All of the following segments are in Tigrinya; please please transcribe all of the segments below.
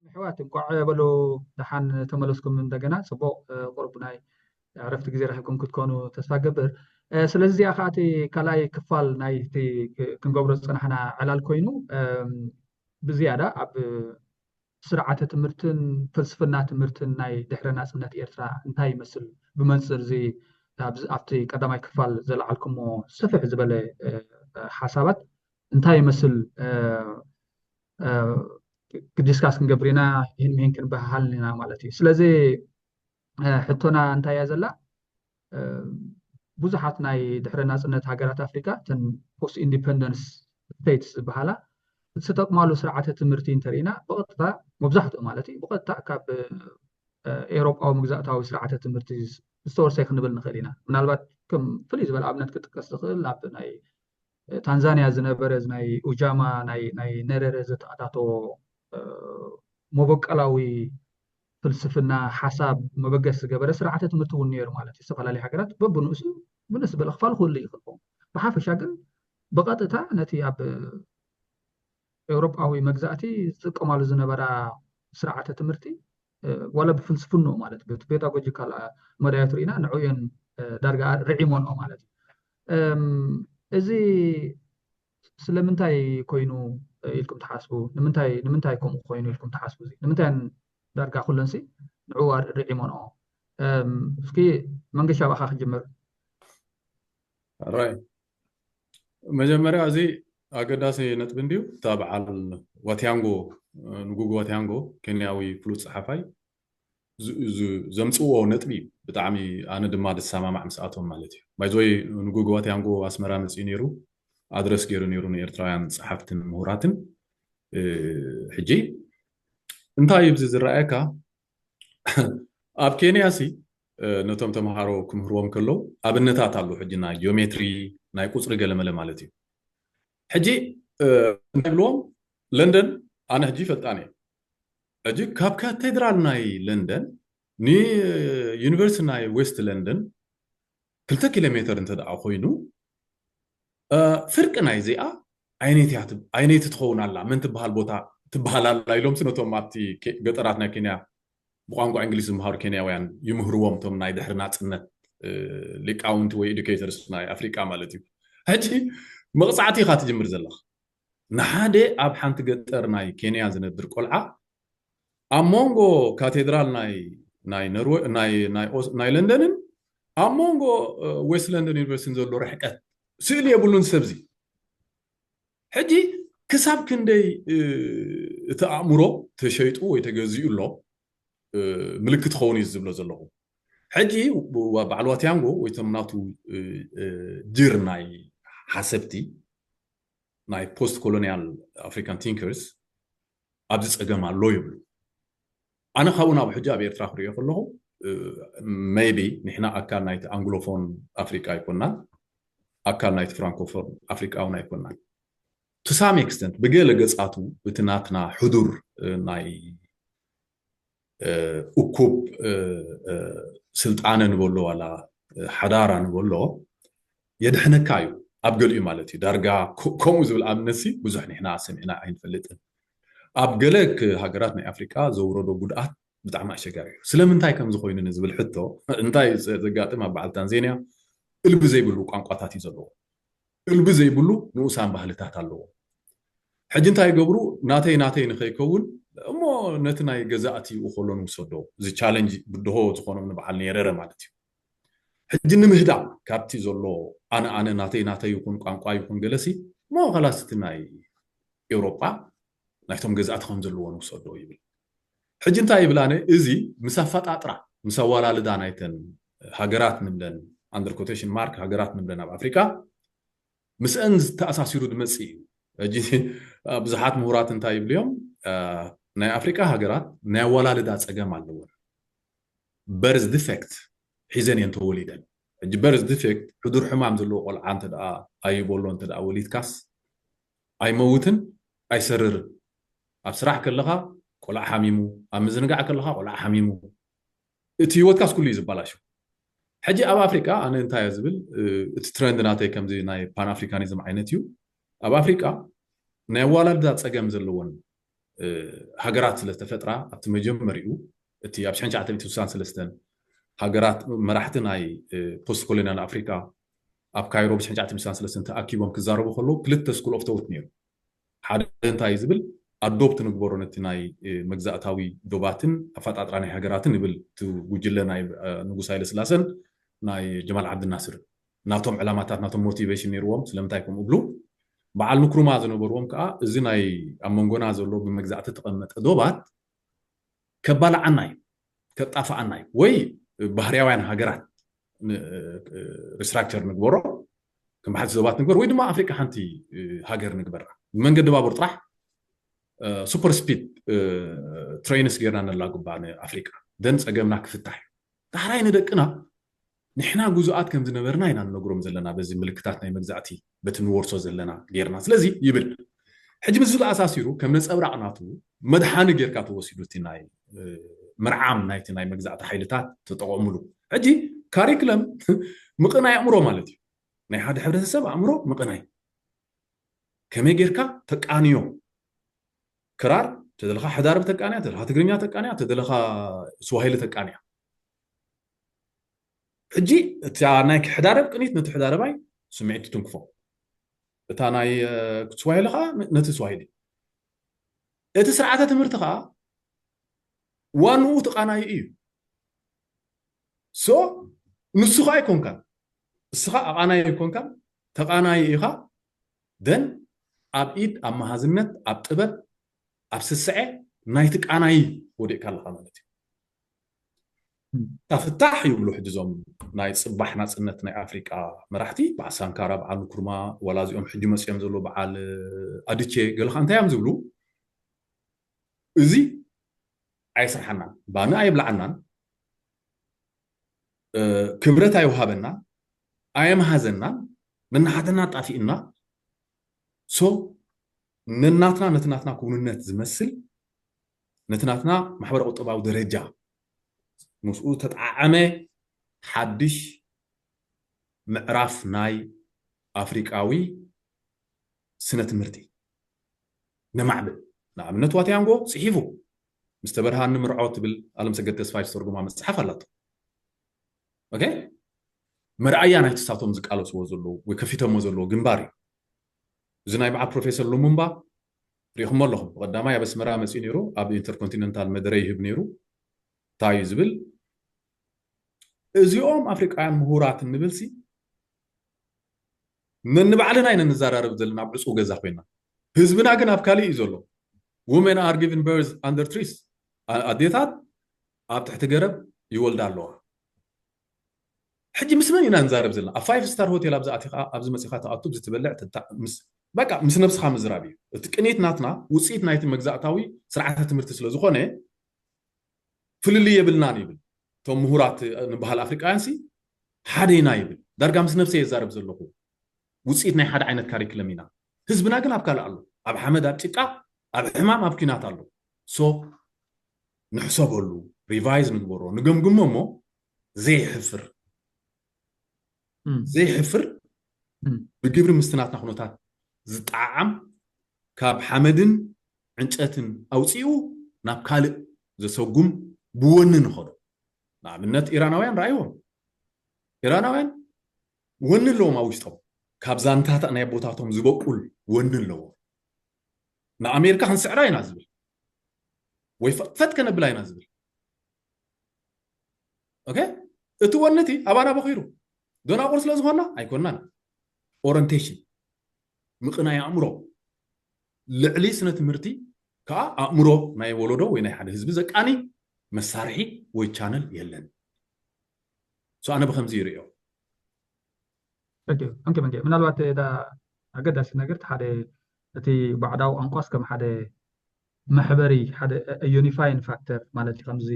ኣሕዋት፣ እንቋዕ በሉ ደሓን ተመለስኩም። እንደገና ጽቡቕ፣ እ፣ ቁሩብ ናይ ዕረፍቲ ግዜ ረኺብኩም ክትኮኑ ተስፋ ገብር። እ፣ ስለዚ እዚኣ ከኣ እቲ ካልኣይ ክፋል ናይ እቲ ክ-፣ ክንገብሮ ዝጸናሕና ዕላል ኮይኑ፣ እም፣ ብዝያዳ ኣብ ስርዓተ ትምህርትን ፍልስፍና ትምህርትን ናይ ድሕረ ናጽነት ኤርትራ እንታይ ይመስል፣ ብመንጽር እዚ ኣብዚ፣ ኣብቲ ቀዳማይ ክፋል ዘልዓልኩሞ ስፍሕ ዝበለ፣ እ፣ ሓሳባት እንታይ ይመስል፣ እ፣ እ፣ ዲስካስ ክንገብር ኢና፣ ይህን ምሂን ክንበሃሃል ኢና ማለት እዩ። ስለዚ፣ እ፣ ሕቶና እንታይ እያ ዘላ? እ፣ ብዙሓት ናይ ድሕረ ናጽነት ሃገራት ኣፍሪካ፣ እተን ፖስት ኢንዲፐንደንስ ስቴትስ ዝበሃላ፣ ዝተጠቅማሉ ስርዓተ ትምህርቲ እንተርኢና፣ ብቐጥታ፣ መብዛሕትኡ ማለት እዩ፣ ብቐጥታ ካብ፣ እ፣ ኤውሮጳዊ መግዛእታዊ ስርዓተ ትምህርቲ ዝተወርሰ ክንብል ንኽእል ኢና። ምናልባት ከም ፍልይ ዝበለ ኣብነት ክጥቀስ ዝኽእል፣ ኣብ ናይ ታንዛንያ ዝነበረ፣ እዚ ናይ ኡጃማ፣ ናይ፣ ናይ ነረረ ዘተኣታተዎ፣ እ፣ መበቀላዊ ፍልስፍና፣ ሓሳብ መበገስ ዝገበረ ስርዓተ ትምህርቲ እውን ነይሩ ማለት እዩ። ዝተፈላለዩ ሃገራት በብንኡሱ ብንስ ዝበለ ክፋል ክህሉ ይኽእል። ብሓፈሻ ግን ብቐጥታ ነቲ ኣብ ኤውሮጳዊ መግዛእቲ ዝጥቀማሉ ዝነበራ ስርዓተ ትምህርቲ፣ እ፣ ዋላ ብፍልስፍንኡ ማለት በቲ ፔዳጎጂካል፣ እ፣ መዳያቱ ርኢና ንዑ እየን፣ እ፣ ዳርጋ ርዒሞንኦ ማለት እዩ። እም፣ እዚ ስለምንታይ ኮይኑ ኢልኩም ትሓስቡ? ንምንታይ፣ ንምንታይ ከምኡ ኮይኑ ኢልኩም ትሓስቡ? እዚ ንምንታይ ዳርጋ ኩለንሲ ንዑ ርዒሞንኦ? እም፣ እስኪ መንገሻ፣ ብኣኻ ክጅምር። ራይ፣ መጀመርያ እዚ ኣገዳሲ ነጥቢ እንድዩ። እታ በዓል ዋትያንጎ፣ ንጉጉ ዋትያንጎ፣ ኬንያዊ ፍሉጥ ጸሓፋይ፣ ዝ-፣ ዝ-፣ ዘምጽእዎ ነጥቢ እዩ። ብጣዕሚ ኣነ ድማ ዝሰማማዕ ምስኣቶም ማለት እዩ። ባይዘወይ፣ ንጉጉ ዋትያንጎ ኣስመራ መጺኡ ነይሩ፣ ኣድረስ ገይሩ ነይሩ ንኤርትራውያን ጸሓፍትን ምሁራትን። እ፣ ሕጂ እንታይ እዩ ብዚ ዝረኣየካ? ኣብ ኬንያ ሲ፣ እ፣ ነቶም ተምሃሮ ክምህርዎም ከለዉ ኣብነታት ኣለዉ። ሕጂ ናይ ጂኦሜትሪ፣ ናይ ቁጽሪ ገለመለ ማለት እዩ። ሕጂ፣ እ፣ እንታይ ይብልዎም? ለንደን ኣነ ሕጂ ይፈልጣን እየ። ሕጂ ካብ ካቴድራል ናይ ለንደን ንዩኒቨርሲቲ ናይ ዌስት ለንደን ክልተ ኪሎ ሜተር እንተ ደኣ ኮይኑ፣ እ፣ ፍርቂ ናይ እዚኣ ኣይነይቲ እያ ትብ-፣ ኣይነይቲ ትኸውን ኣላ፣ መን ትበሃል ቦታ ትበሃል ኣላ ኢሎም ነቶም ኣብቲ ኬ-፣ ገጠራት ናይ ኬንያ ብቋንቋ እንግሊዝ ዝመሃሩ ኬንያውያን ይምህርዎም፣ እቶም ናይ ድሕሪ ናጽነት፣ እ፣ ሊቃውንቲ ወይ ኤዱኬተርስ ናይ ኣፍሪቃ ማለት እዩ። ሕጂ መቕጻዕቲ ኢኻ ትጅምር ዘለኻ። ንሓደ ኣብ ሓንቲ ገጠር ናይ ኬንያ ዝነብር ቆልዓ ኣብ መንጎ ካቴድራል ናይ፣ ናይ ነርወ-፣ ናይ፣ ናይ ኦስ-፣ ናይ ለንደንን ኣብ መንጎ፣ እ፣ ዌስት ለንደን ዩኒቨርሲቲን ዘሎ ርሕቀት ስእሊ የብሉን ሰብዚ። ሕጂ ክሳብ ክንደይ፣ እ፣ እቲ ኣእምሮ ተሸይጡ ወይ ተገዚኡ ኣሎ፣ እ፣ ምልክት ክኸውን እዩ ዝብሎ ዘለኹ። ሕጂ ዋ-፣ በዓል ዋትያንጎ ወይ እቶም ናቱ፣ እ፣ እ፣ ጅር ናይ ሓሰብቲ፣ ናይ ፖስት ኮሎኒያል ኣፍሪካን ቲንከርስ ኣብዚ ጸገም ኣሎ ይብሉ። ኣነ ካብኡ ናብ ሕጂ ኣብ ኤርትራ ክሪኦ ከለኹ፣ እ፣ ሜይቢ ንሕና ኣካል ናይቲ ኣንግሎፎን ኣፍሪቃ ኣይኮናን፣ ኣካል ናይቲ ፍራንኮፎን ኣፍሪቃ እውን ኣይኮናን። To some extent፣ ብገለ ገጻቱ እቲ ናትና ሕዱር፣ እ፣ ናይ፣ እ፣ እኩብ፣ እ፣ እ፣ ስልጣነ ንበሎ ዋላ፣ እ፣ ሓዳራ ንበሎ የድሕነካ እዩ፣ ኣብ ገሊኡ ማለት እዩ። ዳርጋ ኮ-፣ ከምኡ ዝብል ኣብነትሲ ብዙሕ ንሕና ሰሚዕና ኣይንፈልጥን። ኣብ ገለ ክ-፣ ሃገራት ናይ ኣፍሪቃ ዘውረዶ ጉድኣት ብጣዕሚ ኣሸጋሪ እዩ። ስለምንታይ ከምዚ ኮይኑ ንዝብል ሕቶ፣ እንታይ ዘ-፣ ዘጋጥም ኣብ በዓል ታንዛንያ እልቢ ዘይብሉ ቋንቋታት እዩ ዘለዎ። እልቢ ዘይብሉ ንኡሳን ባህልታት ኣለዎ። ሕጂ እንታይ ይገብሩ? ናተይ ናተይ ንኸይከውን እሞ ነቲ ናይ ገዛእቲ ይኡ ከሎ ንውሰዶ። እዚ ቻለንጅ ብድሆ ዝኾኖም ንበዓል ነረረ ማለት እዩ። ሕጂ ንምህዳም ካብቲ ዘሎ ኣነ ኣነ ናተይ ናተይ ይኹን ቋንቋ ይኹን ገለሲ እሞ ኸላስ እቲ ናይ ኤውሮጳ ናይቶም ገዛእቲ ከም ዘለዎ ንውሰዶ ይብል። ሕጂ እንታይ ይብል? ኣነ እዚ ምስ ኣፈጣጥራ ምስ ኣወላልዳ ናይተን ሃገራት ንብለን፣ under quotation mark፣ ሃገራት ንብለን ኣብ ኣፍሪካ ምስአን ዝተኣሳሲሩ ዝመጽእ እዩ። ሕጂ ብዙሓት ምሁራት እንታይ ይብሉ እዮም? አ፣ ናይ ኣፍሪቃ ሃገራት ናይ ኣወላልዳ ጸገም ኣለወን። በርዝ ዲፌክት ሒዘን እየን ተወሊደን። ሕጂ በርዝ ዲፌክት ሕዱር ሕማም ዘለዎ ቆልዓ እንተ ደኣ ኣይቦሎ እንተ ደኣ ወሊድካስ ኣይመውትን ኣይሰርርን። ኣብ ስራሕ ከለኻ ቆልዓ ሓሚሙ፣ ኣብ ምዝንጋዕ ከለኻ ቆልዓ ሓሚሙ፣ እቲ ህይወትካስ ኩሉ እዩ ዝበላሾ። ሕጂ ኣብ ኣፍሪቃ ኣነ እንታይ እየ ዝብል፣ እቲ ትረንድ ናተይ ከምዚ ናይ ፓን ኣፍሪካኒዝም ዓይነት እዩ። ኣብ ኣፍሪቃ ናይ ኣዋላልዳ ጸገም ዘለዎን ሃገራት ስለዝተፈጥራ ኣብቲ መጀመሪኡ እቲ ኣብ ሽሕን ትሽዓተ ሚእትን ስሳን ሰለስተን ሃገራት መራሕቲ ናይ ፖስት ኮሎኒያል ኣፍሪካ ኣብ ካይሮ ብ ሽሕን ትሽዓተ ሚእትን ስሳን ሰለስተን ተኣኪቦም ክዛረቡ ከለዉ ክልተ ስኩል ኦፍ ቶት ነይሩ። ሓደ እንታይ እዩ ዝብል ኣዶፕት ንግበሮ ነቲ ናይ መግዛእታዊ ዶባትን ኣፈጣጥራ ናይ ሃገራትን ይብል እቲ ጉጅለ ናይ ንጉስ ሃይለ ስላሰን ናይ ጀማል ዓብድናስርን ናቶም ዕላማታት ናቶም ሞቲቬሽን ነይርዎም ስለምንታይ ከምኡ ብሉ በዓል ንክሩማ ዝነበርዎም ከዓ እዚ ናይ ኣብ መንጎና ዘሎ ብመግዛእቲ ተቐመጠ ዶባት ከባላዓና እዩ ከጣፍኣና እዩ ወይ ባህርያውያን ሃገራት ሪስትራክቸር ንግበሮ ከም ሓንቲ ዶባት ንግበር ወይ ድማ ኣፍሪቃ ሓንቲ ሃገር ንግበራ ብመንገዲ ባቡር ጥራሕ ሱፐር ስፒድ ትሬንስ ጌርና ነላጉባ ንኣፍሪቃ ደን ፀገምና ክፍታሕ እዩ ዳሕራይ ንደቅና ንሕና ጉዙኣት ከም ዝነበርና ኢና ንነግሮም ዘለና በዚ ምልክታት ናይ መግዛእቲ በቲ ንወርሶ ዘለና ጌርና ስለዚ ይብል ሕጂ ምስ ዝተኣሳሲሩ ከም ነፀብራቕ ናቱ መድሓኒ ጌርካ ተወሲዱ እቲ ናይ ምርዓም ናይቲ ናይ መግዛእቲ ሓይልታት ተጠቐሙሉ ሕጂ ካሪክለም ምቕናይ ኣእምሮ ማለት እዩ ናይ ሓደ ሕብረተሰብ ኣእምሮ ምቕናይ ከመይ ጌርካ ተቃንዮ ክራር ተደለኻ ሕዳርብ ተቃንያ ተደለኻ ትግርኛ ተቃንያ ተደለኻ ስዋሂሊ ተቃንያ ሕጂ እታ ናይ ሕዳረብ ቅኒት ነቲ ሕዳረባይ ስምዒት ትትንክፎ እታ ናይ ስዋሂሊ ከዓ ነቲ ስዋሂሊ እቲ ስርዓተ ትምህርቲ ከዓ ዋንኡ ተቃናዩ እዩ ሶ ንሱ ከዓ ኣይኮንካን እስኻ ኣቃናይ ኣይኮንካን ተቃናይ ኢኻ ደን ኣብ ኢድ ኣብ መሃዝነት ኣብ ጥበብ ኣብ ስስዐ ናይቲ ቃናይ ወዲቕካ ኣለኻ ማለት እዩ እታ ፍታሕ ይብሉ ሕጂ እዞም ናይ ፅባሕ ናፅነት ናይ ኣፍሪቃ መራሕቲ በዓል ሳንካራ በዓል ንኩርማ ዋላ እዚኦም ሕጂ መፅኦም ዘሎ በዓል ኣድቼ ገለካ እንታይ እዮም ዝብሉ እዚ ኣይስርሓናን ባኒ ኣይብልዓናን ክብረት ኣይውሃበናን ኣየምሃዘናን ነናሓትና ጣፊእና ሶ ነናትና ነቲ ናትና ክውንነት ዝመስል ነቲ ናትና ማሕበረ ቁጠባዊ ደረጃ ምስኡ ተጣዓመ ሓድሽ ምዕራፍ ናይ ኣፍሪቃዊ ስነ ትምህርቲ ነማዕብል ንኣብነት ዋትያንጎ ፅሒፉ ምስ ተበርሃኒ ምርዖ ትብል ኣለምሰገድ ተስፋይ ዝተርጉማ መፅሓፍ ኣላቶ መርኣያ ናይቲ ሳቶም ዝቃለስዎ ዘለዉ ወይ ከፊተሞ ዘለዎ ግንባር እዩ እዚ ናይ በዓል ፕሮፌሰር ሉሙምባ ሪኢኹሞ ኣለኹም ብቀዳማይ ኣብ ኣስመራ መፅኡ ነይሩ ኣብ ኢንተርኮንቲነንታል መደረ ይህብ ነይሩ እንታይ እዩ ዝብል እዚኦም ኣፍሪቃውያን ምሁራት እንብልሲ ነንባዕልና ኢና ንዘራረብ ዘለና ኣብ ዕፁው ገዛ ኮይና ህዝብና ግን ኣብ ካሊእ እዩ ዘሎ women are given birth under trees ኣዴታት ኣብ ትሕቲ ገረብ ይወልዳ ኣለዋ ሕጂ ምስ መን ኢና ንዛረብ ዘለና ኣብ ፋይፍ ስታር ሆቴል ኣብዚ ኣቲኻ ኣብዚ መፂኻ ተኣቱ ዝትበልዕ በቃ ምስ ነብስኻ ምዝራብ እዩ እቲ ቅኒት ናትና ውፅኢት ናይቲ መግዛእታዊ ስርዓተ ትምህርቲ ስለ ዝኾነ ፍልልይ የብልናን ይብል እቶም ምሁራት ንበሃል ኣፍሪቃውያን ሲ ሓደ ኢና ይብል ዳርጋ ምስ ነብሰ የዛረብ ዘለኹ ውፅኢት ናይ ሓደ ዓይነት ካሪክለም ኢና ህዝብና ግን ኣብ ካልእ ኣሎ ኣብ ሓመድ ኣብ ጭቃ ኣብ ሕማም ኣብ ኲናት ኣሎ ሶ ንሕሰበሉ ሪቫይዝ ንግበሮ ንገምግሞ እሞ ዘይሕፍር ዘይሕፍር ብግብሪ ምስቲ ናትና ኩነታት ዝጠዓዓም ካብ ሓመድን ዕንጨትን ኣውፂኡ ናብ ካልእ ዘሰጉም ብወኒ ንኸዶ ንኣብነት ኢራናውያን ረኣይዎም ኢራናውያን ወኒ ኣለዎም ኣብ ውሽጦም ካብ ዛንታታ ናይ ቦታቶም ዝበቁል ወኒ ኣለዎም ንኣሜሪካ ክንስዕራ ኢና ዝብል ወይ ፈጥፈጥ ከነብላ ኢና ዝብል ኦኬ እቲ ወኒ እቲ ኣባና በኺሩ ደናቁር ስለ ዝኾና ኣይኮናን ኦረንቴሽን ምቕናይ ኣእምሮ ልዕሊ ስነ ትምህርቲ ከዓ ኣእምሮ ናይ ወለዶ ወይ ናይ ሓደ ህዝቢ ዘቃኒ መሳርሒ ወይ ቻነል የለን so ኣነ ብከምዚ ይርእዮ ኦኬ ምናልባት ኣገዳሲ ነገር ሓደ እቲ ባዕዳዊ ቋንቋስ ከም ሓደ መሕበሪ ሓደ unifying factor ማለት እዩ። ከምዚ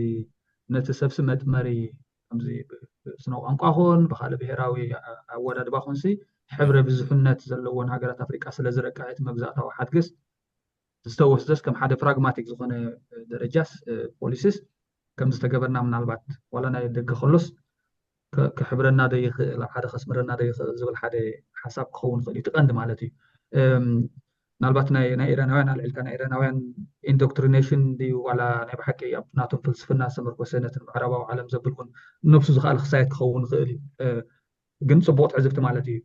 ነቲ ሰብሲ መጥመሪ ከምዚ ስነ ቋንቋ ኹን ብካልእ ብሄራዊ ኣወዳድባ ኹንሲ ሕብረ ብዙሕነት ዘለዎን ሃገራት ኣፍሪቃ ስለ ዝረቀዐ እቲ መግዛእታዊ ሓድግስ ዝተወስደስ ከም ሓደ ፕራግማቲክ ዝኾነ ደረጃስ ፖሊሲስ ከም ዝተገበርና ምናልባት ዋላ ናይ ደገ ከሎስ ክሕብረና ዶ ይኽእል ኣብ ሓደ ከስምረና ዶ ይኽእል ዝብል ሓደ ሓሳብ ክኸውን ይኽእል እዩ። እቲ ቀንዲ ማለት እዩ። ምናልባት ናይ ኢራናውያን ኣልዒልካ ናይ ኢራናውያን ኢንዶክትሪኔሽን ድዩ ዋላ ናይ ብሓቂ ኣብ ናቶም ፍልስፍና ዝተመርኮሰ ነቲ ምዕራባዊ ዓለም ዘብል እውን ነብሱ ዝኽኣል ክሳየት ክኸውን ይኽእል እዩ። ግን ፅቡቕ ትዕዝብቲ ማለት እዩ።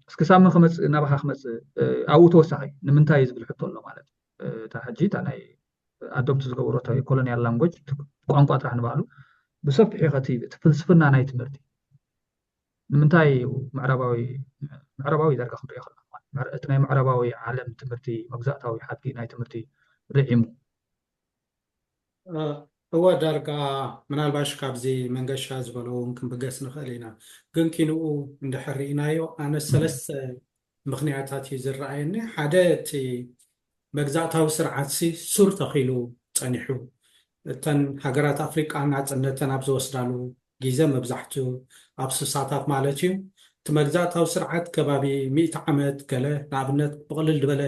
እስኪ ሳሚ ክመፅእ ናባኻ ክመፅእ ኣብኡ ተወሳኺ ንምንታይ እዩ ዝብል ሕቶ ኣሎ ማለት እዩ። እታ ሕጂ እታ ናይ ኣዶፕት ዝገበሮ እታ ኮሎኒያል ላንጎጅ ቋንቋ ጥራሕ ንባዕሉ ብሰፊሑ ከቲ እቲ ፍልስፍና ናይ ትምህርቲ ንምንታይ እዩ ምዕራባዊ ምዕራባዊ ዳርጋ ክንሪኦ ከለና እቲ ናይ ምዕራባዊ ዓለም ትምህርቲ መግዛእታዊ ሓድጊ ናይ ትምህርቲ ርዒሙ እወ ዳርጋ ምናልባሽ ካብዚ መንገሻ ዝበሎ እውን ክንብገስ ንኽእል ኢና። ግን ኪንኡ እንድሕር ርኢናዮ ኣነ ሰለስተ ምኽንያታት እዩ ዝረኣየኒ። ሓደ እቲ መግዛእታዊ ስርዓትሲ ሱር ተኺሉ ጸኒሑ እተን ሃገራት ኣፍሪቃ ናጽነተን ኣብ ዝወስዳሉ ግዜ መብዛሕትኡ ኣብ ስሳታት ማለት እዩ እቲ መግዛእታዊ ስርዓት ከባቢ ሚእቲ ዓመት ገለ ንኣብነት ብቕልል ዝበለ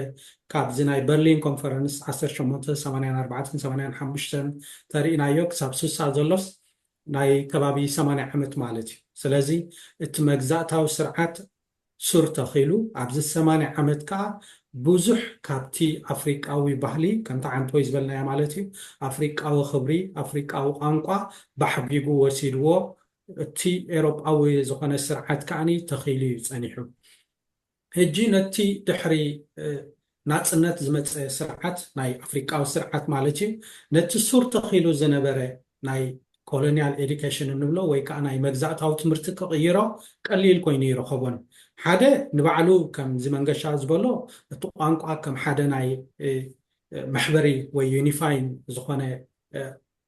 ካብዚ ናይ በርሊን ኮንፈረንስ ዓሰርተ ሸሞንተ ሰማንያን ኣርባዕተን ሰማንያን ሓሙሽተን ተሪእናዮ ክሳብ ስሳ ዘሎስ ናይ ከባቢ ሰማንያ ዓመት ማለት እዩ። ስለዚ እቲ መግዛእታዊ ስርዓት ሱር ተኺሉ ኣብዚ ሰማንያ ዓመት ከዓ ብዙሕ ካብቲ ኣፍሪቃዊ ባህሊ ከምቲ ዓንቶይ ዝበልናዮ ማለት እዩ ኣፍሪቃዊ ክብሪ ኣፍሪቃዊ ቋንቋ ባሕጊጉ ወሲድዎ እቲ ኤሮጳዊ ዝኾነ ስርዓት ከዓኒ ተኺሉ እዩ ጸኒሑ። ሕጂ ነቲ ድሕሪ ናጽነት ዝመጸ ስርዓት ናይ ኣፍሪቃዊ ስርዓት ማለት እዩ ነቲ ሱር ተኺሉ ዝነበረ ናይ ኮሎኒያል ኤዱኬሽን እንብሎ ወይ ከዓ ናይ መግዛእታዊ ትምህርቲ ክቕይሮ ቀሊል ኮይኑ ይረኸቦን ሓደ ንባዕሉ ከምዚ መንገሻ ዝበሎ እቲ ቋንቋ ከም ሓደ ናይ መሕበሪ ወይ ዩኒፋይን ዝኾነ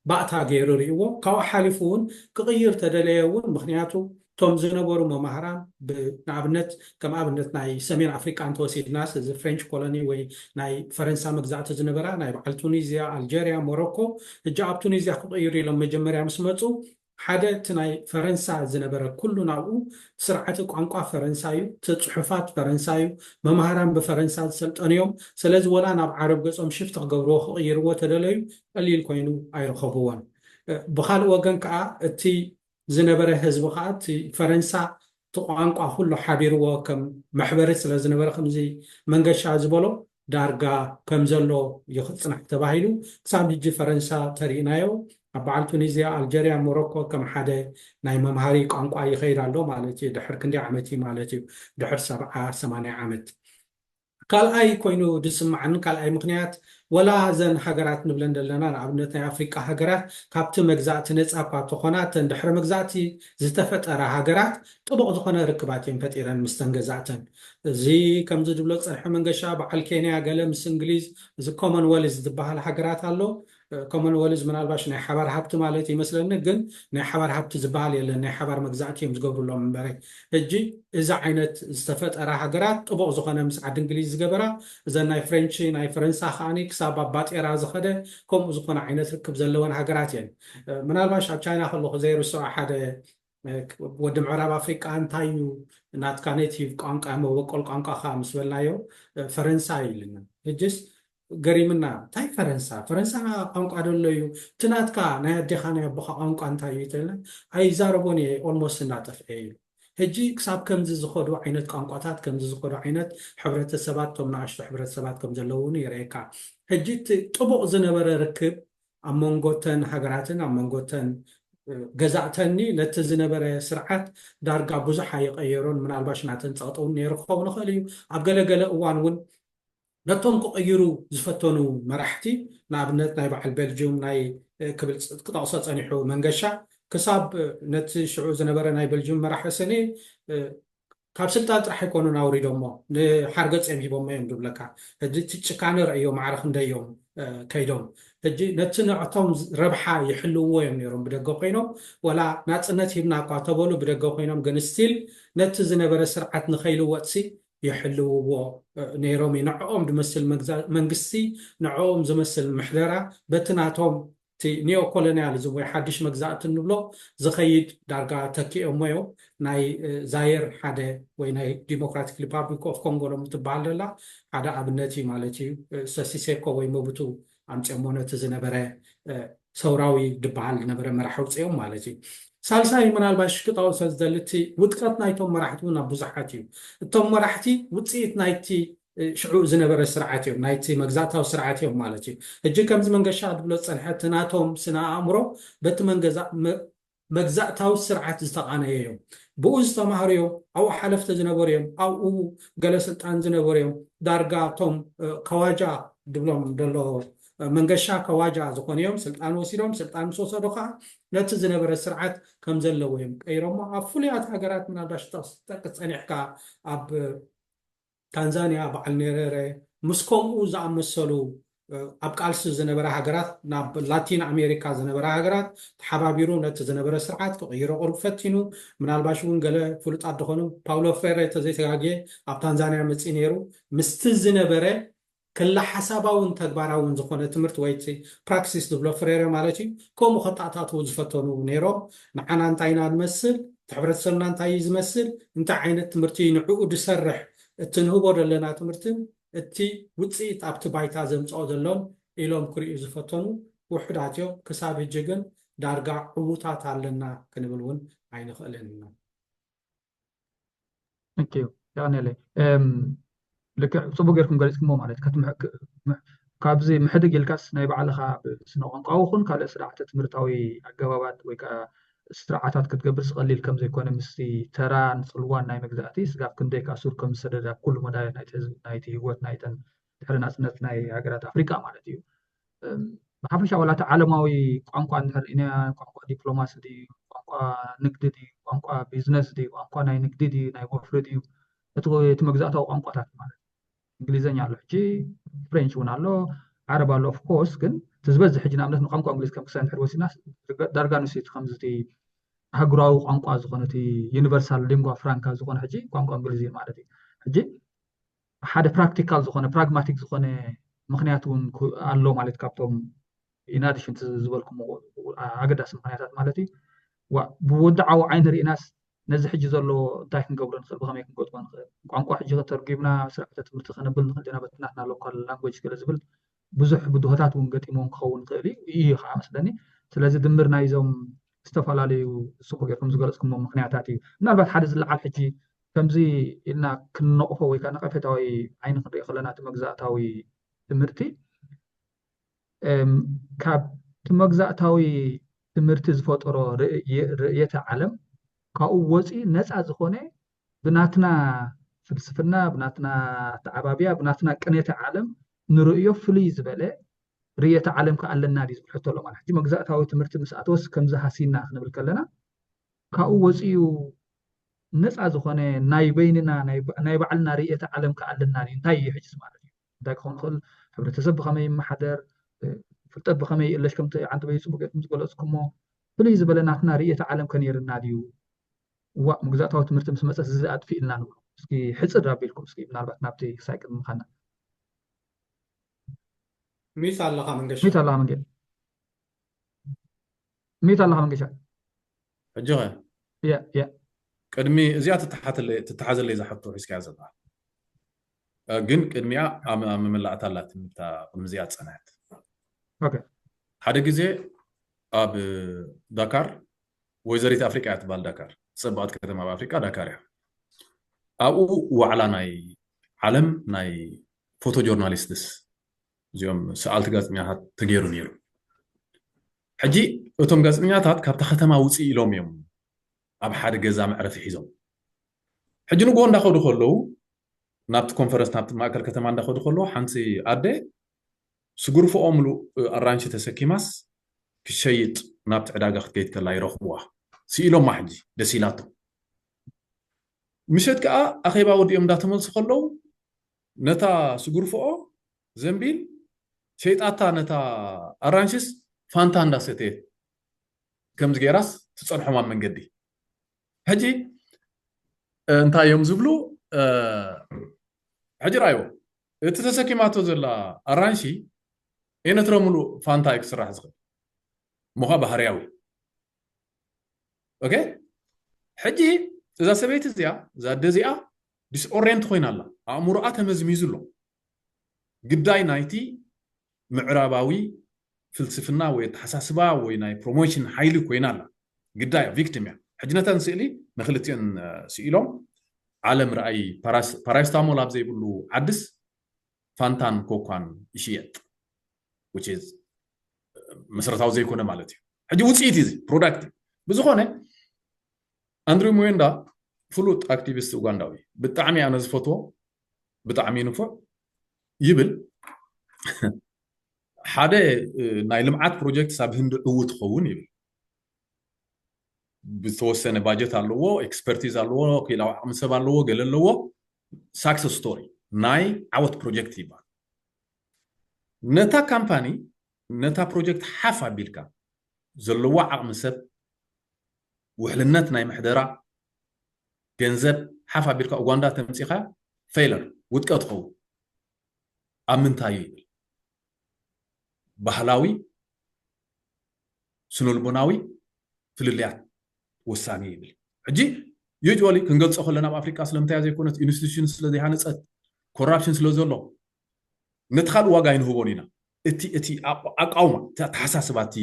ባእታ ገይሩ ርእዎ ካብኡ ሓሊፉ እውን ክቕይር ተደለየ እውን ምክንያቱ እቶም ዝነበሩ መማህራን ንኣብነት ከም ኣብነት ናይ ሰሜን ኣፍሪቃ እንተወሲድናስ እዚ ፍሬንች ኮሎኒ ወይ ናይ ፈረንሳ መግዛእቲ ዝነበራ ናይ በዓል ቱኒዝያ ኣልጀርያ ሞሮኮ ሕጂ ኣብ ቱኒዝያ ክቕይሩ ኢሎም መጀመርያ ምስ መፁ ሓደ እቲ ናይ ፈረንሳ ዝነበረ ኩሉ ናብኡ ስርዓቲ ቋንቋ ፈረንሳ እዩ እቲ ፅሑፋት ፈረንሳ እዩ መማህራን ብፈረንሳ ዝሰልጠኑ እዮም ስለዚ ወላ ናብ ዓረብ ገፆም ሽፍቲ ክገብርዎ ክቕይርዎ ተደለዩ ቀሊል ኮይኑ ኣይረኸብዎን ብካልእ ወገን ከዓ እቲ ዝነበረ ህዝቢ ከዓ እቲ ፈረንሳ እቲ ቋንቋ ኩሉ ሓቢርዎ ከም መሕበሪ ስለ ዝነበረ ከምዚ መንገሻ ዝበሎ ዳርጋ ከም ዘሎ ይኽፅናሕ ተባሂሉ ክሳብ ሕጂ ፈረንሳ ተሪእናዮ ኣብ በዓል ቱኒዝያ ኣልጀርያ ሞሮኮ ከም ሓደ ናይ መምሃሪ ቋንቋ ይኸይድ ኣሎ ማለት እዩ ድሕር ክንዲ ዓመት እዩ ማለት እዩ ድሕር ሰብዓ ሰማንያ ዓመት ካልኣይ ኮይኑ ዝስምዓኒ ካልኣይ ምክንያት ወላ እዘን ሃገራት ንብለን ዘለና ንኣብነት ናይ ኣፍሪቃ ሃገራት ካብቲ መግዛእቲ ነፃ እኳ እንተኾና እተን ድሕሪ መግዛእቲ ዝተፈጠራ ሃገራት ጥቡቕ ዝኾነ ርክባት እየን ፈጢረን ምስተን ገዛእተን እዚ ከምዚ ዝብሎ ፀንሐ መንገሻ በዓል ኬንያ ገለ ምስ እንግሊዝ እዚ ኮመንወልዝ ዝበሃል ሃገራት ኣሎ ኮመንወልዝ ምናልባሽ ናይ ሓባር ሃብቲ ማለት ይመስለኒ ግን ናይ ሓባር ሃብቲ ዝበሃል የለን ናይ ሓባር መግዛእቲ እዮም ዝገብሩሎም እምበረ ሕጂ እዚ ዓይነት ዝተፈጠራ ሃገራት ጥቡቕ ዝኾነ ምስ ዓዲ እንግሊዝ ዝገበራ እዘን ናይ ፍሬንች ናይ ፈረንሳ ከዓኒ ክሳብ ኣብ ባጤራ ዝኸደ ከምኡ ዝኾነ ዓይነት ርክብ ዘለወን ሃገራት እየን ምናልባሽ ኣብ ቻይና ከለኹ ዘይርስዖ ሓደ ወዲ ምዕራብ ኣፍሪቃ እንታይ እዩ ናትካ ኔቲቭ ቋንቋ መበቆል ቋንቋኻ ምስ በልናዮ ፈረንሳ ኢልና ሕጅስ ገሪምና እንታይ ፈረንሳ ፈረንሳ ቋንቋ ደሎ እዩ እቲ ናትካ ናይ ኣዴኻ ናይ ኣቦኻ ቋንቋ እንታይ እዩ ተልና ኣይዛረቦን እየ ኦልሞስት እናጠፍአ እዩ ሕጂ ክሳብ ከምዚ ዝኸዱ ዓይነት ቋንቋታት ከምዚ ዝኸዱ ዓይነት ሕብረተሰባት ቶም ንኣሽቱ ሕብረተሰባት ከም ዘለዉ እውን የርእየካ ሕጂ እቲ ጥቡቕ ዝነበረ ርክብ ኣብ መንጎተን ሃገራትን ኣብ መንጎተን ገዛእተኒ ነቲ ዝነበረ ስርዓት ዳርጋ ብዙሕ ኣይቀየሮን ምናልባሽ ናተን ፀቕጠውን ነይሩ ክኸውን ይኽእል እዩ ኣብ ገለገለ እዋን እውን ነቶም ክቕይሩ ዝፈተኑ መራሕቲ ንኣብነት ናይ በዓል ቤልጅዩም ናይ ክብል ክጠቕሶ ፀኒሑ መንገሻ ክሳብ ነቲ ሽዑ ዝነበረ ናይ ቤልጅዩም መራሒ ስኒ ካብ ስልጣን ጥራሕ ኣይኮኑን ኣውሪዶሞ ንሓርገፅ እዮም ሂቦሞ እዮም ዝብለካ ሕጂ እቲ ጭካነ ረእዮ ማዕረ ክንደዮም ከይዶም ሕጂ ነቲ ንዕቶም ረብሓ ይሕልውዎ እዮም ነይሮም ብደገ ኮይኖም ወላ ናፅነት ሂብና እኳ ተበሉ ብደገ ኮይኖም ግን ስቲል ነቲ ዝነበረ ስርዓት ንከይልወጥሲ ይሕልውዎ ነይሮም እዩ። ንዕኦም ዝመስል መንግስቲ፣ ንዕኦም ዝመስል ምሕደራ በቲ ናቶም እቲ ኒዮ ኮሎኒያሊዝም ወይ ሓድሽ መግዛእቲ እንብሎ ዝኸይድ ዳርጋ ተኪኦሞ እዮም። ናይ ዛየር ሓደ ወይ ናይ ዲሞክራቲክ ሪፓብሊክ ኦፍ ኮንጎ ሎም ትበሃል ዘላ ሓደ ኣብነት እዩ ማለት እዩ። ሰሲሴኮ ወይ መቡቱ ኣምፅኦሞ ነቲ ዝነበረ ሰውራዊ ዝበሃል ዝነበረ መራሕ ኣውፅኦም ማለት እዩ። ሳልሳይ ምናልባት ሽክጣው ሰዝደሊ እቲ ውድቀት ናይቶም መራሕቲ እውን ኣብ ብዙሓት እዩ። እቶም መራሕቲ ውፅኢት ናይቲ ሽዑ ዝነበረ ስርዓት እዮም፣ ናይቲ መግዛእታዊ ስርዓት እዮም ማለት እዩ። ሕጂ ከምዚ መንገሻ ዝብሎ ዝፀንሐ እቲ ናቶም ስነ ኣእምሮ በቲ መግዛእታዊ ስርዓት ዝተቓነየ እዮም። ብኡ ዝተማሃሩ እዮም፣ ኣብኡ ሓለፍቲ ዝነበሩ እዮም፣ ኣብኡ ገለ ስልጣን ዝነበሩ እዮም። ዳርጋ እቶም ከዋጃ ድብሎም ደሎ መንገሻ ከዋጃ ዝኾኑ እዮም። ስልጣን ወሲዶም፣ ስልጣን ምስ ወሰዱ ከዓ ነቲ ዝነበረ ስርዓት ከም ዘለዎ እዮም ቀይሮሞ። ኣብ ፍሉያት ሃገራት ምናልባሽ ጠቅስ ጸኒሕካ ኣብ ታንዛንያ በዓል ኔሬሬ ምስ ከምኡ ዝኣመሰሉ ኣብ ቃልሲ ዝነበራ ሃገራት ናብ ላቲን ኣሜሪካ ዝነበራ ሃገራት ተሓባቢሩ ነቲ ዝነበረ ስርዓት ክቕይሮ ቅሩብ ፈቲኑ። ምናልባሽ እውን ገለ ፍሉጣት ዝኾኑ ፓውሎ ፍሬሬ ተዘይተጋግየ ኣብ ታንዛንያ መፂእ ነይሩ። ምስቲ ዝነበረ ክለ ሓሳባውን ተግባራውን ዝኾነ ትምህርቲ ወይ ፕራክሲስ ዝብሎ ፍሬሬ ማለት እዩ። ከምኡ ከተኣታትዉ ዝፈተኑ ነይሮም። ንዓና እንታይ ኢና ንመስል፣ እቲ ሕብረተሰብና እንታይ እዩ ዝመስል፣ እንታይ ዓይነት ትምህርቲ ንዕኡ ዝሰርሕ፣ እቲ ንህቦ ዘለና ትምህርትን እቲ ውፅኢት ኣብቲ ባይታ ዘምፅኦ ዘሎን ኢሎም ክርእዩ ዝፈተኑ ውሑዳት እዮም። ክሳብ ሕጂ ግን ዳርጋ ዕዉታት ኣለና ክንብል እውን ኣይንኽእልን ኢና። ዩ የቀንየለይ። ልክዕ ፅቡቅ ጌርኩም ገሊፅኩሞ ማለት ካብዚ ምሕድግ ኢልካስ ናይ ባዕልካ ስነ ቋንቋ ኹን ካልእ ስርዓተ ትምህርታዊ ኣገባባት ወይ ከዓ ስርዓታት ክትገብር ዝቐሊል ከም ዘይኮነ ምስቲ ተራን ጽልዋን ናይ መግዛእቲ ስጋብ ክንደይ ከኣ ሱር ከም ዝሰደደ ኣብ ኩሉ መዳያት ናይቲ ህዝቢ ናይቲ ህይወት ናይተን ድሕሪ ናጽነት ናይ ሃገራት ኣፍሪቃ ማለት እዩ። ብሓፈሻ ዋላ እቲ ዓለማዊ ቋንቋ እንድሕር ኢና ቋንቋ ዲፕሎማሲ ድዩ ቋንቋ ንግዲ ድዩ ቋንቋ ቢዝነስ ድዩ ቋንቋ ናይ ንግዲ ድዩ ናይ ወፍሪ ድዩ እቲ መግዛእታዊ ቋንቋታት ማለት እንግሊዘኛ ኣሎ ሕጂ ፍሬንች እውን ኣሎ ዓረብ ኣሎ ኦፍኮርስ ግን እቲ ዝበዝሕ ሕጂ ንኣብነት ንቋንቋ እንግሊዝ ከም ክሳይ እንድሕር ወሲድና ዳርጋ ንሱ እቲ ከምዚ እቲ ኣህጉራዊ ቋንቋ ዝኾነ እቲ ዩኒቨርሳል ሊንጓ ፍራንካ ዝኾነ ሕጂ ቋንቋ እንግሊዝ እዩ ማለት እዩ ሕጂ ሓደ ፕራክቲካል ዝኾነ ፕራግማቲክ ዝኾነ ምክንያት እውን ኣሎ ማለት ካብቶም ኢናዲሽን ዝበልኩም ኣገዳሲ ምክንያታት ማለት እዩ ብወድዓዊ ዓይኒ ርኢናስ ነዚ ሕጂ ዘሎ እንታይ ክንገብሮ ንኽእል ብኸመይ ክንገጥሞ ንኽእል ቋንቋ ሕጂ ከተርጉምና ስርዓተ ትምህርቲ ከነብል ንኽእል ዲና በቲ ናትና ሎካል ላንጉጅ ገለ ዝብል ብዙሕ ብድሆታት እውን ገጢሞም ክኸውን ይኽእል እዩ እዩ ከዓ መስለኒ ስለዚ ድምር ናይዞም ዝተፈላለዩ ጽቡቅ ጌርኩም ዝገለጽኩሞ ምክንያታት እዩ ምናልባት ሓደ ዝለዓል ሕጂ ከምዚ ኢልና ክንነቕፎ ወይ ከዓ ነቐፌታዊ ዓይኒ ክንሪኦ ከለና እቲ መግዛእታዊ ትምህርቲ ካብ እቲ መግዛእታዊ ትምህርቲ ዝፈጠሮ ርእየተ ዓለም ካብኡ ወፂ ነፃ ዝኾነ ብናትና ፍልስፍና ብናትና ተዓባብያ ብናትና ቅኔተ ዓለም ንርእዮ ፍልይ ዝበለ ርእየተ ዓለም ከ ኣለና ድዩ ዝብል ሕቶ ኣሎ ማለት ሕጂ መግዛእታዊ ትምህርቲ ምስ ኣተወስ ከምዚ ሃሲና ክንብል ከለና ካብኡ ወፂኡ ነፃ ዝኾነ ናይ በይንና ናይ ባዕልና ርእየተ ዓለም ከ ኣለና ድዩ እንታይ እዩ ሕጅስ ማለት እዩ እንታይ ክኸውን ይኽእል ሕብረተሰብ ብኸመይ ይመሓደር ፍልጠት ብኸመይ ይእለሽ ከምቲ ዓንተበይ ፅቡቅ ጌርኩም ዝገለፅኩሞ ፍልይ ዝበለ ናትና ርእየተ ዓለም ከ ነይርና ድዩ እዋእ መግዛእታዊ ትምህርቲ ምስ መፀስ እዚ ኣጥፊእልና ንብሎ እስኪ ሕፅር ኣቢልኩም እስኪ ምናልባት ናብቲ ክሳይ ቅድሚ ምኻና ሚት ኣለኻ መንገሻ ሚት ኣለኻ መንገ ሚት ኣለኻ መንገሻ ሕጂ ኸ ያ ያ ቅድሚ እዚኣ ትተሓዘለይ ዝሓቶ ሒዝካያ ዘለኻ ግን ቅድሚኣ ኣብ መመላእታ ኣላትኒ እታ ቅድሚ እዚኣ ዝፀንሐት ሓደ ግዜ ኣብ ዳካር ወይዘሪት ኣፍሪቃ እያ ትበሃል ዳካር ዝፀበቐት ከተማ ኣብ ኣፍሪቃ ዳካር እያ ኣብኡ ዋዕላ ናይ ዓለም ናይ ፎቶ ጆርናሊስትስ እዚኦም ሰኣልቲ ጋዜጠኛታት ተገይሩ ነይሩ ሕጂ እቶም ጋዜጠኛታት ካብታ ከተማ ውፅእ ኢሎም እዮም ኣብ ሓደ ገዛ መዕረፊ ሒዞም ሕጂ ንጎ እንዳኸዱ ከለዉ ናብቲ ኮንፈረንስ ናብቲ ማእከል ከተማ እንዳኸዱ ከለዉ ሓንቲ ኣደ ስጉርፍኦ ምሉእ ኣራንሺ ተሰኪማስ ክሸይጥ ናብቲ ዕዳጋ ክትከይድ ከላ ይረኽብዋ ስኢሎማ ሕጂ ደስ ኢላቶም ምሸት ከዓ ኣኼባ ወዲኦም እንዳተመልሱ ከለዉ ነታ ስጉርፍኦ ዘንቢል ሸይጣታ ነታ ኣራንሽስ ፋንታ እንዳሰተየት ከምዚ ገይራስ ትፀንሖም ኣብ መንገዲ ሕጂ እንታይ እዮም ዝብሉ ሕጂ ርኣይዎ፣ እቲ ተሰኪማቶ ዘላ ኣራንሺ ኤነትረ ሙሉእ ፋንታ እዩ ክስራሕ ዝኽእል። እሞ ኸዓ ባህርያዊ። ኦኬ፣ ሕጂ እዛ ሰበይቲ እዚኣ፣ እዛ ኣደ እዚኣ ዲስኦሬንት ኮይና ኣላ። ኣእምሮኣ ተመዝሚዙ ኣሎ። ግዳይ ናይቲ ምዕራባዊ ፍልስፍና ወይ ኣተሓሳስባ ወይ ናይ ፕሮሞሽን ሓይሊ ኮይና ኣላ። ግዳይ ቪክቲም እያ። ሕጂ ነተን ስእሊ ንክልቲኦን ስኢሎም ዓለም ርኣይ፣ ፓራስታሞል ኣብ ዘይብሉ ዓድስ ፋንታን ኮኳን ይሽየጥ። መሰረታዊ ዘይኮነ ማለት እዩ። ሕጂ ውፅኢት እዚ ፕሮዳክት እዩ። ብዝኾነ ኣንድሪው ሙዌንዳ ፍሉጥ ኣክቲቪስት ኡጋንዳዊ፣ ብጣዕሚ ኣነ ዝፈትዎ፣ ብጣዕሚ ንፉዕ ይብል። ሓደ ናይ ልምዓት ፕሮጀክት ሳብ ህንዲ ዕዉ ትኸውን ይብል። ብዝተወሰነ ባጀት ኣለዎ፣ ኤክስፐርቲዝ ኣለዎ፣ ክኢላዊ ዓቕሚ ሰብ ኣለዎ፣ ገለ ኣለዎ። ሳክሰስ ስቶሪ ናይ ዓወት ፕሮጀክት ይባል። ነታ ካምፓኒ፣ ነታ ፕሮጀክት ሓፍ ኣቢልካ፣ ዘለዋ ዓቕሚ ሰብ፣ ውሕልነት ናይ ምሕደራ፣ ገንዘብ ሓፍ ኣቢልካ ኡጋንዳ ተምፂኻ፣ ፌለር፣ ውድቀት ትኸውን። ኣብ ምንታይ እዩ ይብል? ባህላዊ፣ ስነልቦናዊ ፍልልያት ወሳኒ ይብል። ሕጂ ዩጅዋሊ ክንገልፆ ከለና ኣብ ኣፍሪቃ ስለምንታይ ዘይኮነት፣ ኢንስቲቱሽን ስለ ዘይሃነፀት፣ ኮራፕሽን ስለ ዘሎ፣ ነቲ ካልእ ዋጋ ኣይንህቦን ኢና። እቲ እቲ ኣቋውማ፣ እቲ ኣተሓሳስባ፣ እቲ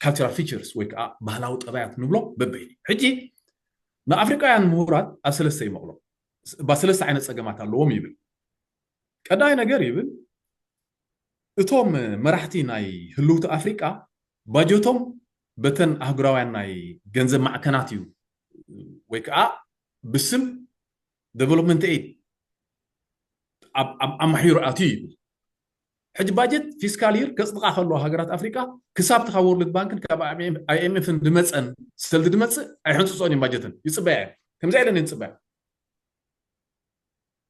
ካልቸራል ፊቸርስ ወይ ከዓ ባህላዊ ጠባያት ንብሎ በበይኒ። ሕጂ ንኣፍሪቃውያን ምሁራት ኣብ ሰለስተ ይመቕሎም። ባ ሰለስተ ዓይነት ፀገማት ኣለዎም ይብል። ቀዳይ ነገር ይብል፣ እቶም መራሕቲ ናይ ህልውቲ ኣፍሪቃ ባጀቶም በተን ኣህጉራውያን ናይ ገንዘብ ማዕከናት እዩ ወይ ከዓ ብስም ዴቨሎፕመንት ኤድ ኣማሒሩ ኣትዩ ይብል። ሕጂ ባጀት ፊስካል ይር ከፅድቃ ከለዋ ሃገራት ኣፍሪቃ ክሳብ እቲ ካብ ወርልድ ባንክን ካብ ኣይኤምኤፍን ድመፀን ሰልዲ ድመፅእ ኣይሕንፅፆን እዮም ባጀትን ይፅበያ እዮም። ከምዚ ኢለን ይፅበያ።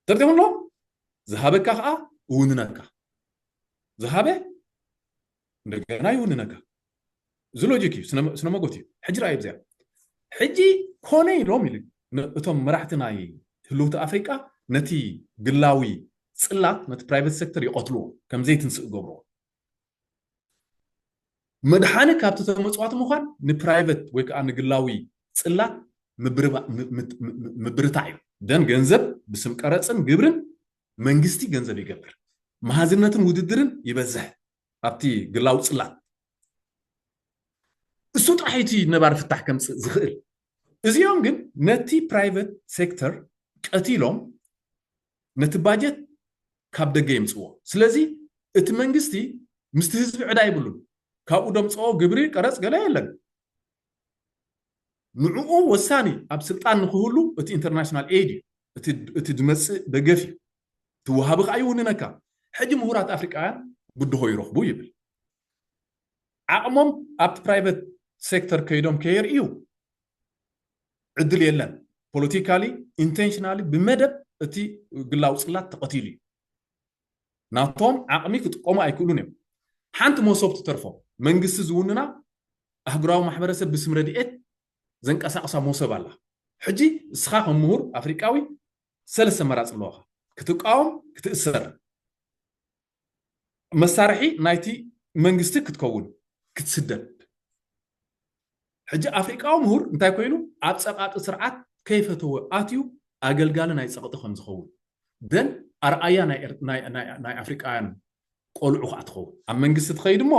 ተርዲኹም ኣሎ። ዝሃበካ ከዓ እውንነካ፣ ዝሃበ እንደገና ይውንነካ። እዚ ሎጂክ እዩ፣ ስነ መጎት እዩ። ሕጂ ረኣይ ብዚኣ ሕጂ ኮነ ኢሎም ኢሉ እቶም መራሕቲ ናይ ህልውቲ ኣፍሪቃ ነቲ ግላዊ ፅላት፣ ነቲ ፕራይቨት ሴክተር ይቐትልዎ፣ ከም ዘይትንስእ ገብርዎ። መድሓኒ ካብቲ ተመፅዋቲ ምዃን ንፕራይቨት ወይ ከዓ ንግላዊ ፅላት ምብርታዕ እዩ። ደን ገንዘብ ብስም ቀረፅን ግብርን መንግስቲ ገንዘብ ይገብር፣ መሃዝነትን ውድድርን ይበዝሕ ኣብቲ ግላዊ ፅላት። እሱ ጥራሕ እቲ ነባሪ ፍታሕ ከምፅእ ዝኽእል። እዚኦም ግን ነቲ ፕራይቨት ሴክተር ቀቲሎም ነቲ ባጀት ካብ ደገ የምፅዎ። ስለዚ እቲ መንግስቲ ምስቲ ህዝቢ ዕዳ ይብሉን፣ ካብኡ ደምፅኦ ግብሪ ቀረፅ ገለ የለን። ንዕኡ ወሳኒ ኣብ ስልጣን ንክህሉ እቲ ኢንተርናሽናል ኤድ እዩ፣ እቲ ድመፅእ ደገፍ እዩ፣ ትወሃቢ ከዓ ይውንነካ። ሕጂ ምሁራት ኣፍሪቃውያን ብድሆ ይረኽቡ ይብል። ዓቕሞም ኣብቲ ፕራይቨት ሴክተር ከይዶም ከየርእዩ ዕድል የለን። ፖለቲካሊ ኢንቴንሽናሊ ብመደብ እቲ ግላዊ ፅላት ተቐቲሉ እዩ። ናቶም ዓቕሚ ክጥቀሙ ኣይክእሉን እዮም። ሓንቲ መሶብ ትተርፎ መንግስቲ ዝውንና ኣህጉራዊ ማሕበረሰብ ብስም ረድኤት ዘንቀሳቕሳ መሶብ ኣላ። ሕጂ እስኻ ከም ምሁር ኣፍሪቃዊ ሰለስተ መራፂ ኣለዋኻ። ክትቃወም፣ ክትእሰር፣ መሳርሒ ናይቲ መንግስቲ ክትከውን፣ ክትስደድ። ሕጂ ኣፍሪቃዊ ምሁር እንታይ ኮይኑ ኣብ ፀቓጢ ስርዓት ከይፈተወ ኣትዩ ኣገልጋሊ ናይ ፀቕጢ ከም ዝኸውን ደን ኣርኣያ ናይ ኣፍሪቃውያን ቆልዑ ከዓ ትኸውን። ኣብ መንግስቲ ትኸይድ እሞ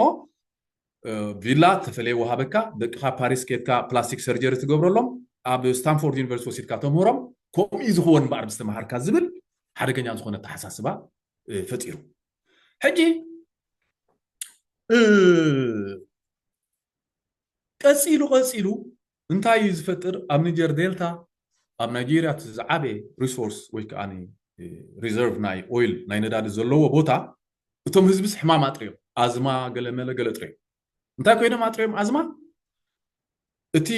ቪላ ተፈለየ ወሃበካ፣ ደቅኻ ፓሪስ ኬድካ ፕላስቲክ ሰርጀሪ ትገብረሎም፣ ኣብ ስታንፎርድ ዩኒቨርሲቲ ወሲድካ ተምህሮም፣ ከምኡ እዩ ዝኸውን እምበኣር ምስተምሃርካ ዝብል ሓደገኛ ዝኾነ ኣተሓሳስባ ፈጢሩ። ሕጂ ቀፂሉ ቀፂሉ እንታይ እዩ ዝፈጥር? ኣብ ኒጀር ዴልታ፣ ኣብ ናይጄርያ እቲ ዝዓበየ ሪሶርስ ወይ ከዓ ሪዘርቭ ናይ ኦይል ናይ ነዳዲ ዘለዎ ቦታ፣ እቶም ህዝብስ ሕማም ኣጥርዮም፣ ኣዝማ ገለመለ ገለ ጥርዮም። እንታይ ኮይኖም ኣጥርዮም ኣዝማ? እቲ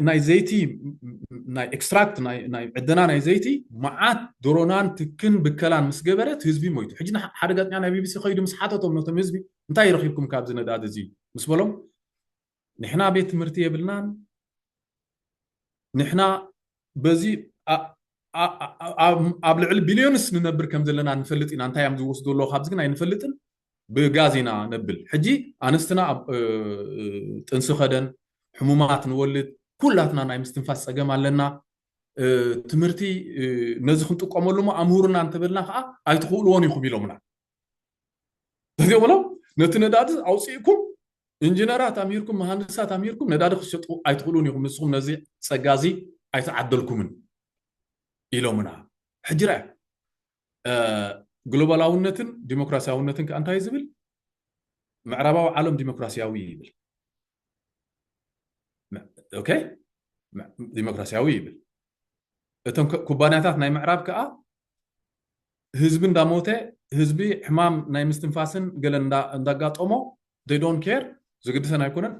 ናይ ዘይቲ ናይ ኤክስትራክት ናይ ዕደና ናይ ዘይቲ መዓት ድሮናን ትክን ብከላን ምስ ገበረ እቲ ህዝቢ ሞይቱ። ሕጂ ሓደ ጋዜጠኛ ናይ ቢቢሲ ከይዱ ምስ ሓተቶም ነቶም ህዝቢ እንታይ ረኺብኩም ካብዚ ነዳዲ እዚ ምስ በሎም፣ ንሕና ቤት ትምህርቲ የብልናን፣ ንሕና በዚ ኣብ ልዕሊ ቢልዮንስ ንነብር ከም ዘለና ንፈልጥ ኢና። እንታይ እዮም ዝወስዱ ኣለዉ ካብዚ ግን ኣይንፈልጥን። ብጋዝ ኢና ነብል። ሕጂ ኣንስትና ጥንሲ ከደን፣ ሕሙማት ንወልድ፣ ኩላትና ናይ ምስትንፋስ ፀገም ኣለና። ትምህርቲ ነዚ ክንጥቀመሉ ሞ ኣምህሩና እንተበልና ከዓ ኣይትኽእልዎን ኢኹም ኢሎምና። ተዚኦም ነቲ ነዳዲ ኣውፅእኩም ኢንጂነራት ኣምሂርኩም መሃንድሳት ኣምሂርኩም ነዳዲ ክትሸጡ ኣይትኽእሉን ኢኹም፣ ንስኹም ነዚ ፀጋ እዚ ኣይተዓደልኩምን ኢሎምና። ሕጂ ርኣ፣ ግሎባላውነትን ዲሞክራሲያውነትን ከ እንታይ ዝብል? ምዕራባዊ ዓለም ዲሞክራሲያዊ ይብል። ኦኬ፣ ዲሞክራሲያዊ ይብል። እቶም ኩባንያታት ናይ ምዕራብ ከዓ ህዝቢ እንዳሞተ፣ ህዝቢ ሕማም ናይ ምስትንፋስን ገለ እንዳጋጠሞ they don't care፣ ዘገድሰን ኣይኮነን።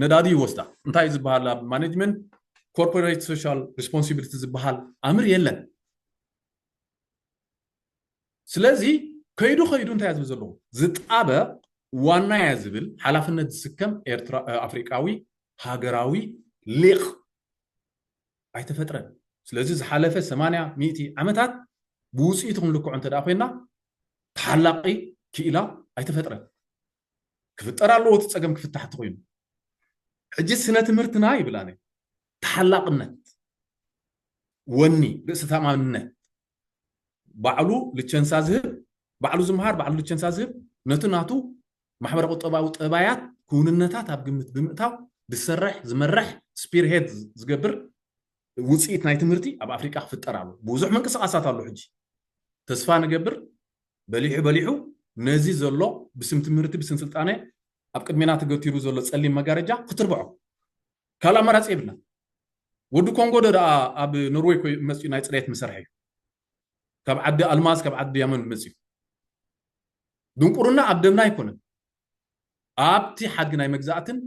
ነዳዲ ይወስዳ። እንታይ ዝበሃል ኣብ ማኔጅመንት ኮርፖሬት ሶሻል ሪስፖንሲቢሊቲ ዝበሃል ኣምር የለን። ስለዚ ከይዱ ከይዱ እንታይ ዝብል ዘለኹ ዝጣበቕ ዋና እያ ዝብል ሓላፍነት ዝስከም ኤርትራ ኣፍሪቃዊ ሃገራዊ ሊቕ ኣይተፈጥረን። ስለዚ ዝሓለፈ ሰማንያ ሚእቲ ዓመታት ብውፅኢቱ ክንልክዖ እንተ ደኣ ኮይና ተሓላቂ ክኢላ ኣይተፈጥረን። ክፍጠር ኣለዎ እቲ ፀገም ክፍታሕ እንተኮይኑ። ሕጂ ስነ ትምህርትና ይብል ኣነ ተሓላቅነት፣ ወኒ፣ ርእሰ ተኣማንነት፣ ባዕሉ ልቸንሳ ዝህብ፣ ባዕሉ ዝምሃር፣ ባዕሉ ልቸንሳ ዝህብ፣ ነቲ ናቱ ማሕበረ ቁጠባዊ ጠባያት ክውንነታት ኣብ ግምት ብምእታው ዝሰርሕ ዝመርሕ ስፒርሄድ ዝገብር ውፅኢት ናይ ትምህርቲ ኣብ ኣፍሪቃ ክፍጠር ኣሎ። ብዙሕ ምንቅስቃሳት ኣሎ። ሕጂ ተስፋ ንገብር በሊሑ በሊሑ ነዚ ዘሎ ብስም ትምህርቲ ብስም ስልጣነ ኣብ ቅድሜና ተገቲሩ ዘሎ ፀሊም መጋረጃ ክትርብዖ ካልእ ኣማራፂ የብልና። ወዲ ኮንጎ ዶ ደኣ ኣብ ኖርወይ ኮይ መፅኡ ናይ ፅሬት መሰርሒ እዩ። ካብ ዓዲ ኣልማዝ ካብ ዓዲ ዲያመንድ መፅኡ። ድንቁርና ኣብ ደምና ኣይኮነን። ኣብቲ ሓድጊ ናይ መግዛእትን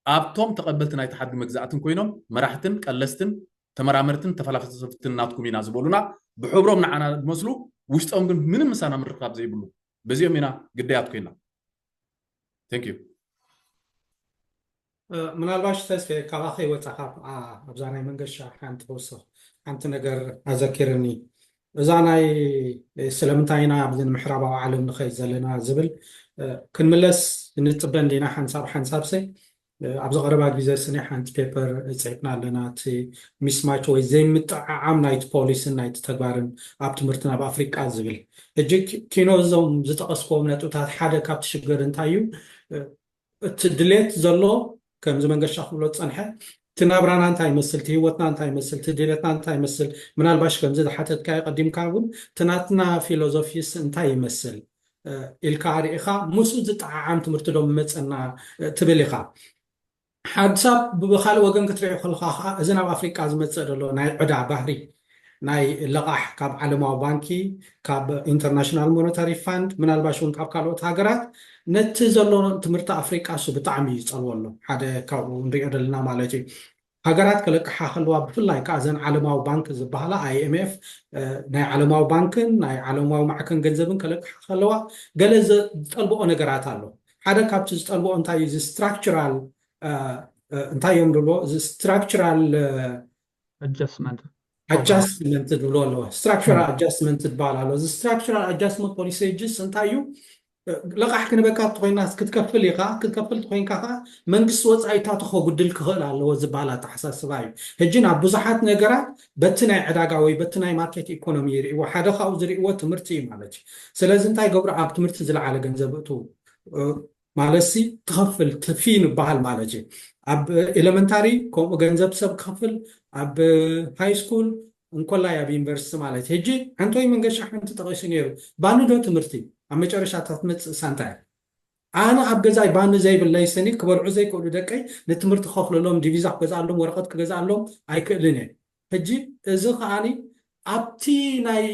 ኣብቶም ተቐበልቲ ናይቲ ሓድጊ መግዛእትን ኮይኖም መራሕትን ቀለስትን ተመራመርትን ተፈላሰፍትን ናትኩም ኢና ዝበሉና ብሕብሮም ንዓና ዝመስሉ ውሽጦም ግን ምንም ምሳና ምርኻብ ዘይብሉ በዚኦም ኢና ግዳያት ኮይና። Thank you። ምናልባሽ ተስፌ ካባኸ ይወፃ ካብ ኣብዛ ናይ መንገሻ ሓንቲ ተወሰኽ ሓንቲ ነገር ኣዘኪርኒ። እዛ ናይ ስለምንታይ ኢና ኣብዚ ንምሕራባዊ ዓለም ንኸይድ ዘለና ዝብል ክንምለስ ንፅበ እንዲና ሓንሳብ ሓንሳብ ሰ ኣብዚ ቀረባ ግዜ ስኒ ሓንቲ ፔፐር ፅሒፍና ኣለና። እቲ ሚስማች ወይ ዘይምጥዕዓም ናይቲ ፖሊስን ናይቲ ተግባርን ኣብ ትምህርትን ኣብ ኣፍሪቃ ዝብል። ሕጂ ኪኖ እዞም ዝጠቐስክዎም ነጥብታት ሓደ ካብቲ ሽግር እንታይ እዩ? እቲ ድሌት ዘሎ ከምዚ መንገሻ ክብሎ ዝፀንሐ እቲ ናብራና እንታይ ይመስል፣ እቲ ህይወትና እንታይ ይመስል፣ እቲ ድሌትና እንታይ ይመስል፣ ምናልባሽ ከምዚ ዝሓተትካዮ ቀዲምካ እውን እቲ ናትና ፊሎዞፊስ እንታይ ይመስል ኢልካ ርኢኻ ምስኡ ዝጠዓዓም ትምህርቲ ዶ ምመፀና ትብል ኢኻ። ሓንሳብ ብካልእ ወገን ክትሪኦ ከለካ ከዓ እዚ ናብ ኣፍሪቃ ዝመፅእ ዘሎ ናይ ዕዳ ባህሪ ናይ ለቓሕ ካብ ዓለማዊ ባንኪ ካብ ኢንተርናሽናል ሞነታሪ ፋንድ ምናልባሽ እውን ካብ ካልኦት ሃገራት ነቲ ዘሎ ትምህርቲ ኣፍሪቃ እሱ ብጣዕሚ እዩ ዝፀልወሎ ሓደ ካብኡ ንሪኦ ዘለና ማለት እዩ። ሃገራት ከለቅሓ ከለዋ ብፍላይ ከዓ እዘን ዓለማዊ ባንክ ዝበሃላ ኣይኤምኤፍ ናይ ዓለማዊ ባንክን ናይ ዓለማዊ ማዕከን ገንዘብን ከለቅሓ ከለዋ ገለ ዝጠልብኦ ነገራት ኣሎ። ሓደ ካብቲ ዝጠልብኦ እንታይ እዩ እዚ ስትራክቸራል እንታይ እዮም ድብሎ እዚ ስትራክቸራል ኣጃስትመንት ኣጃስትመንት ድብሎ ኣለዎ። ስትራክቸራል ኣጃስትመንት ዝበሃል ኣሎ። እዚ ስትራክቸራል ኣጃስትመንት ፖሊሲ ጅስ እንታይ እዩ? ለቃሕ ክንበካ ተኮይና ክትከፍል ኢኻ ክትከፍል ተኮይንካ ከዓ መንግስቲ ወፃኢታቱ ከጉድል ክኽእል ኣለዎ ዝበሃል ኣተሓሳስባ እዩ። ሕጂ ናብ ብዙሓት ነገራት በቲ ናይ ዕዳጋ ወይ በቲ ናይ ማርኬት ኢኮኖሚ ይርእዎ ሓደ ካብኡ ዝርእዎ ትምህርቲ እዩ ማለት እዩ። ስለዚ እንታይ ገብሩ ኣብ ትምህርቲ ዝለዓለ ገንዘብ እቱ ማለት ሲ ትኸፍል ትፊ ንበሃል ማለት እዩ። ኣብ ኤሌመንታሪ ከምኡ ገንዘብ ሰብ ክኸፍል ኣብ ሃይ ስኩል እንኮላይ ኣብ ዩኒቨርሲቲ ማለት ሕጂ ኣንቶኒ መንገሻ ሓንቲ ጠቒሱ ነይሩ ባኒ ዶ ትምህርቲ ኣብ መጨረሻታ ትመፅእ ሳንታ እያ። ኣነ ኣብ ገዛይ ባኒ ዘይብለይ ስኒ ክበልዑ ዘይክእሉ ደቀይ ንትምህርቲ ክኸፍለሎም ዲቪዛ ክገዝኣሎም ወረቐት ክገዝኣሎም ኣይክእልን እየ። ሕጂ እዚ ከዓኒ ኣብቲ ናይ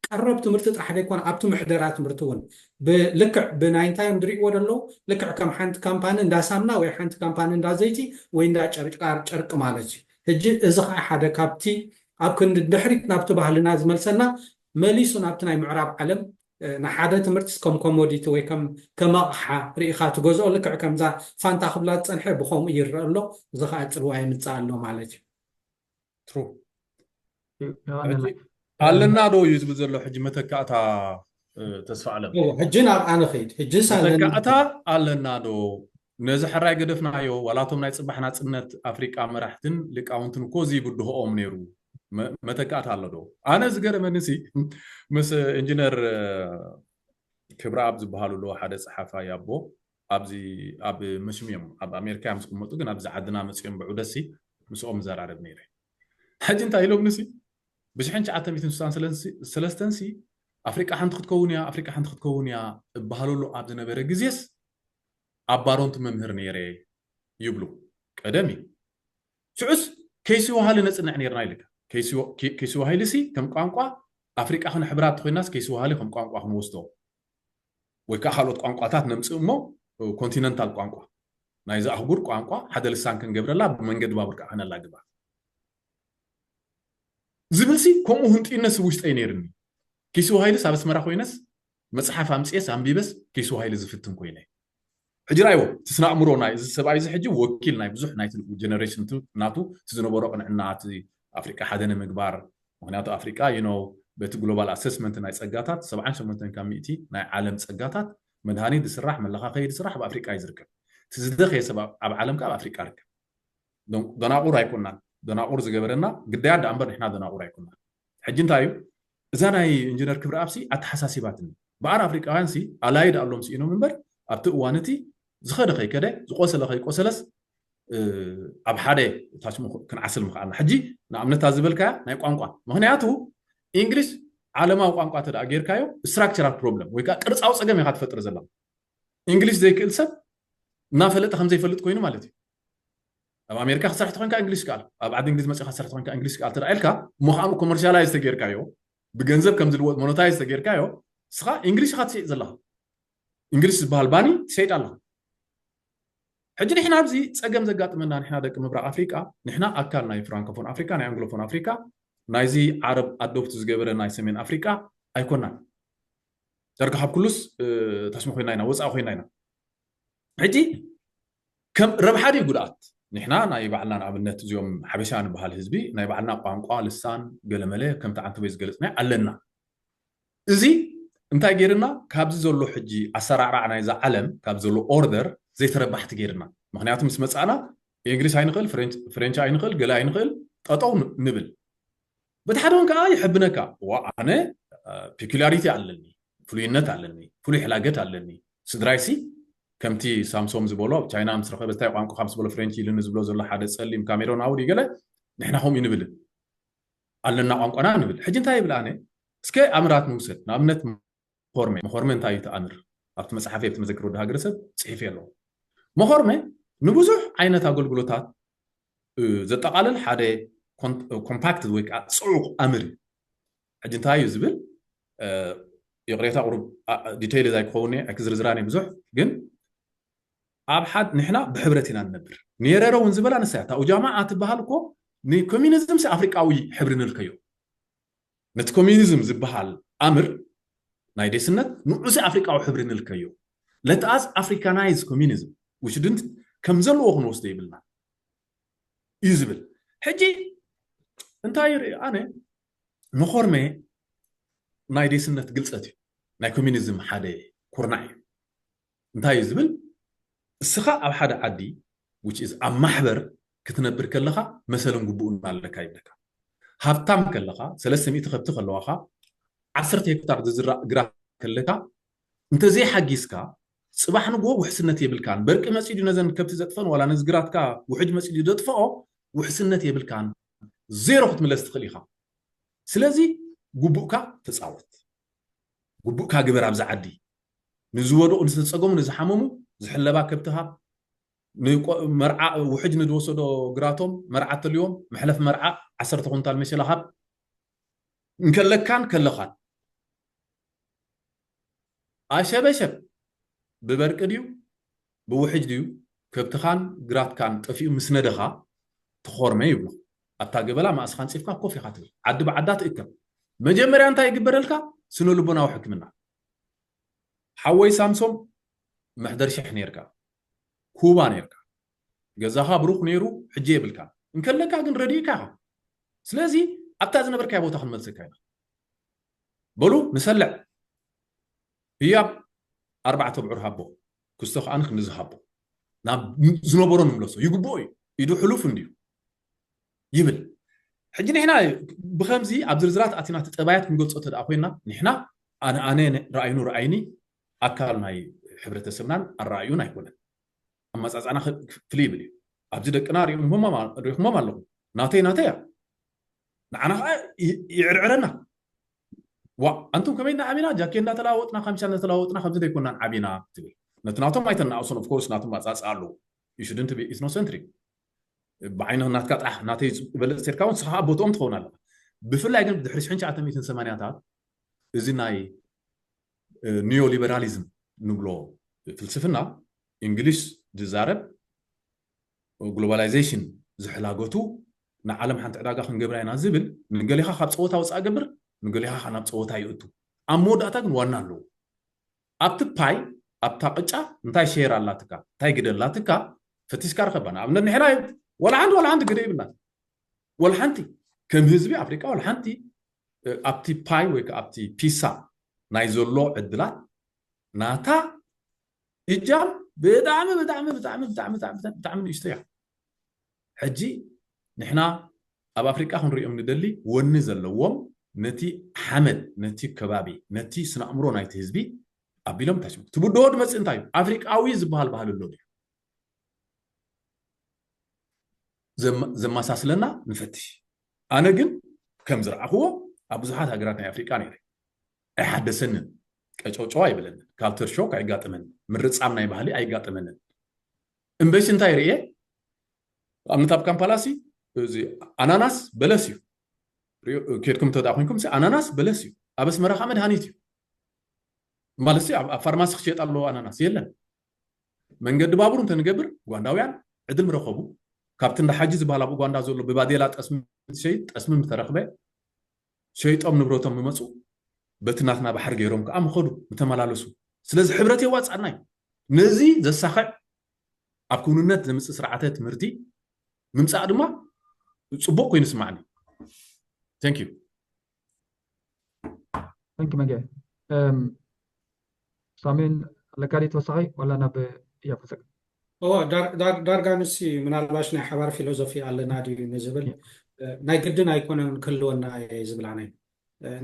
ቀረብ ትምህርቲ ጥራሕ ዘይኮነ ኣብቲ ምሕደራ ትምህርቲ እውን ብልክዕ ብናይ እንታይ እዮም ዝርእይዎ ዘለዉ ልክዕ ከም ሓንቲ ካምፓኒ እንዳ ሳምና ወይ ሓንቲ ካምፓኒ እንዳ ዘይቲ ወይ እንዳ ጨርቃ ጨርቂ ማለት እዩ። ሕጂ እዚ ከዓ ሓደ ካብቲ ኣብ ክንዲ ድሕሪት ናብቲ ባህልና ዝመልሰና መሊሱ ናብቲ ናይ ምዕራብ ዓለም ንሓደ ትምህርቲ ከም ኮሞዲቲ ወይ ከም ከም ኣቕሓ ርኢኻ ትገዝኦ ልክዕ ከምዛ ፋንታ ክብላ ዝፀንሐ ብከምኡ ይረአ ኣሎ። እዚ ከዓ ፅልዋ የምፅእ ኣሎ ማለት እዩ። ትሩ ኣለና ዶ እዩ ዝብል ዘሎ ሕጂ መተካእታ? ተስፋ ኣለም፣ ሕጂ ናብ ኣነ ኸይድ። ሕጂ መተካእታ ኣለና ዶ? ነዚ ሕራይ ገደፍናዮ። ዋላቶም ናይ ፅባሕ ናፅነት ኣፍሪቃ መራሕትን ሊቃውንትን እኮ እዚ ብድሆኦም ነይሩ። መተካእታ ኣሎ ዶ? ኣነ ዝገረመኒ ሲ ምስ ኢንጂነር ክብረኣብ ዝበሃሉ ኣለዎ ሓደ ፀሓፋይ ኣቦ ኣብዚ ኣብ መስም እዮም ኣብ ኣሜሪካ እዮም ዝቅመጡ፣ ግን ኣብዚ ዓድና መፅኦም ብዑደሲ ምስኦም ዘራረብ ነይረ። ሕጂ እንታይ ኢሎም ንሲ ብሽሕን ትሽዓተ ሚእትን ስሳን ሰለስተን ሲ ኣፍሪቃ ሓንቲ ክትከውን እያ፣ ኣፍሪቃ ሓንቲ ክትከውን እያ እበሃለሉ ኣብ ዝነበረ ግዜስ ኣብ ባሮንት መምህር ነይረ ይብሉ። ቀደም እዩ። ሽዑስ ከይሲ ወሃሊ ነፅንዕ ነርና ኢልካ። ከይሲ ወሃሊ ሲ ከም ቋንቋ ኣፍሪቃ ክንሕብራ ተኮይናስ ከይሲ ወሃሊ ከም ቋንቋ ክንወስዶ ወይ ከዓ ካልኦት ቋንቋታት ነምፅእ እሞ ኮንቲነንታል ቋንቋ ናይዚ ኣህጉር ቋንቋ ሓደ ልሳን ክንገብረላ ብመንገዲ ባቡር ከዓ ከነላግባ ዝብል ሲ ከምኡ ህንጥዩነት ውሽጠይ ነይርኒ። ኪሱ ሃይልስ ኣብ ኣስመራ ኮይነስ መፅሓፍ ኣምፅኤስ ኣንቢበስ ኪሱ ሃይል ዝፍትን ኮይነ። ሕጂ ራይዎ ትስና ኣእምሮ ናይ እዚ ሰብኣይ እዚ ሕጂ ወኪል ናይ ብዙሕ ናይ ጀነሬሽን ናቱ እቲ ዝነበሮ ቅንዕና እቲ ኣፍሪቃ ሓደ ንምግባር። ምክንያቱ ኣፍሪቃ you know በቲ ግሎባል ኣሰስመንት ናይ ፀጋታት ሰብዓን ሸሞንተን ካብ ሚእቲ ናይ ዓለም ፀጋታት መድሃኒት ዝስራሕ መለኻኸይ ዝስራሕ ኣብ ኣፍሪቃ እዩ ዝርከብ። እቲ ዝደኸየ ሰብ ኣብ ዓለም ከዓ ኣብ ኣፍሪቃ ርከብ። ደናቁር ኣይኮናን። ደናቁር ዝገበረና ግዳያት ደኣ እምበር ንሕና ደናቁር ኣይኮናን። ሕጂ እንታይ እዩ እዛ ናይ ኢንጂነር ክብረኣብ ሲ ኣተሓሳሲባትኒ። በኣር ኣፍሪቃውያን ሲ ኣላይድ ኣሎም ስኢኖም እምበር ኣብቲ እዋን እቲ ዝኸደ ከይከደ ዝቆሰለ ከይቆሰለስ ኣብ ሓደ ታች ክንዓስል ምኽኣልና። ሕጂ ንኣብነታ ዝበልካያ ናይ ቋንቋ ምክንያቱ እንግሊሽ ዓለማዊ ቋንቋ ተደኣ ጌርካዮ ስትራክቸራል ፕሮብለም ወይ ከዓ ቅርፃዊ ፀገም ኢኻ ትፈጥር ዘላ። እንግሊሽ ዘይክእል ሰብ እናፈለጠ ከም ዘይፈልጥ ኮይኑ ማለት እዩ። ኣብ ኣሜሪካ ክሰርሕ ተኮንካ እንግሊሽ ክኣል፣ ኣብ ዓዲ እንግሊዝ መፂኻ ክሰርሕ ተኮንካ እንግሊሽ ክኣል ተደኣ ኢልካ እሞ ከዓኑ ኮመርሻላይዝ ተጌርካዮ ብገንዘብ ከም ዝልወጥ ሞኖታይዝ ተጌርካዮ እስኻ እንግሊሽ ኢኻ ትሸይጥ ዘለኻ። እንግሊሽ ዝበሃል ባኒ ትሸይጥ ኣለኻ። ሕጂ ንሕና ኣብዚ ፀገም ዘጋጥመና ንሕና ደቂ ምብራቅ ኣፍሪቃ ንሕና ኣካል ናይ ፍራንኮፎን ኣፍሪካ ናይ ኣንግሎፎን ኣፍሪካ ናይዚ ዓረብ ኣዶፕት ዝገበረ ናይ ሰሜን ኣፍሪቃ ኣይኮናን። ጨርቂ ካብ ኩሉስ ታሽሚ ኮይና ኢና ወፃኢ ኮይና ኢና። ሕጂ ከም ረብሓ ድዩ ጉድኣት? ንሕና ናይ ባዕልና ንኣብነት እዚኦም ሓበሻ ንበሃል ህዝቢ ናይ ባዕልና ቋንቋ ልሳን ገለመለ ከምቲ ዓንተቦይ ዝገለፅናዮ ኣለና። እዚ እንታይ ገይርና ካብዚ ዘሎ ሕጂ ኣሰራርዓ ናይዛ ዓለም ካብ ዘሎ ኦርደር ዘይተረባሕቲ ገይርና። ምክንያቱ ምስ መፃእና እንግሊሽ ኣይንኽእል፣ ፍሬንች ኣይንኽእል፣ ገለ ኣይንኽእል፣ ጠጠው ንብል። በቲ ሓደ ወን ከዓ ይሕብነካ ዋ ኣነ ፒኩላሪቲ ኣለኒ፣ ፍሉይነት ኣለኒ፣ ፍሉይ ሕላገት ኣለኒ። ስድራይሲ ከምቲ ሳምሶም ዝበሎ ቻይና ምስ ረኸበ እንታይ ቋንቋ ምስ በሎ ፍሬንች ኢሉኒ ዝብሎ ዘሎ ሓደ ፀሊም ካሜሮናዊ ድዩ ገለ ንሕና ከምኡ ይንብልን ኣለና ቋንቋና ንብል። ሕጂ እንታይ ይብል ኣነ እስከ ኣምራት ንውሰድ ንኣብነት መኾርሜ መኾርሜ እንታይ እዩ ተኣምር ኣብቲ መፅሓፈይ ኣብቲ መዘክር ወዲ ሃገረሰብ ፅሒፈ ኣለዎ። መኾርሜ ንብዙሕ ዓይነት ኣገልግሎታት ዘጠቓልል ሓደ ኮምፓክት ወይ ከዓ ፅዑቕ ኣምር እዩ። ሕጂ እንታይ እዩ ዝብል ይቕሬታ ቁሩብ ዲቴይል ዛይ ክኸውን ክዝርዝራኒ ብዙሕ ግን ኣብ ሓድ ንሕና ብሕብረት ኢና ንነብር። ኔረረ እውን ዝበላ ንሳ እያ። ታኡጃማ ኣትበሃል እኮ ንኮሚኒዝም ሲ ኣፍሪቃዊ ሕብሪ ንልከዮ። ነቲ ኮሚኒዝም ዝበሃል ኣምር ናይ ዴስነት ንዑ ሲ ኣፍሪቃዊ ሕብሪ ንልከዮ። ለትኣስ ኣፍሪካናይዝ ኮሚኒዝም ውሽድንት ከም ዘለዎ ክንወስዶ ይብልና እዩ ዝብል። ሕጂ እንታይ ይርኢ ኣነ ንኾርሜ ናይ ዴስነት ግልፀት እዩ። ናይ ኮሚኒዝም ሓደ ኩርናዕ እዩ። እንታይ እዩ ዝብል እስኻ ኣብ ሓደ ዓዲ which is ኣብ ማሕበር ክትነብር ከለኻ መሰልን ግቡእን ኣለካ ይብለካ። ሃብታም ከለኻ ሰለስተ ሚእቲ ከብቲ ከለዋኻ ዓሰርተ ሄክታር ዝዝራእ ግራት ከለካ እንተዘይሓጊዝካ ፅባሕ ንግሆ ውሕስነት የብልካን። በርቂ መፂኡ ነዘን ከብቲ ዘጥፈን ዋላ ነዚ ግራትካ ውሕጅ መፂኡ ዘጥፍኦ ውሕስነት የብልካን። ዜሮ ክትምለስ ትኽእል ኢኻ። ስለዚ ግቡእካ ተፃወት፣ ግቡእካ ግበር። ኣብዚ ዓዲ ንዝወደቑ ንዝተፀገሙ ንዝሓመሙ ዝሕለባ ከብቲ ሃብ፣ መርዓ ውሕጅ ንዝወሰዶ ግራቶም መርዓ ተልዮም መሕለፍ መርዓ ዓሰርተ ኩንታል መሸላ ሃብ። እንከለካን ከለኻን ኣሸበሸብ ብበርቂ ድዩ ብውሕጅ ድዩ ከብትኻን ግራትካን ጠፊኡ ምስ ነደኻ ትኾርመ ይብሉ። ኣብታ ገበላ ማእስኻ ኣንፂፍካ ኮፍ ኢኻ ትብል። ዓዲ ብዓዳ ትእከብ። መጀመርያ እንታይ ይግበረልካ? ስነ ልቦናዊ ሕክምና። ሓወይ ሳምሶም መሕደር ሽሕ ነርካ፣ ኩባ ነርካ፣ ገዛኻ ብሩኽ ነይሩ፣ ሕጂ የብልካ እንከለካ ግን ረዲእካ ኢኻ። ስለዚ ኣብታ ዝነበርካዮ ቦታ ክንመልሰካ ኢና። በሉ ንሰልዕ። ህያብ ኣርባዕተ ብዑር ሃቦ፣ ክስቶ ከኣ ንክንዲ ዝሃቦ፣ ናብ ዝነበሮ ንምለሶ። ይግብኦ እዩ፣ ኢዱ ሕሉፍ እንድዩ ይብል። ሕጂ ንሕና ብኸምዚ ኣብ ዝርዝራት ኣቲና እቲ ጠባያት ክንገልጾ እንተ ደኣ ኮይና፣ ንሕና ኣነ ኣነ ረኣይኑ ረኣይኒ ኣካል ናይ ሕብረተሰብናን ኣረኣእዩን ኣይኮነን። ኣመጻጽኣና ክ- ፍልይ ይብል እዩ። ኣብዚ ደቅና ሪኹሞም ኣ- ሪኹሞም ኣለኹም። ናተይ ናተይ እያ። ንዓና ከዓ ይ- ይዕርዕረና። ዋ ኣንቱም ከመይ እናዓቢና ጃኬ እንዳተለዋወጥና ካምቻ እንዳተለዋወጥና ከምዚ ዘይኮናን ዓቢና ትብል። ነቲ ናቶም ኣይተናእሶን። Of course ናቶም ኣጻጽኣ ኣለዉ። You shouldn't be ethnocentric። ብዓይኒ ናትካ ጥራሕ ናተይ ዝበለጽ ተርካ እውን ንስኻ ኣብ ቦትኦም ትኸውን ኣለኻ። ብፍላይ ግን ድሕሪ ሽሕን ትሽዓተ ሚእትን ሰማንያታት እዚ ናይ ኒዮሊበራሊዝም ንብሎ ፍልስፍና፣ እንግሊሽ ዝዛረብ፣ ግሎባላይዜሽን ዝሕላገቱ፣ ንዓለም ሓንቲ ዕዳጋ ክንገብራ ኢና ዝብል፣ ንገሊኻ ካብ ፀወታ ወፃእ ገብር፣ ንገሊኻ ካብ ናብ ፀወታ ይእቱ። ኣብ መወዳእታ ግን ዋና ኣለዎ። ኣብቲ ፓይ፣ ኣብታ ቅጫ እንታይ ሼር ኣላትካ፣ እንታይ ግደ ኣላትካ ፈቲስካ ርኸባ። ንኣብነት ንሕና ወላ ሓንቲ ወላ ሓንቲ ግደ ይብልና፣ ወላ ሓንቲ ከም ህዝቢ ኣፍሪቃ ወላ ሓንቲ ኣብቲ ፓይ ወይ ኣብቲ ፒሳ ናይ ዘሎ ዕድላት ናታ እጃም ብጣዕሚ ብጣዕሚ ብጣዕሚ ብጣዕሚ ብጣዕሚ ብጣዕሚ ንእሽቶ እያ። ሕጂ ንሕና ኣብ ኣፍሪቃ ክንሪኦም ንደሊ ወኒ ዘለዎም ነቲ ሓመድ ነቲ ከባቢ ነቲ ስነ ኣእምሮ ናይቲ ህዝቢ ኣቢሎም ታሽሙ ትብድሆ ድመፅእ እንታይ እዩ ኣፍሪቃዊ ዝበሃል ባህል ኣሎ ድዩ? ዘማሳስለና ንፈትሽ። ኣነ ግን ከም ዝረኣኽዎ ኣብ ብዙሓት ሃገራት ናይ ኣፍሪቃ ነይረ ኣይሓደሰንን። ቀጨውጨው ኣይብለንን። ካልቸር ሾክ ኣይጋጥመንን። ምርጻም ናይ ባህሊ ኣይጋጥመንን። እምበይሲ እንታይ ርእየ ኣብነት ኣብ ካምፓላሲ እዚ ኣናናስ በለስ እዩ። ኬድኩም እንተ ኮይንኩም ኣናናስ በለስ እዩ። ኣብ ኣስመራ ከዓ መድሃኒት እዩ ማለት ኣብ ፋርማሲ ክሸጥ ኣለዎ ኣናናስ የለን። መንገዲ ባቡር እንተንገብር ኡጋንዳውያን ዕድል ምረኸቡ። ካብቲ እንዳ ሓጂ ዝበሃል ኣብ ኡጋንዳ ዘሎ ብባዴላ ጠስሚ ትሸይጥ ጠስሚ ምተረኽበ ሸይጦም ንብረቶም ምመፁ። በቲ ናትና ባሕሪ ገይሮም ከዓ ምኸዱ ምተመላለሱ። ስለዚ ሕብረት የዋፅኣና እዩ። ነዚ ዘሳኽዕ ኣብ ክውንነት ዘምፅእ ስርዓተ ትምህርቲ ምምፃእ ድማ ፅቡቅ ኮይኑ ስማዕኒ። Thank you። Thank you መገ። ሳሜን ኣለካ ድዩ ተወሳኺ ዋላ ናብ እያ ፈሰግ? እዎ ዳርጋ ንሲ ምናልባሽ ናይ ሓባር ፊሎዞፊ ኣለና ድዩ ንዝብል ናይ ግድን ኣይኮነን ክህልወና እየ ዝብላነ።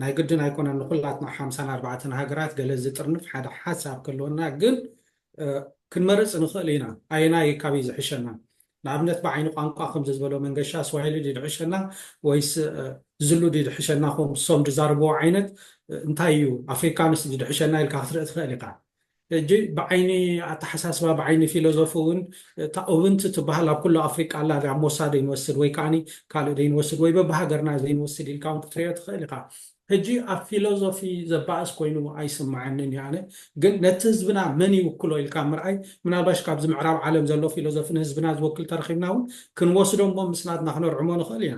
ናይ ግድን ኣይኮነን ንኩላትና ሓምሳን ኣርባዕተን ሃገራት ገለ ዝጥርንፍ ሓደ ሓሳብ ክህልወና ግን ክንመርፅ ንኽእል ኢና። ኣየናይ እዩ ካበይ ዝሕሸና? ንኣብነት ብዓይኒ ቋንቋ ከምዚ ዝበሎ መንገሻ ስዋሂሊ ድዩ ዝሕሸና ወይስ ዝሉ ድዩ ዝሕሸና? ከም ሶም ዝዛረብዎ ዓይነት እንታይ እዩ ኣፍሪካንስ ድዩ ዝሕሸና ኢልካ ክትርኢ ትኽእል ኢኻ። ሕጂ ብዓይኒ ኣተሓሳስባ ብዓይኒ ፊሎዞፊ እውን እታ ኡብንቲ ትበሃል ኣብ ኩሉ ኣፍሪቃ ኣላ ኣብ ሞሳዶ ይንወስድ ወይ ከዓ ካልእ ዘይንወስድ ወይ በብሃገርና ዘይንወስድ ኢልካ እውን ክትሪኦ ትኽእል ኢኻ። ሕጂ ኣብ ፊሎዞፊ ዘባእስ ኮይኑ ኣይስማዓንን እየ ኣነ። ግን ነቲ ህዝብና መን ይውክሎ ኢልካ ምርኣይ ምናልባሽ ካብዚ ምዕራብ ዓለም ዘሎ ፊሎዞፊ ንህዝብና ዝወክል ተረኺብና እውን ክንወስዶ እሞ ምስ ናትና ክነርዕሞ ንኽእል ኢና።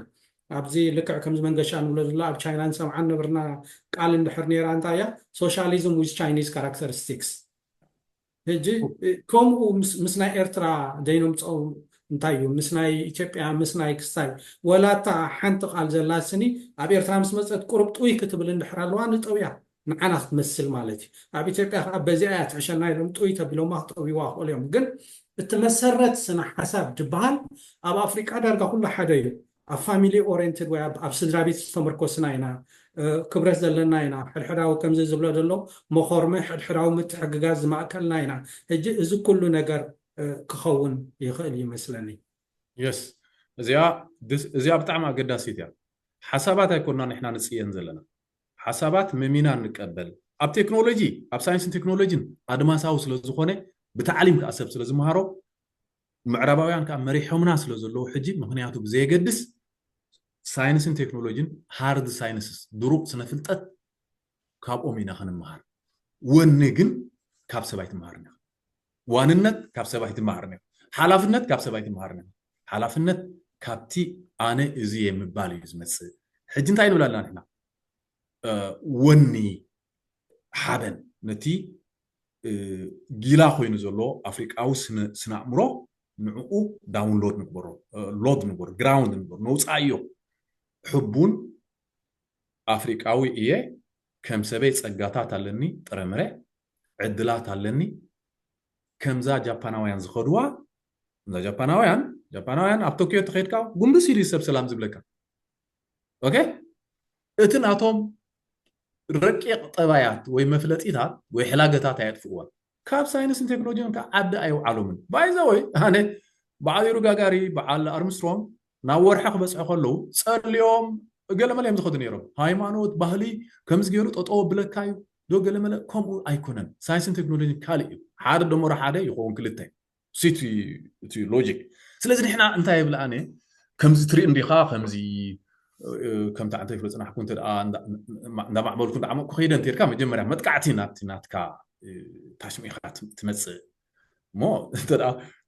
ኣብዚ ልክዕ ከምዚ መንገሻ ንብሎ ዘሎ ኣብ ቻይና ንሰምዓ ነበርና ቃል እንድሕር ነይራ እንታይ እያ socialism with Chinese characteristics። ሕጂ ከምኡ ምስ ናይ ኤርትራ ዘይነምፀው እንታይ እዩ ምስ ናይ ኢትዮጵያ ምስ ናይ ክስታይ ወላታ ሓንቲ ቃል ዘላ ስኒ ኣብ ኤርትራ ምስ መፀት ቁሩብ ጥውይ ክትብል እንድሕር ኣለዋ ንጠውያ ንዓና ክትመስል ማለት እዩ። ኣብ ኢትዮጵያ ከዓ በዚኣ እያ ትሕሸና ኢሎም ጥውይ ተቢሎማ ክጠውይዋ ክኽእሉ እዮም። ግን እቲ መሰረት ስነ ሓሳብ ዝበሃል ኣብ ኣፍሪቃ ዳርጋ ኩሉ ሓደ እዩ። ኣብ family oriented ወይ ኣብ ስድራ ቤት ዝተመርኮስና ኢና። ክብረት ዘለና ኢና። ሕድሕዳዊ ከምዚ ዝብሎ ዘሎ መኾርምሕ ሕድሕዳዊ ምትሕግጋዝ ዝማእከልና ኢና። ሕጂ እዚ ኩሉ ነገር ክኸውን ይኽእል ይመስለኒ። የስ እዚኣ እዚኣ ብጣዕሚ ኣገዳሲት እያ። ሓሳባት ኣይኮና ንሕና ንፅየን ዘለና ሓሳባት መሚና ንቀበል። ኣብ ቴክኖሎጂ ኣብ ሳይንስን ቴክኖሎጂን ኣድማሳዊ ስለዝኾነ ብታዕሊም ከዓ ሰብ ስለዝመሃሮ ምዕራባውያን ከዓ መሪሖምና ስለዘለዉ ሕጂ ምክንያቱ ብዘየገድስ ሳይንስን ቴክኖሎጂን hard sciences ድሩቕ ስነ ፍልጠት ካብኦም ኢና ክንመሃር። ወኒ ግን ካብ ሰብ ኣይትመሃርን ኢኻ። ዋንነት ካብ ሰብ ኣይትመሃርን ኢኻ። ሓላፍነት ካብ ሰብ ኣይትመሃርን ኢኻ። ሓላፍነት ካብቲ ኣነ እዚ እየ ምባል እዩ ዝመፅእ። ሕጂ እንታይ ንብል ኣለና ንሕና? ወኒ ሓበን ነቲ ጊላ ኮይኑ ዘሎ ኣፍሪቃዊ ስነ ኣእምሮ ንዕኡ download ንግበሮ፣ load ንግበሮ፣ ground ንግበሮ፣ ነውፃእዮ። ሕቡን ኣፍሪቃዊ እየ፣ ከም ሰበይ ጸጋታት ኣለኒ፣ ጥረምረ ዕድላት ኣለኒ፣ ከምዛ ጃፓናውያን ዝኸድዋ፣ ከምዛ ጃፓናውያን ጃፓናውያን ኣብ ቶኪዮ ተኸድካ ጉንብስ ኢሉ ሰብ ሰላም ዝብለካ። ኦኬ፣ እቲ ናቶም ረቂቕ ጠባያት ወይ መፍለጢታት ወይ ሕላገታት ኣየጥፍእዋ። ካብ ሳይንስን ቴክኖሎጂን ካብ ዓዲ ኣይውዓሎምን። ባይዘወይ ኣነ በዓል ዩሩጋጋሪ በዓል ኣርምስትሮንግ ናብ ወርሒ ክበፅሑ ከለዉ ጸልዮም ገለመለ እዮም ዝኸዱ ነይሮም። ሃይማኖት፣ ባህሊ ከምዚ ገይሩ ጠጠው ብለካ እዩ ዶ ገለመለ? ከምኡ ኣይኮነን። ሳይንስን ቴክኖሎጂን ካልእ እዩ። ሓደ ደመሮ ሓደ ይኸውን ክልተ። ሲቲ እቲ ሎጂክ። ስለዚ ንሕና እንታይ የብል ኣነ ከምዚ ትርኢ እንዲኻ ከምዚ ከምቲ ዓንተ ይፍሎ ፅናሕኩ እንተ ደኣ እንዳማዕበልኩ እንዳዓመቕኩ ከይደ እንተርካ መጀመርያ መጥቃዕቲ ናብቲ ናትካ ታሽሚኻ ትመፅእ እሞ እንተ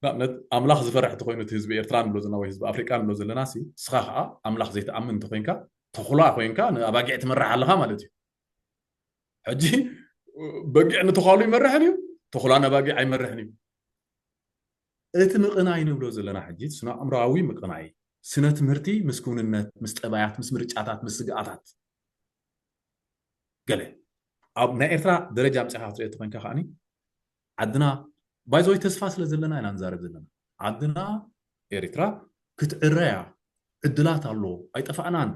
ንኣብነት ኣምላኽ ዝፈርሕ እንተኮይኑ እቲ ህዝቢ ኤርትራ ንብሎ ዘለና ወይ ህዝቢ ኣፍሪቃ ንብሎ ዘለና ሲ ንስኻ ከዓ ኣምላኽ ዘይትኣምን እንተኮይንካ ተኹላ ኮይንካ ንኣባጊዕ ትመርሕ ኣለኻ ማለት እዩ። ሕጂ በጊዕ ንተዃሉ ይመርሕን እዩ፣ ተኹላ ነባጊዕ ኣይመርሕን እዩ። እቲ ምቕናይ ንብሎ ዘለና ሕጂ ስነ ኣእምሮኣዊ ምቕናይ፣ ስነ ትምህርቲ ምስ ክውንነት፣ ምስ ጠባያት፣ ምስ ምርጫታት፣ ምስ ስግኣታት ገለ ኣብ ናይ ኤርትራ ደረጃ ኣምፂኻ ክትሪኦ ተኮይንካ ከዓኒ ዓድና ባይዘወይ ተስፋ ስለ ዘለና ኢና ንዛረብ ዘለና። ዓድና ኤርትራ ክትዕረያ ዕድላት ኣሎ ኣይጠፋእናን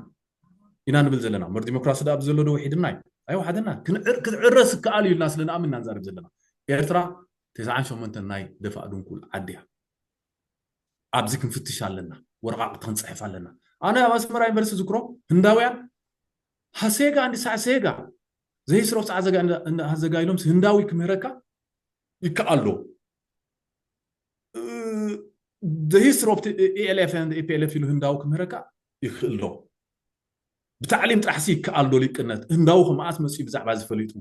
ኢና ንብል ዘለና። እምበር ዲሞክራሲ ደኣ ብዘሎ ዶ ውሒድና እዩ? ኣይወሓደና። ክትዕረ ስከኣል እዩ ኢልና ስለ ንኣምን ኢና ንዛረብ ዘለና። ኤርትራ ተስዓን ሸሞንተን ናይ ደፋእ ድንኩል ዓዲ እያ። ኣብዚ ክንፍትሽ ኣለና። ወረቓቕቲ ክንፅሕፍ ኣለና። ኣነ ኣብ ኣስመራ ዩኒቨርሲቲ ዝክሮ ህንዳውያን ሃሴጋ እንዲ ሳዕሴጋ ዘይስሮፍ ፃዕ ዘጋ ኢሎም ህንዳዊ ክምህረካ ይከኣሎ። The history of E L F and E P L F ኢሉ ህንዳዊ ክምህረካ ይኽእሎ። ብታዕሊም ጥራሕሲ ይከኣሎ ሊቅነት ህንዳዊ ከመኣስ መፅኡ ብዛዕባ ዝፈሊጡ።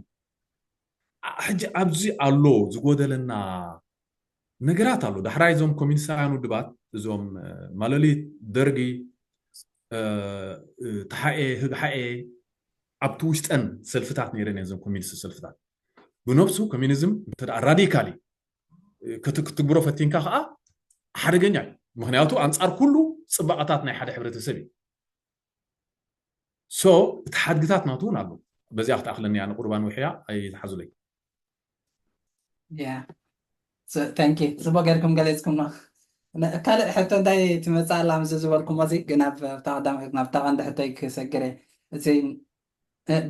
ሕጂ ኣብዚ ኣሎ ዝጎደለና ነገራት ኣሎ። ዳሕራይ እዞም ኮሚኒስታውያን ውድባት እዞም ማለሊት ደርጊ ተሓኤ ህግሓኤ ኣብቲ ውሽጠን ሰልፍታት ነይረን እየን እዞም ኮሚኒስት ሰልፍታት ብነብሱ ኮሚኒዝም እንተ ራዲካሊ ክትግብሮ ፈቲንካ ከዓ ሓደገኛ እዩ። ምክንያቱ ኣንፃር ኩሉ ፅባቐታት ናይ ሓደ ሕብረተሰብ እዩ። ሶ እቲ ሓድግታት ናቱ እውን ኣሎ። በዚኣ ክትኣኽለኒ እያ ንቁርባን ውሕያ ኣይትሓዙለይ። ያ ተንኪ ጽቡቅ ጌርኩም ገለጽኩሞ። ካልእ ሕቶ እንታይ ትመጽእ ኣላ ምስ ዝበልኩሞ እዚ ግን ናብታ ቀንዲ ሕቶይ ክሰግር እየ። እቲ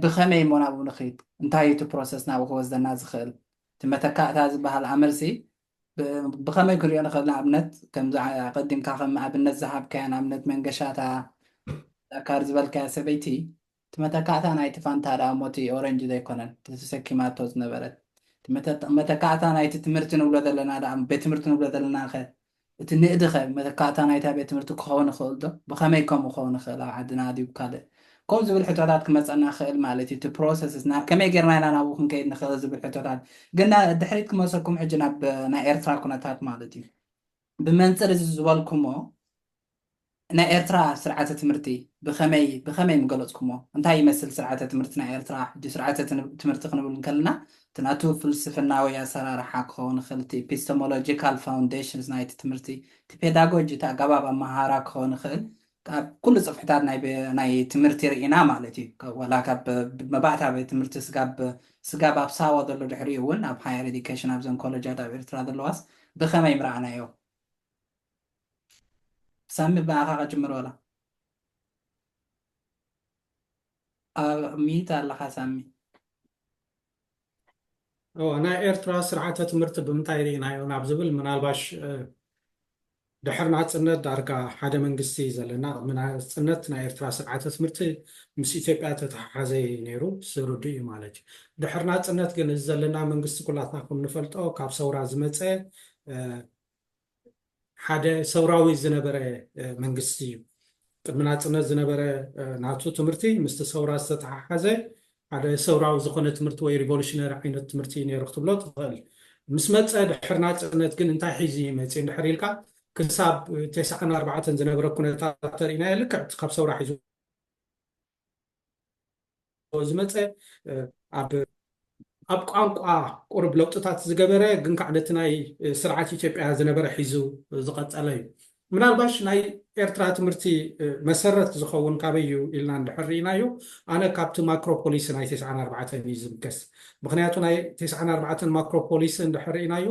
ብኸመይ እሞ ናብኡ ንኽይድ እንታይ እዩ እቲ ፕሮሰስ ናብኡ ክወስደና ዝኽእል እቲ መተካእታ ዝበሃል ኣመልሲ ብኸመይ ክንሪኦ ንኽእል ንኣብነት ከምዚ ቀዲምካ ከም ኣብነት ዝሃብካያ ንኣብነት መንገሻታ ኣካር ዝበልካያ ሰበይቲ እቲ መተካእታ ናይቲ ፋንታ ደኣ እሞ እቲ ኦረንጅ ዘይኮነን እቲ ተሰኪማቶ ዝነበረት እቲ መተ- መተካእታ ናይቲ ትምህርቲ ንብሎ ዘለና ደኣ ቤት ትምህርቲ ንብሎ ዘለና ኸ እቲ ንእዲ ኸ መተካእታ ናይታ ቤት ትምህርቲ ክኸውን ይኽእል ዶ ብኸመይ ከምኡ ክኸውን ይኽእል ኣብ ዓድና ድዩ ካልእ ከምኡ ዝብል ሕቶታት ክመፀና ይኽእል ማለት እዩ እቲ ፕሮሰስስ ናብ ከመይ ጌርና ኢና ናብኡ ክንከይድ ንኽእል ዝብል ሕቶታት ግን ና- ድሕሪት ክመልሰኩም ሕጂ ናብ ናይ ኤርትራ ኩነታት ማለት እዩ ብመንፅር እዚ ዝበልኩሞ ናይ ኤርትራ ስርዓተ ትምህርቲ ብኸመይ ብኸመይ ምገለፅኩሞ? እንታይ ይመስል ስርዓተ ትምህርቲ ናይ ኤርትራ? ሕጂ ስርዓተ ትምህርቲ ክንብል እንከለና እቲ ናቱ ፍልስፍናዊ ኣሰራርሓ ክኸውን ይኽእል፣ እቲ epistemological foundations ናይቲ ትምህርቲ፣ እቲ pedagogy እቲ ኣገባብ ኣመሃህራ ክኸውን ይኽእል። ኣብ ኩሉ ፅፍሕታት ናይ ናይ ትምህርቲ ርኢና ማለት እዩ። ወላ ካብ መባእታ ቤት ትምህርቲ ስጋብ ስጋብ ኣብ ሳዋ ዘሎ ድሕሪኡ እውን ኣብ higher education ኣብዘን ኮለጃት ኣብ ኤርትራ ዘለዋስ ብኸመይ ምረኣናዮ? ሳሚ ብኣኻ ክጅምር ወላ ኣብ ሚት ኣለኻ ሳሚ ናይ ኤርትራ ስርዓተ ትምህርቲ ብምንታይ ርኢናዮ ናብ ዝብል ምናልባሽ ድሕር ናፅነት ዳርጋ ሓደ መንግስቲ ዘለና ቅድሚ ናፅነት ናይ ኤርትራ ስርዓተ ትምህርቲ ምስ ኢትዮጵያ ተተሓሓዘ ነይሩ ዝርዱ እዩ ማለት እዩ ድሕር ናፅነት ግን እዚ ዘለና መንግስቲ ኩላትና ከም ንፈልጦ ካብ ሰውራ ዝመፀ ሓደ ሰውራዊ ዝነበረ መንግስቲ እዩ። ቅድሚ ናፅነት ዝነበረ ናቱ ትምህርቲ ምስቲ ሰውራ ዝተተሓሓዘ ሓደ ሰውራዊ ዝኾነ ትምህርቲ ወይ revolutionary ዓይነት ትምህርቲ እዩ ነይሩ ክትብሎ ትኽእል። ምስ መፀ ድሕር ናፅነት ግን እንታይ ሒዙ እዩ መፂኡ እንድሕር ኢልካ ክሳብ ተስዓን ኣርባዕተን ዝነበረ ኩነታት ተሪእናዮ ልክዕ ካብ ሰውራ ሒዙ ዝመፀ ኣብ ኣብ ቋንቋ ቁሩብ ለውጥታት ዝገበረ ግን ከዓ ነቲ ናይ ስርዓት ኢትዮጵያ ዝነበረ ሒዙ ዝቐፀለ እዩ። ምናልባሽ ናይ ኤርትራ ትምህርቲ መሰረት ዝኸውን ካበይ እዩ ኢልና እንድሕር ርኢናዮ፣ ኣነ ካብቲ ማክሮ ፖሊሲ ናይ ተስዓን ኣርባዕተን እዩ ዝምከስ። ምክንያቱ ናይ ተስዓን ኣርባዕተን ማክሮ ፖሊሲ እንድሕር ርኢናዮ፣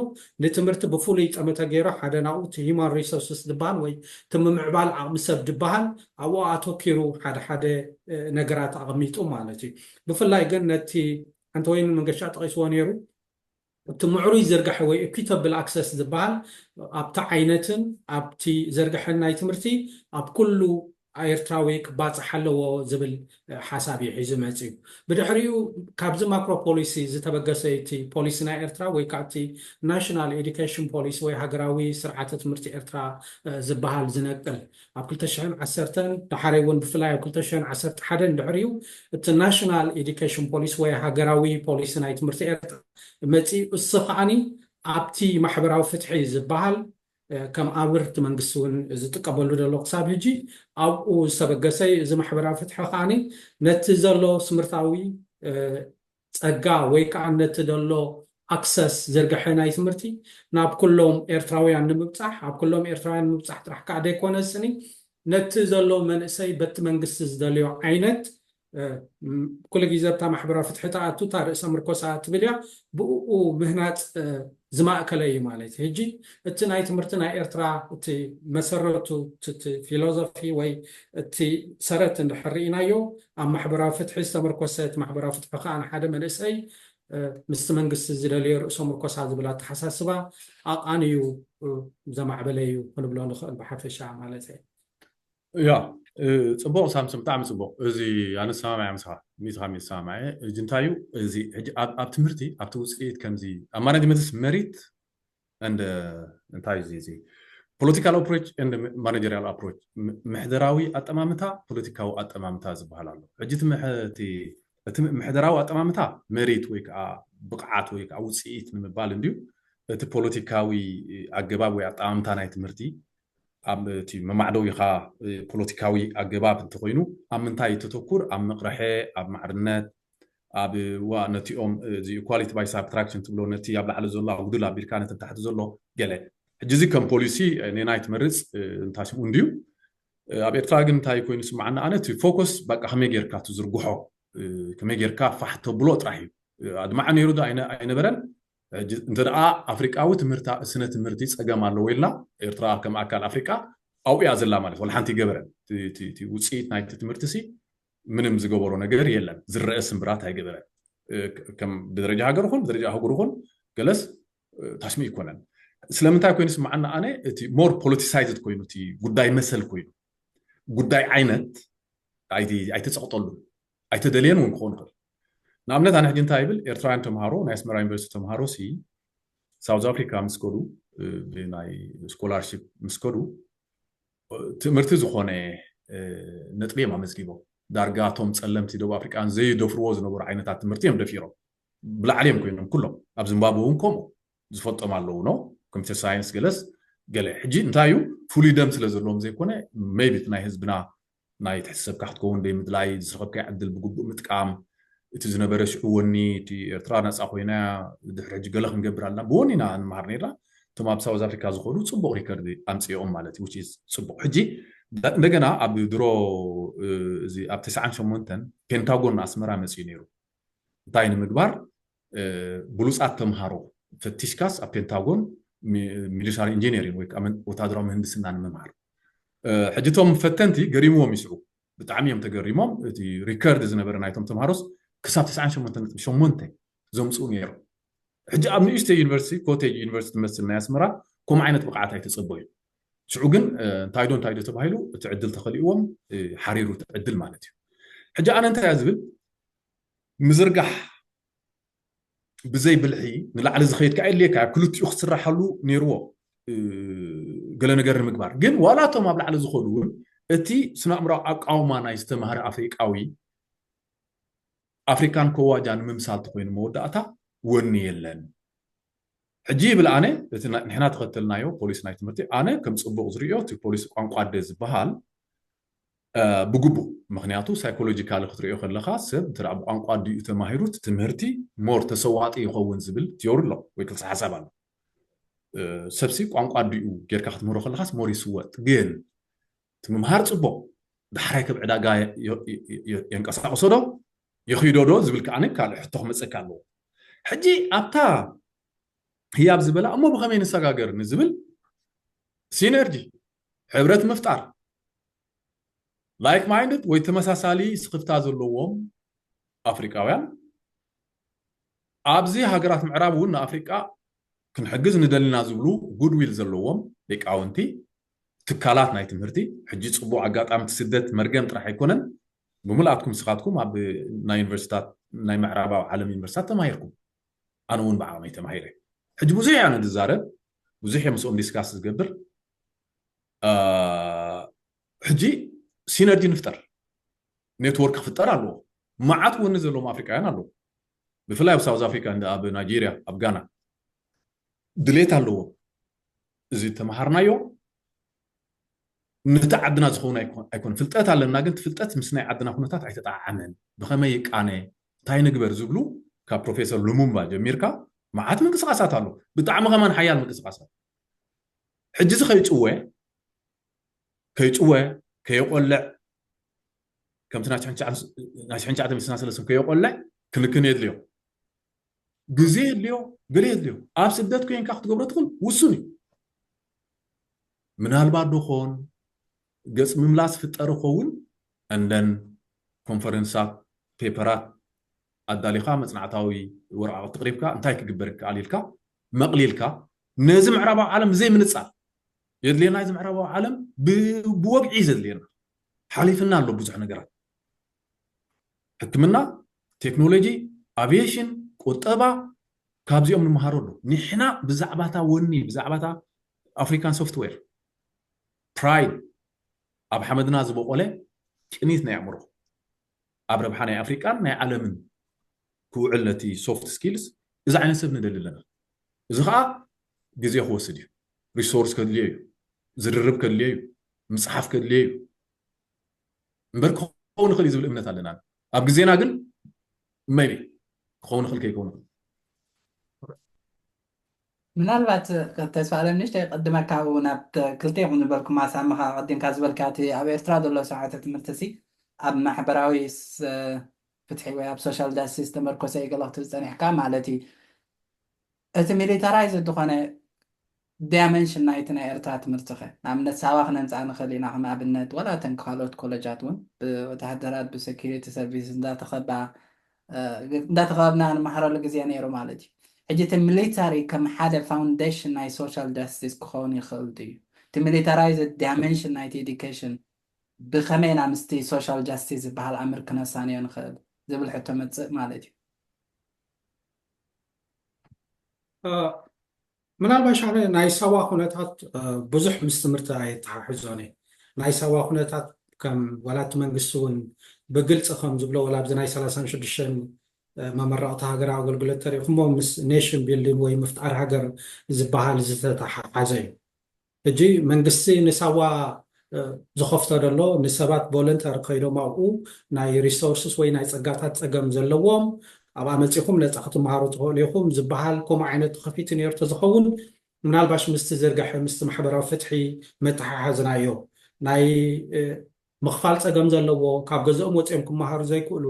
ንትምህርቲ ብፍሉይ ጠመተ ገይሩ ሓደ ናብኡ እቲ ሂማን ሪሶርስስ ዝበሃል ወይ እቲ ምምዕባል ዓቕሚ ሰብ ዝበሃል ኣብኡ ኣተኪሩ ሓደ ሓደ ነገራት ኣቐሚጡ ማለት እዩ። ብፍላይ ግን ነቲ ኣንተወይኒ መንገሻ ጠቒስዎ ነይሩ፣ እቲ ምዕሩይ ዝርጋሐ ወይ ኢኩተብል ኣክሰስ ዝበሃል ኣብቲ ዓይነትን ኣብቲ ዘርግሐን ናይ ትምህርቲ ኣብ ኩሉ ኤርትራዊ ክባፅሕ ኣለዎ ዝብል ሓሳብ እዩ ሒዙ መፅዩ። ብድሕሪኡ ካብዚ ማክሮ ፖሊሲ ዝተበገሰ እቲ ፖሊሲ ናይ ኤርትራ ወይ ከዓ እቲ ናሽናል ኤዱኬሽን ፖሊሲ ወይ ሃገራዊ ስርዓተ ትምህርቲ ኤርትራ ዝበሃል ዝነቅል ኣብ ክልተ ሽሕን ዓሰርተን፣ ዳሓረይ እውን ብፍላይ ኣብ ክልተ ሽሕን ዓሰርተ ሓደን ድሕሪኡ እቲ ናሽናል ኤዱኬሽን ፖሊሲ ወይ ሃገራዊ ፖሊሲ ናይ ትምህርቲ ኤርትራ መፂኡ። እሱ ከዓኒ ኣብቲ ማሕበራዊ ፍትሒ ዝበሃል ከም ኣብርት መንግስቲ እውን ዝጥቀመሉ ዘሎ ክሳብ ሕጂ ኣብኡ ዝተበገሰ እዩ። እዚ ማሕበራዊ ፍትሒ ከዓኒ ነቲ ዘሎ ስምርታዊ ፀጋ ወይ ከዓ ነቲ ዘሎ ኣክሰስ ዝርግሐ ናይ ትምህርቲ ናብ ኩሎም ኤርትራውያን ንምብፃሕ፣ ኣብ ኩሎም ኤርትራውያን ንምብፃሕ ጥራሕ ከዓ ዘይኮነ ስኒ ነቲ ዘሎ መንእሰይ በቲ መንግስቲ ዝደልዮ ዓይነት ኩሉ ግዜ ኣብታ ማሕበራዊ ፍትሒ ተኣቱ እታ ርእሰ ምርኮሳ ትብል እያ፣ ብኡ ምህናፅ ዝማእከለ እዩ ማለት እዩ። ሕጂ እቲ ናይ ትምህርቲ ናይ ኤርትራ እቲ መሰረቱ እቲ ፊሎዞፊ ወይ እቲ ሰረት እንድሕር ርኢናዮ ኣብ ማሕበራዊ ፍትሒ ዝተመርኮሰ፣ እቲ ማሕበራዊ ፍትሒ ከዓ ንሓደ መንእሰይ ምስቲ መንግስቲ ዝደልዮ ርእሰ ምርኮሳ ዝብል ኣተሓሳስባ ኣቓንዩ ዘማዕበለ እዩ ክንብሎ ንኽእል ብሓፈሻ ማለት እዩ። ያ ጽቡቕ ሳምሶን፣ ብጣዕሚ ጽቡቕ። እዚ ኣነ ሰማማዕ ምስኻ፣ ሚእቲ ካብ ሚእቲ ሰማማዕ። ሕጂ እንታይ እዩ እዚ? ሕጂ ኣብ ትምህርቲ ኣብቲ ውፅኢት ከምዚ ኣብ ማናጅመንትስ መሪት እንደ እንታይ እዚ እዚ political approach and managerial approach፣ ምሕደራዊ ኣጠማምታ፣ ፖለቲካዊ ኣጠማምታ ዝበሃል ኣሎ። ሕጂ እቲ ምሕደራዊ ኣጠማምታ መሪት ወይ ከዓ ብቕዓት ወይ ከዓ ውፅኢት ንምባል እንድዩ። እቲ ፖለቲካዊ ኣገባብ ወይ ኣጠማምታ ናይ ትምህርቲ ኣብ እቲ መማዕደዊኻ ፖለቲካዊ ኣገባብ እንተኮይኑ ኣብ ምንታይ ተተኩር? ኣብ ምቕርሐ፣ ኣብ ማዕርነት፣ ኣብ ዋ ነቲኦም እዚ equality by subtraction ትብሎ ነቲ ኣብ ላዕሊ ዘሎ ኣጉድል ኣቢልካ ነቲ ታሕቲ ዘሎ ገለ። ሕጂ እዚ ከም ፖሊሲ ኔናይ ትመርፅ እንታይ ስምኡ እንድዩ። ኣብ ኤርትራ ግን እንታይ ኮይኑ ስማዓና ኣነ እቲ ፎከስ በቃ ከመይ ጌርካ ትዝርግሖ ከመይ ጌርካ ፋሕ ተብሎ ጥራሕ እዩ። ኣድማዕ ነይሩ ዶ ኣይነበረን? እንተ ደኣ ኣፍሪቃዊ ትምህርታ ስነ ትምህርቲ ጸገም ኣለዎ ኢልና ኤርትራ ከም ኣካል ኣፍሪቃ ኣብኡ እያ ዘላ ማለት ወላ ሓንቲ ይገበረን። ውፅኢት ናይቲ ትምህርቲ ሲ ምንም ዝገበሮ ነገር የለን። ዝረአ ስምብራት ኣይገበረን። ከም ብደረጃ ሃገር ኹን ብደረጃ ኣህጉር ኹን ገለስ ታስሚ ይኮነን። ስለምንታይ ኮይኑ ስማዓና ኣነ እቲ more politicized ኮይኑ እቲ ጉዳይ መሰል ኮይኑ ጉዳይ ዓይነት ኣይተፀቕጠሉን ኣይተደልየን እውን ክኾን ይኽእል። ንኣብነት ኣነ ሕጂ እንታይ ይብል ኤርትራውያን ተምሃሮ ናይ ኣስመራ ዩኒቨርሲቲ ተምሃሮ ሲ ሳውዝ ኣፍሪካ ምስ ከዱ ብናይ ስኮላርሽፕ ምስ ከዱ ትምህርቲ ዝኾነ ነጥቢ እዮም ኣመዝጊቦም። ዳርጋ እቶም ፀለምቲ ደቡብ ኣፍሪቃን ዘይደፍርዎ ዝነበሩ ዓይነታት ትምህርቲ እዮም ደፊሮም። ብላዕሊ እዮም ኮይኖም ኩሎም። ኣብ ዚምባብወ እውን ከምኡ ዝፈልጦም ኣለዉ ነው ኮምፒተር ሳይንስ ገለስ ገለ። ሕጂ እንታይ እዩ ፍሉይ ደም ስለ ዘለዎም ዘይኮነ maybe ናይ ህዝብና ናይ ትሕቲ ሰብካ ክትከውን ደይ ምድላይ ዝረኸብካዮ ዕድል ብግቡእ ምጥቃም እቲ ዝነበረ ሽዑ ወኒ እቲ ኤርትራ ነፃ ኮይና ድሕሪ ሕጂ ገለ ክንገብር ኣለና ብወኒና ንመሃር ነርና። እቶም ኣብ ሳውዝ ኣፍሪካ ዝኮኑ ፅቡቅ ሪከርድ ኣምፅኦም ማለት እዩ which is ፅቡቅ። ሕጂ እንደገና ኣብ ድሮ እዚ ኣብ ተስዓን ሸሞንተን ፔንታጎን ንኣስመራ መፅኡ ነይሩ እንታይ ንምግባር ብሉፃት ተምሃሮ ፈቲሽካስ ኣብ ፔንታጎን ሚሊታሪ ኢንጂነሪንግ ወይ ወታደራዊ ምህንድስና ንምምሃር። ሕጂ እቶም ፈተንቲ ገሪምዎም ይስዑ ብጣዕሚ እዮም ተገሪሞም። እቲ ሪከርድ ዝነበረ ናይቶም ተምሃሮስ ክሳብ ተስዓን ሸሞንተን ነጥቢ ሸሞንተ ዘምፅኡ ነይሮም። ሕጂ ኣብ ንእሽተይ ዩኒቨርሲቲ ኮቴጅ ዩኒቨርሲቲ ትመስል ናይ ኣስመራ ከምኡ ዓይነት ብቕዓት ኣይተፀበዩ። ሽዑ ግን እንታይ ዶ እንታይ ዶ ተባሂሉ እቲ ዕድል ተኸሊእዎም ሓሪሩ እቲ ዕድል ማለት እዩ። ሕጂ ኣነ እንታይ እያ ዝብል ምዝርጋሕ ብዘይ ብልሒ ንላዕሊ ዝኸይድ ከዓ የድልየካ ኣብ ክልቲኡ ክስራሓሉ ነይርዎ። ገለ ነገር ንምግባር ግን ዋላ እቶም ኣብ ላዕሊ ዝኸዱ እውን እቲ ስነ ኣእምራዊ ኣቃውማ ናይ ዝተማህረ ኣፍሪቃዊ ኣፍሪካን ከዋጃ ንምምሳል ተኮይኑ መወዳእታ ወኒ የለን። ሕጂ ይብል ኣነ እቲ ንሕና ተኸተልናዮ ፖሊሲ ናይ ትምህርቲ ኣነ ከም ፅቡቅ ዝርእዮ እቲ ፖሊሲ ቋንቋ ኣደ ዝበሃል ብግቡእ ምክንያቱ ሳይኮሎጂካሊ ክትሪኦ ከለካ ሰብ እንተ ብቋንቋ ኣዲኡ ተማሂሩ እቲ ትምህርቲ ሞር ተሰዋጢ ይኸውን ዝብል ቲዮሪ ኣሎ ወይ ክልተ ሓሳብ ኣሎ። ሰብሲ ቋንቋ ኣዲኡ ጌርካ ክትምህሮ ከለኻስ ሞር ይስወጥ። ግን እቲ ምምሃር ፅቡቕ፣ ዳሕራይ ከብ ዕዳጋ የንቀሳቕሶ ዶ የኽይዶ ዶ ዝብል ከዓኒ ካልእ ሕቶ ክመፀካ ኣለዎ። ሕጂ ኣብታ ህያብ ዝበላ እሞ ብኸመይ ንሰጋገር ንዝብል ሲነርጂ፣ ሕብረት ምፍጣር፣ ላይክ ማይንድድ ወይ ተመሳሳሊ ስኽፍታ ዘለዎም ኣፍሪቃውያን ኣብዚ ሃገራት ምዕራብ እውን ንኣፍሪቃ ክንሕግዝ ንደልና ዝብሉ ጉድዊል ዘለዎም ሊቃውንቲ፣ ትካላት ናይ ትምህርቲ። ሕጂ ፅቡቅ ኣጋጣሚ እቲ ስደት መርገም ጥራሕ ኣይኮነን። ብምልኣትኩም ንስኻትኩም ኣብ ናይ ዩኒቨርሲታት ናይ ምዕራባዊ ዓለም ዩኒቨርሲታት ተማሂርኩም፣ ኣነ እውን ብዓቕመይ ተማሂረ። ሕጂ ብዙሕ እያ ንዝዛረብ፣ ብዙሕ እየ ምስኦም ዲስካስ ዝገብር። ሕጂ ሲነርጂ ንፍጠር፣ ኔትወርክ ክፍጠር ኣለዎ። መዓት ወኒ ዘለዎም ኣፍሪቃውያን ኣለዉ፣ ብፍላይ ኣብ ሳውዝ ኣፍሪካ፣ ኣብ ናይጄርያ፣ ኣብ ጋና ድሌት ኣለዎ። እዚ ተምሃርናዮ ነቲ ዓድና ዝኸውን ኣይኮን ፍልጠት ኣለና፣ ግን ፍልጠት ምስ ናይ ዓድና ኩነታት ኣይተጣዓመን። ብኸመይ ይቃነ፣ እንታይ ንግበር ዝብሉ ካብ ፕሮፌሰር ሉሙምባ ጀሚርካ መዓት ምንቅስቃሳት ኣሎ። ብጣዕሚ ከማን ሓያል ምንቅስቃሳት። ሕጂ እዚ ከይጭወ ከይጭወ ከየቆልዕ፣ ከምቲ ናይ ሽሕን ትሽዓተ ሚእትን ሰለስተን ከየቆልዕ ክንክን የድልዮ፣ ግዜ የድልዮ፣ ገለ የድልዮ። ኣብ ስደት ኮይንካ ክትገብሮ ትኽእል ውሱን እዩ። ምናልባት ዶኾን ገጽ ምምላስ ፍጠር ኸውን እንደን ኮንፈረንሳት፣ ፔፐራት ኣዳሊኻ፣ መጽናዕታዊ ወረቓቕቲ ቅሪብካ እንታይ ክግበር ይከኣል ኢልካ መቕሊልካ ነዚ ምዕራባዊ ዓለም ብዘይ ምንጻል የድልየና። እዚ ምዕራባዊ ዓለም ብወግዒ ዘድልየና። ሓሊፍና ኣሎ ብዙሕ ነገራት፣ ሕክምና፣ ቴክኖሎጂ፣ ኣቪዬሽን፣ ቁጠባ፣ ካብዚኦም ንምሃሮ ኣሎ። ንሕና ብዛዕባታ ወኒ፣ ብዛዕባታ ኣፍሪካን ሶፍትዌር ፕራይድ፣ ኣብ ሓመድና ዝበቆለ ቅኒት ናይ ኣእምሮ፣ ኣብ ረብሓ ናይ ኣፍሪቃን ናይ ዓለምን ክውዕል ነቲ ሶፍት ስኪልስ፣ እዚ ዓይነት ሰብ ንደሊ ኣለና። እዚ ከዓ ግዜ ክወስድ እዩ፣ ሪሶርስ ከድልዮ እዩ፣ ዝርርብ ከድልዮ እዩ፣ ምፅሓፍ ከድልዮ እዩ። እምበር ክኸውን ይኽእል እዩ ዝብል እምነት ኣለና። ኣብ ግዜና ግን ሜቢ ክኸውን ይኽእል ከይከውን ይኽእል። ምናልባት ተስፋ ኣለም ንሽተይ ቅድመካ ብኡ ናብ ክልተ ይኹን ዝበልኩም ኣሳምኻ ቀዲምካ ዝበልካ እቲ ኣብ ኤርትራ ዘሎ ስርዓተ ትምህርቲ ሲ ኣብ ማሕበራዊ ፍትሒ ወይ ኣብ ሶሻል ጃስቲስ ተመርኮሰ እዩ ገለ ክትብል ጸኒሕካ ማለት እዩ። እቲ ሚሊታራይዝ ዝኾነ ዳይመንሽን ናይቲ ናይ ኤርትራ ትምህርቲ ኸ ንኣብነት ሳዋ ክነምፃእ ንኽእል ኢና ከም ኣብነት ወላ እተን ካልኦት ኮለጃት እውን ብወተሃደራት ብሰኪሪቲ ሰርቪስ እንዳተኸባ እንዳተኸበብና ንመሃረሉ ግዜ ነይሩ ማለት እዩ። ሕጂ እቲ ሚሊታሪ ከም ሓደ ፋውንዴሽን ናይ ሶሻል ጃስቲስ ክኸውን ይኽእል ድዩ? እቲ ሚሊታራይዝ ዳይመንሽን ናይቲ ኤዲኬሽን ብኸመይ ኢና ምስቲ ሶሻል ጃስቲስ ዝበሃል ኣምር ክነሳንዮ ንኽእል ዝብል ሕቶ መፅእ ማለት እዩ። ምናልባሽ ኣነ ናይ ሳዋ ኩነታት ብዙሕ ምስ ትምህርቲ ኣየተሓሕዞን እየ። ናይ ሳዋ ኩነታት ከም ዋላ እቲ መንግስቲ እውን ብግልፂ ከም ዝብሎ ዋላ ኣብዚ ናይ ሰላሳን ሽዱሽተን መመረቕቲ ሃገራዊ ኣገልግሎት ተሪእኹሞ ምስ ኔሽን ቢልዲንግ ወይ ምፍጣር ሃገር ዝበሃል ዝተተሓሓዘ እዩ። ሕጂ መንግስቲ ንሳዋ ዝኸፍቶ ዘሎ ንሰባት ቮለንተር ከይዶም ኣብኡ ናይ ሪሶርስስ ወይ ናይ ፀጋታት ፀገም ዘለዎም ኣብኣ መፂኹም ነፃ ክትመሃሩ ትኽእሉ ኢኹም ዝበሃል ከምኡ ዓይነት ተኸፊቱ ነይሩ ተዝኸውን ምናልባሽ ምስቲ ዝርግሐ ምስቲ ማሕበራዊ ፍትሒ መተሓሓዝናዮ ናይ ምኽፋል ፀገም ዘለዎ ካብ ገዝኦም ወፂኦም ክመሃሩ ዘይክእሉ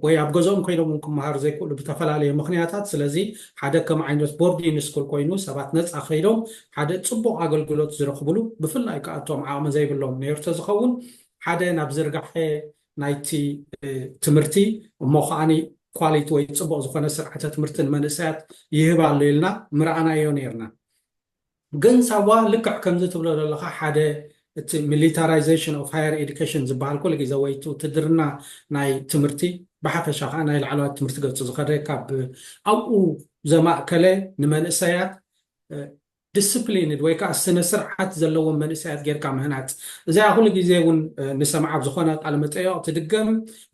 ወይ ኣብ ገዝኦም ኮይኖም ክመሃሩ ዘይክእሉ ብተፈላለየ ምክንያታት ስለዚ ሓደ ከም ዓይነት ቦርዲን ስኩል ኮይኑ ሰባት ነፃ ከይዶም ሓደ ፅቡቅ ኣገልግሎት ዝረኽብሉ ብፍላይ ከኣቶም ዓቕሚ ዘይብሎም ነርተ ዝኸውን ሓደ ናብ ዝርጋሐ ናይቲ ትምህርቲ እሞ ከዓኒ ኳሊቲ ወይ ፅቡቅ ዝኾነ ስርዓተ ትምህርቲ ንመንእሰያት ይህብ ኣሎ ኢልና ምርኣናዮ ነርና። ግን ሳዋ ልክዕ ከምዚ ትብሎ ዘለኻ ሓደ እቲ ሚሊታራይዜሽን ኦፍ ሃየር ኤዱኬሽን ዝበሃል ኩሉ ግዜ ወይ ውትድርና ናይ ትምህርቲ ብሓፈሻ ከዓ ናይ ላዕለዋት ትምህርቲ ገፁ ዝኸደ ካብ ኣብኡ ዘማእከለ ንመንእሰያት ዲስፕሊንድ ወይ ከዓ ስነ ስርዓት ዘለዎም መንእሰያት ጌርካ ምህናፅ እዚኣ ኩሉ ግዜ እውን ንሰምዓ ኣብ ዝኾነ ቃለ መጠየቕ ትድገም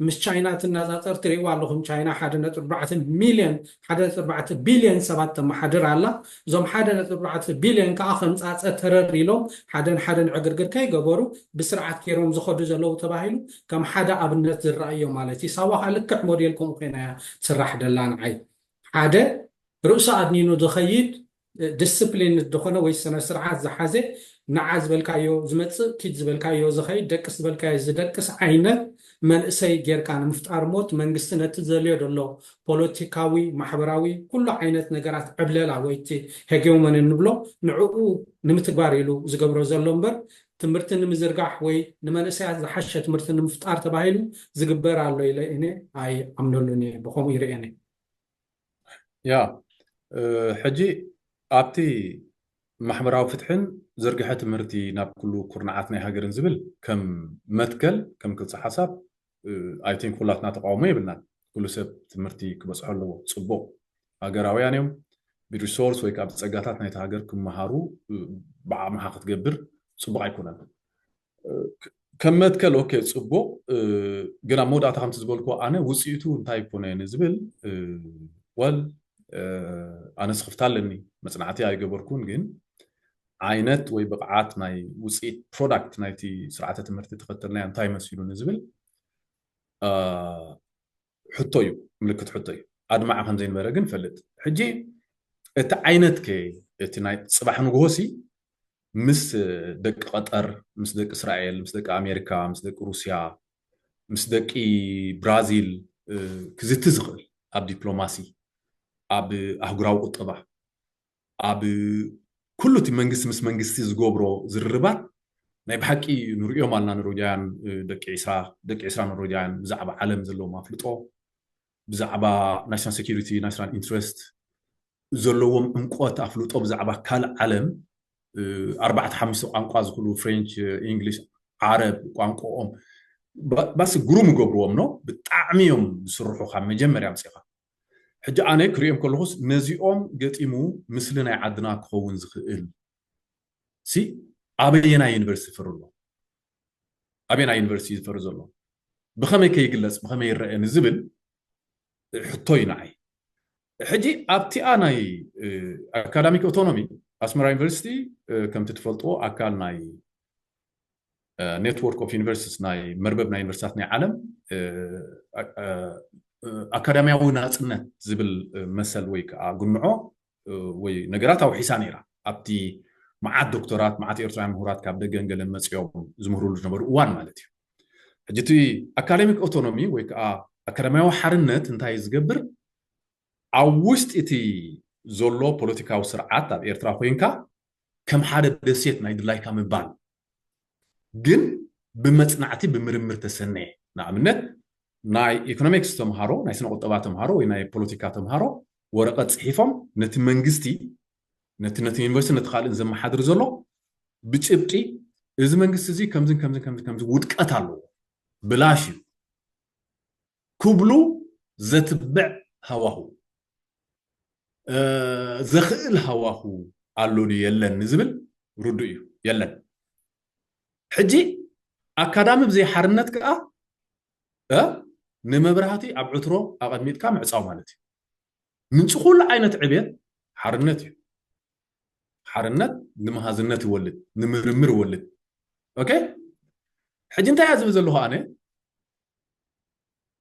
ምስ ቻይና ትነፃፀር ትሪእዋ ኣለኹም ቻይና ሓደ ነጥቢ ኣርባዕተ ሚልዮን ሓደ ነጥቢ ኣርባዕተ ቢልዮን ሰባት ተመሓድር ኣላ እዞም ሓደ ነጥቢ ኣርባዕተ ቢልዮን ከዓ ከም ፃፀ ተረር ኢሎም ሓደን ሓደን ዕግርግር ከይገበሩ ብስርዓት ገይሮም ዝኸዱ ዘለዉ ተባሂሉ ከም ሓደ ኣብነት ዝረኣዮ ማለት እዩ ሳዋ ከዓ ልክዕ ሞዴል ከምኡ ኮይና እያ ትስራሕ ደላ ንዓይ ሓደ ርእሱ ኣድኒኑ ዝኸይድ ዲስፕሊን ዝኾነ ወይ ስነ ስርዓት ዝሓዘ፣ ንዓ ዝበልካዮ ዝመፅእ፣ ኪድ ዝበልካዮ ዝኸይድ፣ ደቅስ ዝበልካዮ ዝደቅስ ዓይነት መንእሰይ ጌርካ ንምፍጣር እሞ፣ እቲ መንግስቲ ነቲ ዘልዮ ዘሎ ፖለቲካዊ፣ ማሕበራዊ፣ ኩሉ ዓይነት ነገራት ዕብለላ ወይ እቲ ሄጌሞኒ እንብሎ ንዕኡ ንምትግባር ኢሉ ዝገብሮ ዘሎ እምበር፣ ትምህርቲ ንምዝርጋሕ ወይ ንመንእሰያት ዝሓሸ ትምህርቲ ንምፍጣር ተባሂሉ ዝግበር ኣሎ ኢለ እኔ ኣይኣምነሉን እየ። ብኸምኡ ይርእየን እየ። ያ እ፣ ሕጂ ኣብቲ ማሕበራዊ ፍትሕን ዝርግሐ ትምህርቲ ናብ ኩሉ ኩርናዓት ናይ ሃገርን ዝብል ከም መትከል፣ ከም ክልፀ ሓሳብ፣ I think ኩላትና ተቃውሞ የብልናን። ኩሉ ሰብ ትምህርቲ ክበፅሖ ኣለዎ። ፅቡቅ፣ ሃገራውያን እዮም። ብሪሶርስ ወይ ከዓ ብፀጋታት ናይቲ ሃገር ክመሃሩ፣ እ፣ ብዓቕምኻ ክትገብር ፅቡቅ ኣይኮነን። እ፣ ክ- ከም መትከል ኦኬ፣ ፅቡቅ፣ እ፣ ግን ኣብ መወዳእታ ከምቲ ዝበልኩ ኣነ ውፅኢቱ እንታይ ኮነ ንዝብል፣ እ፣ ወል እ፣ ኣነ ስኽፍታ ኣለኒ። መፅናዕቲ ኣይገበርኩን፣ ግን ዓይነት ወይ ብቕዓት ናይ ውፅኢት ፕሮዳክት ናይቲ ስርዓተ ትምህርቲ ተኸተልናዮ እንታይ መሲሉ ንዝብል፣ እ፣ ሕቶ እዩ፣ ምልክት ሕቶ እዩ። ኣድማዒ ከም ዘይነበረ ግን ፈልጥ። ሕጂ እቲ ዓይነት ከ፣ እቲ ናይ ፅባሕ ንግሆ ሲ ምስ ደቂ ቀጠር፣ ምስ ደቂ እስራኤል፣ ምስ ደቂ ኣሜሪካ፣ ምስ ደቂ ሩስያ፣ ምስ ደቂ ብራዚል፣ እ፣ ክዝቲ ዝኽእል ኣብ ዲፕሎማሲ፣ ኣብ ኣህጉራዊ ቁጠባ፣ ኣብ ኩሉ እቲ መንግስቲ ምስ መንግስቲ ዝገብሮ ዝርርባት ናይ ብሓቂ ንርእዮም ኣልና። ኖርወጃውያን፣ እ፣ ደቂ ዒስራ፣ ደቂ ዒስራ ኖርወጃውያን ብዛዕባ ዓለም ዘለዎም ኣፍልጦ፣ ብዛዕባ ናሽናል ሴኪሪቲ፣ ናሽናል ኢንትረስት ዘለዎም ዕምቆት ኣፍልጦ ብዛዕባ ካልእ ዓለም፣ እ፣ ኣርባዕተ ሓሙሽተ ቋንቋ ዝኽእሉ፣ ፍሬንች፣ ኢንግሊሽ፣ ዓረብ ቋንቋኦም ባ- ባስ ግሩም ይገብርዎም ነው። ብጣዕሚ እዮም ዝስርሑ ካብ መጀመርያ ኣምፂኻ። ሕጂ ኣነ ክሪኦም ከለኹስ ነዚኦም ገጢሙ ምስሊ ናይ ዓድና ክኸውን ዝኽእል ሲ ኣበየናይ ዩኒቨርሲቲ ፈሪ ኣሎ? ኣበየናይ ዩኒቨርሲቲ ዝፈሪ ዘሎ? ብኸመይ ከይግለፅ፣ ብኸመይ ይረአ ንዝብል ሕቶ እዩ ንዓይ። ሕጂ ኣብቲኣ ናይ፣ እ፣ ኣካዳሚክ ኦቶኖሚ ኣስመራ ዩኒቨርሲቲ፣ እ፣ ከምቲ ትፈልጥዎ ኣካል ናይ፣ እ፣ ኔትወርክ ኦፍ ዩኒቨርሲቲስ፣ ናይ መርበብ ናይ ዩኒቨርሲታት ናይ ዓለም፣ እ፣ እ፣ እ፣ ኣካዳሚያዊ ናፅነት ዝብል፣ እ፣ መሰል ወይ ከዓ ጉንዖ፣ እ፣ ወይ ነገራት ኣውሒሳ ነይራ። ኣብቲ መዓት ዶክተራት፣ መዓት ኤርትራውያን ምሁራት ካብ ደገን ገለን መፂኦም ዝምህሩሉ ዝነበሩ እዋን ማለት እዩ። ሕጂ እቲ ኣካዳሚክ ኦቶኖሚ ወይ ከዓ ኣካዳሚያዊ ሓርነት እንታይ ዝገብር? ኣብ ውሽጢ እቲ ዘሎ ፖለቲካዊ ስርዓት ኣብ ኤርትራ ኮይንካ ከም ሓደ ደሴት ናይ ድላይካ ምባል፣ ግን ብመፅናዕቲ፣ ብምርምር ተሰነየ። ንኣብነት ናይ ኢኮኖሚክስ ተምሃሮ፣ ናይ ስነ ቁጠባ ተምሃሮ ወይ ናይ ፖለቲካ ተምሃሮ ወረቐት ፅሒፎም ነቲ መንግስቲ፣ ነቲ፣ ነቲ ዩኒቨርሲቲ፣ ነቲ ካልእን ዘመሓድር ዘሎ ብጭብጢ፣ እዚ መንግስቲ እዚ ከምዝን ከምዝን ከምዝን ከምዚ ውድቀት ኣለዎ፣ ብላሽ እዩ ክብሉ ዘትብዕ ሃዋሁ፣ እ፣ ዘኽእል ሃዋሁ ኣሎ ድዩ የለን ንዝብል ርዱእ እዩ፣ የለን። ሕጂ ኣካዳሚ ብዘይ ሓርነት ከዓ፣ እ፣ ንመብራህቲ ኣብ ዕትሮ ኣቐሚጥካ ምዕፃው ማለት እዩ። ምንጪ ኩሉ ዓይነት ዕብየት ሓርነት እዩ። ሓርነት ንምሃዝነት ይወልድ፣ ንምርምር ይወልድ። ኦኬ፣ ሕጂ እንታይ እያ ዝብል ዘለኹ ኣነ?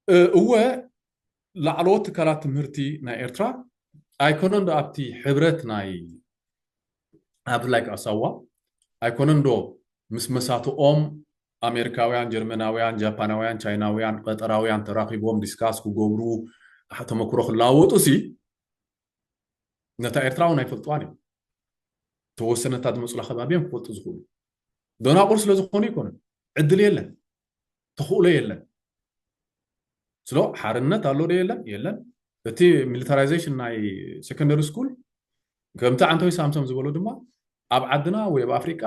እ፣ እወ፣ ላዕለዎት ትካላት ትምህርቲ ናይ ኤርትራ ኣይኮነን ዶ ኣብቲ ሕብረት ናይ፣ ኣብ ላይክ ኣሳዋ ኣይኮነን ዶ ምስ መሳትኦም ኣሜሪካውያን፣ ጀርመናውያን፣ ጃፓናውያን፣ ቻይናውያን፣ ቀጠራውያን ተራኺቦም ዲስካስ ክገብሩ፣ ተመክሮ ክለዋወጡ ሲ ነታ ኤርትራ እውን ኣይፈልጥዋን እዮም። ተወሰነታ ዝመፁላ ከባቢ እዮም ክፈልጡ ዝኽእሉ። ደናቁር ስለ ዝኾኑ ይኮኑ። ዕድል የለን፣ ተኽእሎ የለን። ስለ ሓርነት ኣሎ ዶ የለን? የለን። እቲ ሚሊታራይዜሽን ናይ ሴኮንደሪ ስኩል ከምቲ ዓንተዊ ሳምሶም ዝበሎ ድማ ኣብ ዓድና ወይ ኣብ ኣፍሪቃ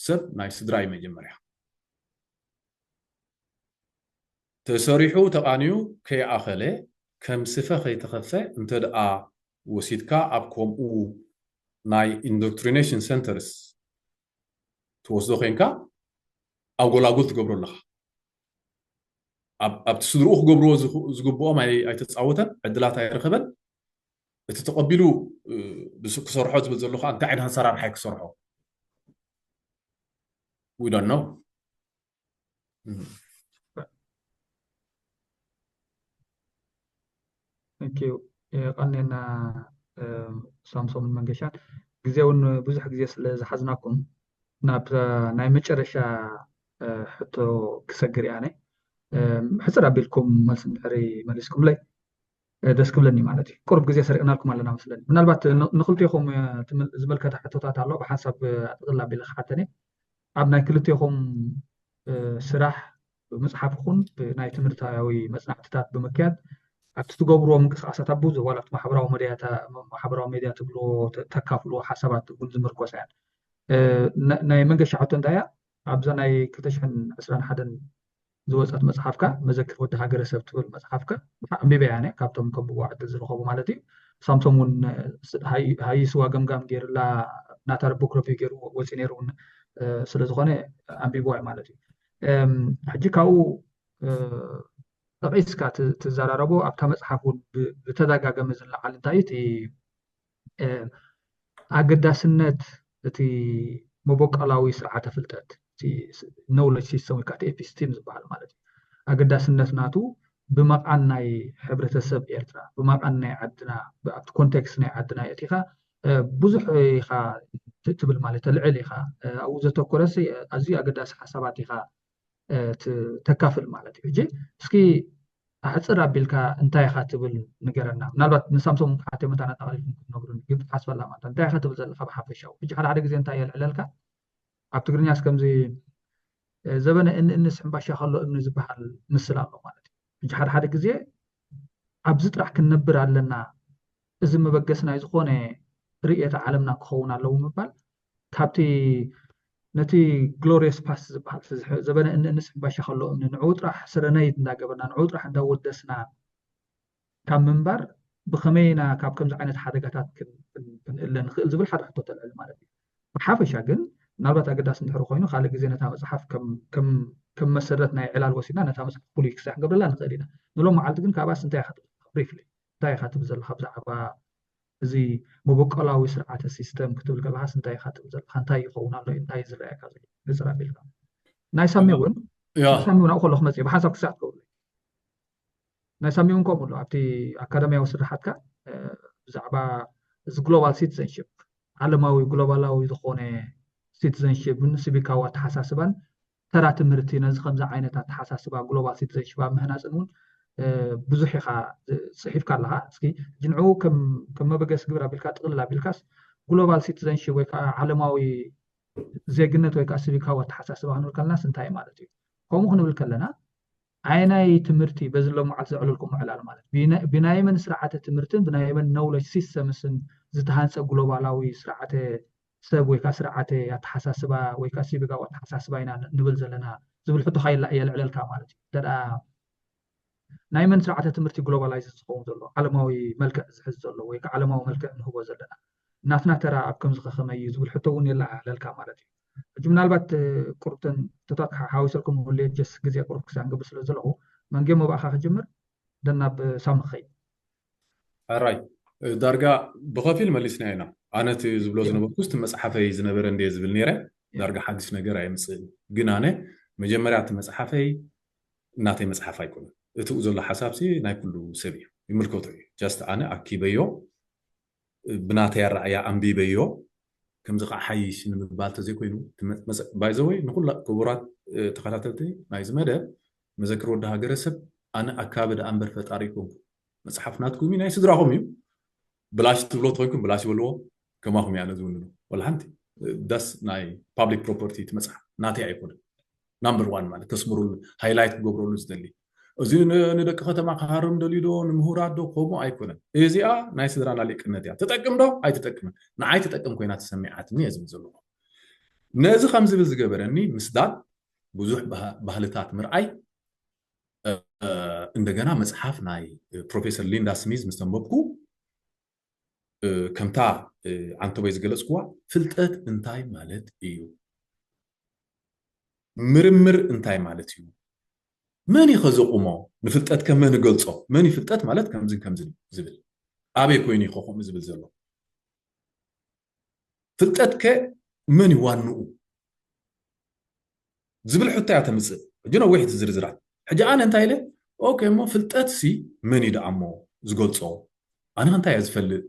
ሰብ ናይ ስድራ እዩ መጀመርያ። ተሰሪሑ ተቓንዩ ከይኣኸለ ከም ስፈ ከይተኸፈ እንተ ደኣ ወሲድካ ኣብ ከምኡ ናይ ኢንዶክትሪኔሽን ሰንተርስ ትወስዶ ኮይንካ ኣጎላጉል ትገብሮ ኣለኻ። ኣብ-፣ ኣብቲ ስድርኡ ክገብርዎ ዝኽ-፣ ዝግብኦም ኣይ-፣ ኣይተፃወተን፣ ዕድላት ኣይረኸበን። እቲ ተቐቢሉ፣ እ፣ ብስ-፣ ክሰርሖ ዝብል ዘሎ ከዓ እንታይ ዓይነት ኣሰራርሓ እዩ ክሰርሖ? We don't know። እም። Thank you። የቐንየና፣ እ፣ ሳምሶምን መንገሻን። ግዜ እውን ብዙሕ ግዜ ስለ ዝሓዝናኩም ናብ ናይ መጨረሻ ሕቶ ክሰግር እያ። ሕፅር ኣቢልኩም መልሲ እንድሕሪ መሊስኩምለይ ደስ ክብለኒ ማለት እዩ። ቁሩብ ግዜ ሰሪቕናልኩም ኣለና መስለኒ። ምናልባት ንክልቴኹም ዝምልከታ ሕቶታት ኣሎ፣ ብሓንሳብ ጥቕል ኣቢለ ክሓተን እየ። ኣብ ናይ ክልቴኹም ስራሕ፣ ብምፅሓፍ ይኹን ብናይ ትምህርታዊ መፅናዕትታት ብምክያድ ኣብቲ ትገብርዎ ምንቅስቃሳት ኣብ ብዙሕ ዋላ ኣብቲ ማሕበራዊ ሚዲያ ትብልዎ ተካፍልዎ ሓሳባት እውን ዝምርኮስ እያ። ናይ መንገሻ ሕቶ እንታይ እያ? ኣብዛ ናይ ክልተ ሽሕን ዕስራን ሓደን ዝወፀት መፅሓፍካ፣ መዘክር ወዲ ሃገረሰብ ትብል መፅሓፍካ ኣንቢበያ እየ፣ ካብቶም ከንብብዋ ዕድል ዝረኸቡ ማለት እዩ። ሳምሶም እውን ሃይስዋ ገምጋም ገይርላ፣ ናታ ቡክ ረቪው ገይሩ ወፂኡ ነይሩ እውን ስለዝኾነ ኣንቢብዋ እዩ ማለት እዩ። ሕጂ ካብኡ ጠቒስካ ትዘራረቦ ኣብታ መፅሓፍ እውን ብተደጋገመ ዝለዓል እንታይ እቲ ኣገዳስነት እቲ መበቆላዊ ስርዓተ ፍልጠት፣ knowledge system ወይ ከዓ ኤፒስቲም ዝበሃል ማለት እዩ። ኣገዳስነት ናቱ ብመቓን ናይ ሕብረተሰብ ኤርትራ፣ ብመቓን ናይ ዓድና፣ ኣብቲ ኮንቴክስት ናይ ዓድና የእቲኻ ብዙሕ ኢኻ ትብል ማለት ተልዕል ኢኻ። ኣብኡ ዘተኮረሲ ኣዝዩ ኣገዳሲ ሓሳባት ኢኻ ተካፍል ማለት እዩ። ሕጂ እስኪ ኣሕፅር ኣቢልካ እንታይ ኢኻ ትብል ንገረና። ምናልባት ንሳምሶም ክሓትዮም እንታ ነጠቓሊልኩም ክትነግሩኒ ግን ሓስበላ ማለት እንታይ ኢኻ ትብል ዘለካ ብሓፈሻዊ። ሕጂ ሓደ ሓደ ግዜ እንታይ የልዕለልካ ኣብ ትግርኛስ ከምዚ ዘበነ እንእንስ ሕምባሻ ከሎ እምኒ ዝበሃል ምስል ኣሎ ማለት እዩ። ሕጂ ሓደ ሓደ ግዜ ኣብዚ ጥራሕ ክንነብር ኣለና፣ እዚ መበገሲ ናይ ዝኾነ ርእየተ ዓለምና ክኸውን ኣለዎ ምባል ካብቲ ነቲ ግሎሪየስ ፓስት ዝበሃል ዘበነ እንእንስ ሕምባሻ ከሎ እምኒ ንዕኡ ጥራሕ ስረነይት እንዳገበርና ንዕኡ ጥራሕ እንዳወደስና ካብ ምንባር ብኸመይ ኢና ካብ ከምዚ ዓይነት ሓደጋታት ክንእለ ንኽእል ዝብል ሓደ ሕቶ ተልዕል ማለት እዩ። ብሓፈሻ ግን ምናልባት ኣገዳሲ እንድሕር ኮይኑ ካልእ ግዜ ነታ መፅሓፍ ከም መሰረት ናይ ዕላል ወሲድና ነታ መፅሓፍ ፍሉይ ክሳይ ክንገብረላ ንኽእል ኢና። ንሎም መዓልቲ ግን ካብኣስ እንታይ ኢኻ ትብል? ብሪፍሊ እንታይ ኢኻ ትብል ዘለኻ ብዛዕባ እዚ መበቆላዊ ስርዓተ ሲስተም ክትብል ከለኻስ እንታይ ኢኻ ትብል ዘለኻ? እንታይ ይኸውን ኣሎ? እንታይ እዩ ዝረኣየካ ዘሎ? ሕፅር ኣቢልካ ናይ ሳሚ እውን ናይ ሳሚ እውን ኣብኡ ከሎ ክመፅእ ብሓንሳብ ክሳዕ ትገብሩ ናይ ሳሚ እውን ከምኡ ኣሎ። ኣብቲ ኣካዳሚያዊ ስራሓትካ ብዛዕባ እዚ ግሎባል ሲቲዘንሽፕ ዓለማዊ ግሎባላዊ ዝኾነ ሲቲዘንሽፕን ሲቪካዊ ኣተሓሳስባን ተራ ትምህርቲ ነዚ ከምዚ ዓይነት ኣተሓሳስባ ግሎባል ሲቲዘንሽፕ ኣብ ምህናፅን እውን ብዙሕ ኢኻ ፅሒፍካ ኣለኻ። እስኪ ሕጂ ንዕኡ ከም መበገሲ ግብር ኣቢልካ ጥቕልል ኣቢልካስ ግሎባል ሲቲዘንሽፕ ወይ ከዓ ዓለማዊ ዜግነት ወይ ከዓ ሲቪካዊ ኣተሓሳስባ ክንብል ከለናስ እንታይ ማለት እዩ? ከምኡ ክንብል ከለና ኣየናይ ትምህርቲ በዚ ሎም መዓልቲ ዘዕለልኩም ዕላል ማለት ብናይ መን ስርዓተ ትምህርትን ብናይ መን ነውለጅ ሲስተምስን ዝተሃንፀ ግሎባላዊ ስርዓተ ሰብ ወይ ከዓ ስርዓተ ኣተሓሳስባ ወይ ከዓ ሲቪካዊ ኣተሓሳስባ ኢና ንብል ዘለና ዝብል ሕቶ የልዕለልካ ማለት እዩ። ናይ መን ስርዓተ ትምህርቲ ግሎባላይዝ ዝኸውን ዘሎ ዓለማዊ መልክዕ ዝሕዝ ዘሎ ወይ ከዓ ዓለማዊ መልክዕ ንህቦ ዘለና ናትና ተራ ኣብ ከምዚ ከኸመይ እዩ ዝብል ሕቶ እውን የለዓዕለልካ ማለት እዩ። ሕጂ ምናልባት ቁርብተን ሕቶታት ሓዊሰልኩም ህሉ ጀስ ግዜ ቁርብ ክሳዕ ንገብር ስለ ዘለኹ መንጌ መባእኻ ክጅምር ደናብ ሳሚ ክኸይድ ሕራይ ዳርጋ ብኸፊል መሊስና ኢና። ኣነ እቲ ዝብሎ ዝነበርኩ እቲ መፅሓፈይ ዝነበረ እንደ ዝብል ነይረ ዳርጋ ሓድሽ ነገር ኣይምፅእን። ግን ኣነ መጀመርያ እቲ መፅሓፈይ እናተይ መፅሓፍ ኣይኮነን። እቲኡ ዘሎ ሓሳብ ሲ ናይ ኩሉ ሰብ እዩ፣ ይምልከቶ እዩ። ጃስት ኣነ ኣኪበዮ ብናተይ ኣረኣያ ኣንቢበዮ ከምዚ ከዓ ሓይሽ ንምባል ተዘይኮይኑ ባይዘወይ ንኩላ ክቡራት ተኸታተልቲ ናይዚ መደብ መዘክር ወዲ ሃገረሰብ ኣነ ኣካቢ ደኣ እምበር ፈጣሪ ይኮንኩ። መፅሓፍ ናትኩም እዩ፣ ናይ ስድራኹም እዩ። ብላሽ ትብሎ ተኮይንኩም ብላሽ በልዎ፣ ከማኹም እያ ነዚ ውንኑ። ወላ ሓንቲ ዳስ ናይ ፓብሊክ ፕሮፐርቲ እቲ መፅሓፍ ናተይ ኣይኮነን። ናምበር ዋን ማለት ከስምሩሉ ሃይላይት ክገብረሉ ዝደሊ እዚ ንደቂ ከተማ ክሃርም ደልዩ ዶ ንምሁራት ዶ ከምኡ ኣይኮነን። እዚኣ ናይ ስድራና ሊቅነት እያ። ትጠቅም ዶ ኣይትጠቅምን? ንዓይ ትጠቅም ኮይና ተሰሚዓትኒ እየ ዝብል ዘለኹ። ነዚ ከም ዝብል ዝገበረኒ ምስዳድ ብዙሕ ባህልታት ምርኣይ እንደገና መፅሓፍ ናይ ፕሮፌሰር ሊንዳ ስሚዝ ምስ ተንበብኩ ከምታ ዓንተቦይ ዝገለፅኩዋ ፍልጠት እንታይ ማለት እዩ? ምርምር እንታይ ማለት እዩ? መን እዩ ከዘቑሞ? ንፍልጠት ከ መን ይገልፆ? መን እዩ ፍልጠት ማለት ከምዝን ከምዝን ዝብል? ኣበይ ኮይኑ እዩ ከምኡ ዝብል ዘሎ? ፍልጠት ከ መን እዩ ዋንኡ? ዝብል ሕቶ እያ ተምፅእ። ሕጂ ነዊሕ ዝርዝራት። ሕጂ ኣነ እንታይ ኢለ ኦኬ እሞ ፍልጠት ሲ መን እዩ ደኣ እሞ ዝገልፆ? ኣነ እንታይ እየ ዝፈልጥ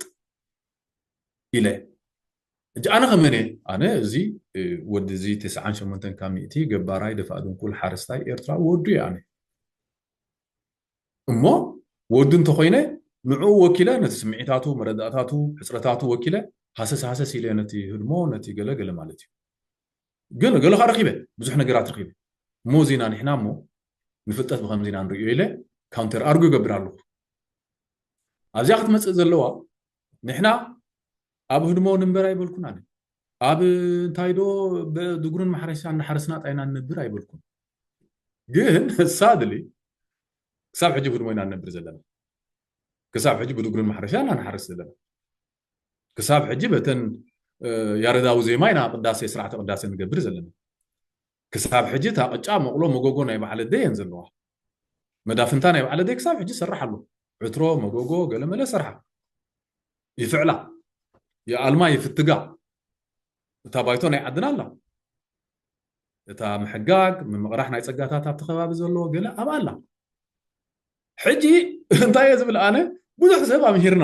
ኢለ እጂ ኣነ ከመን እየ? ኣነ እዚ ወዲ እዚ ተስዓን ሸሞንተን ካብ ሚእቲ ገባራይ ደፋእ ድንኩል ሓረስታይ ኤርትራ ወዱ እየ ኣነ። እሞ ወዱ እንተኮይነ ንዕኡ ወኪለ ነቲ ስምዒታቱ፣ መረዳእታቱ፣ ሕፅረታቱ ወኪለ ሃሰስ ሃሰስ ኢለ ነቲ ህድሞ ነቲ ገለ ገለ ማለት እዩ። ግን ገለ ከዓ ረኪበ፣ ብዙሕ ነገራት ረኪበ። እሞ እዚና ንሕና እሞ ንፍልጠት ብከምዚና ንርእዮ ኢለ ካውንተር ኣርጉ ይገብር ኣለኹ። ኣብዚኣ ክትመፅእ ዘለዋ ንሕና ኣብ ህድሞ ንንበር ኣይበልኩን ኣነ። ኣብ እንታይ ዶ ብድጉርን ማሕረሻ እናሓረስና ጣይና ንነብር ኣይበልኩን። ግን ሳድሊ ክሳብ ሕጂ ብህድሞ ኢና ንነብር ዘለና። ክሳብ ሕጂ ብድጉርን ማሕረሻ ኢና ንሓርስ ዘለና። ክሳብ ሕጂ በተን ያረዳዊ ዜማ ኢና ቅዳሴ፣ ስርዓተ ቅዳሴ ንገብር ዘለና። ክሳብ ሕጂ እታ ቅጫ፣ መቕሎ፣ መጎጎ ናይ በዓል ኣደይ እየን ዘለዋ። መዳፍንታ ናይ በዓል ኣደይ ክሳብ ሕጂ ይሰርሕ ኣሎ። ዕትሮ፣ መጎጎ፣ ገለመለ ሰርሓ ይፍዕላ፣ ይኣልማ፣ ይፍትጋ። እታ ባይቶ ናይ ዓድና ኣላ። እታ ምሕጋግ፣ ምምቕራሕ ናይ ጸጋታት ኣብቲ ከባቢ ዘሎ ገለ ኣብኣ ኣላ። ሕጂ እንታይ እየ ዝብል ኣነ፣ ብዙሕ ሰብ ኣምሂርና።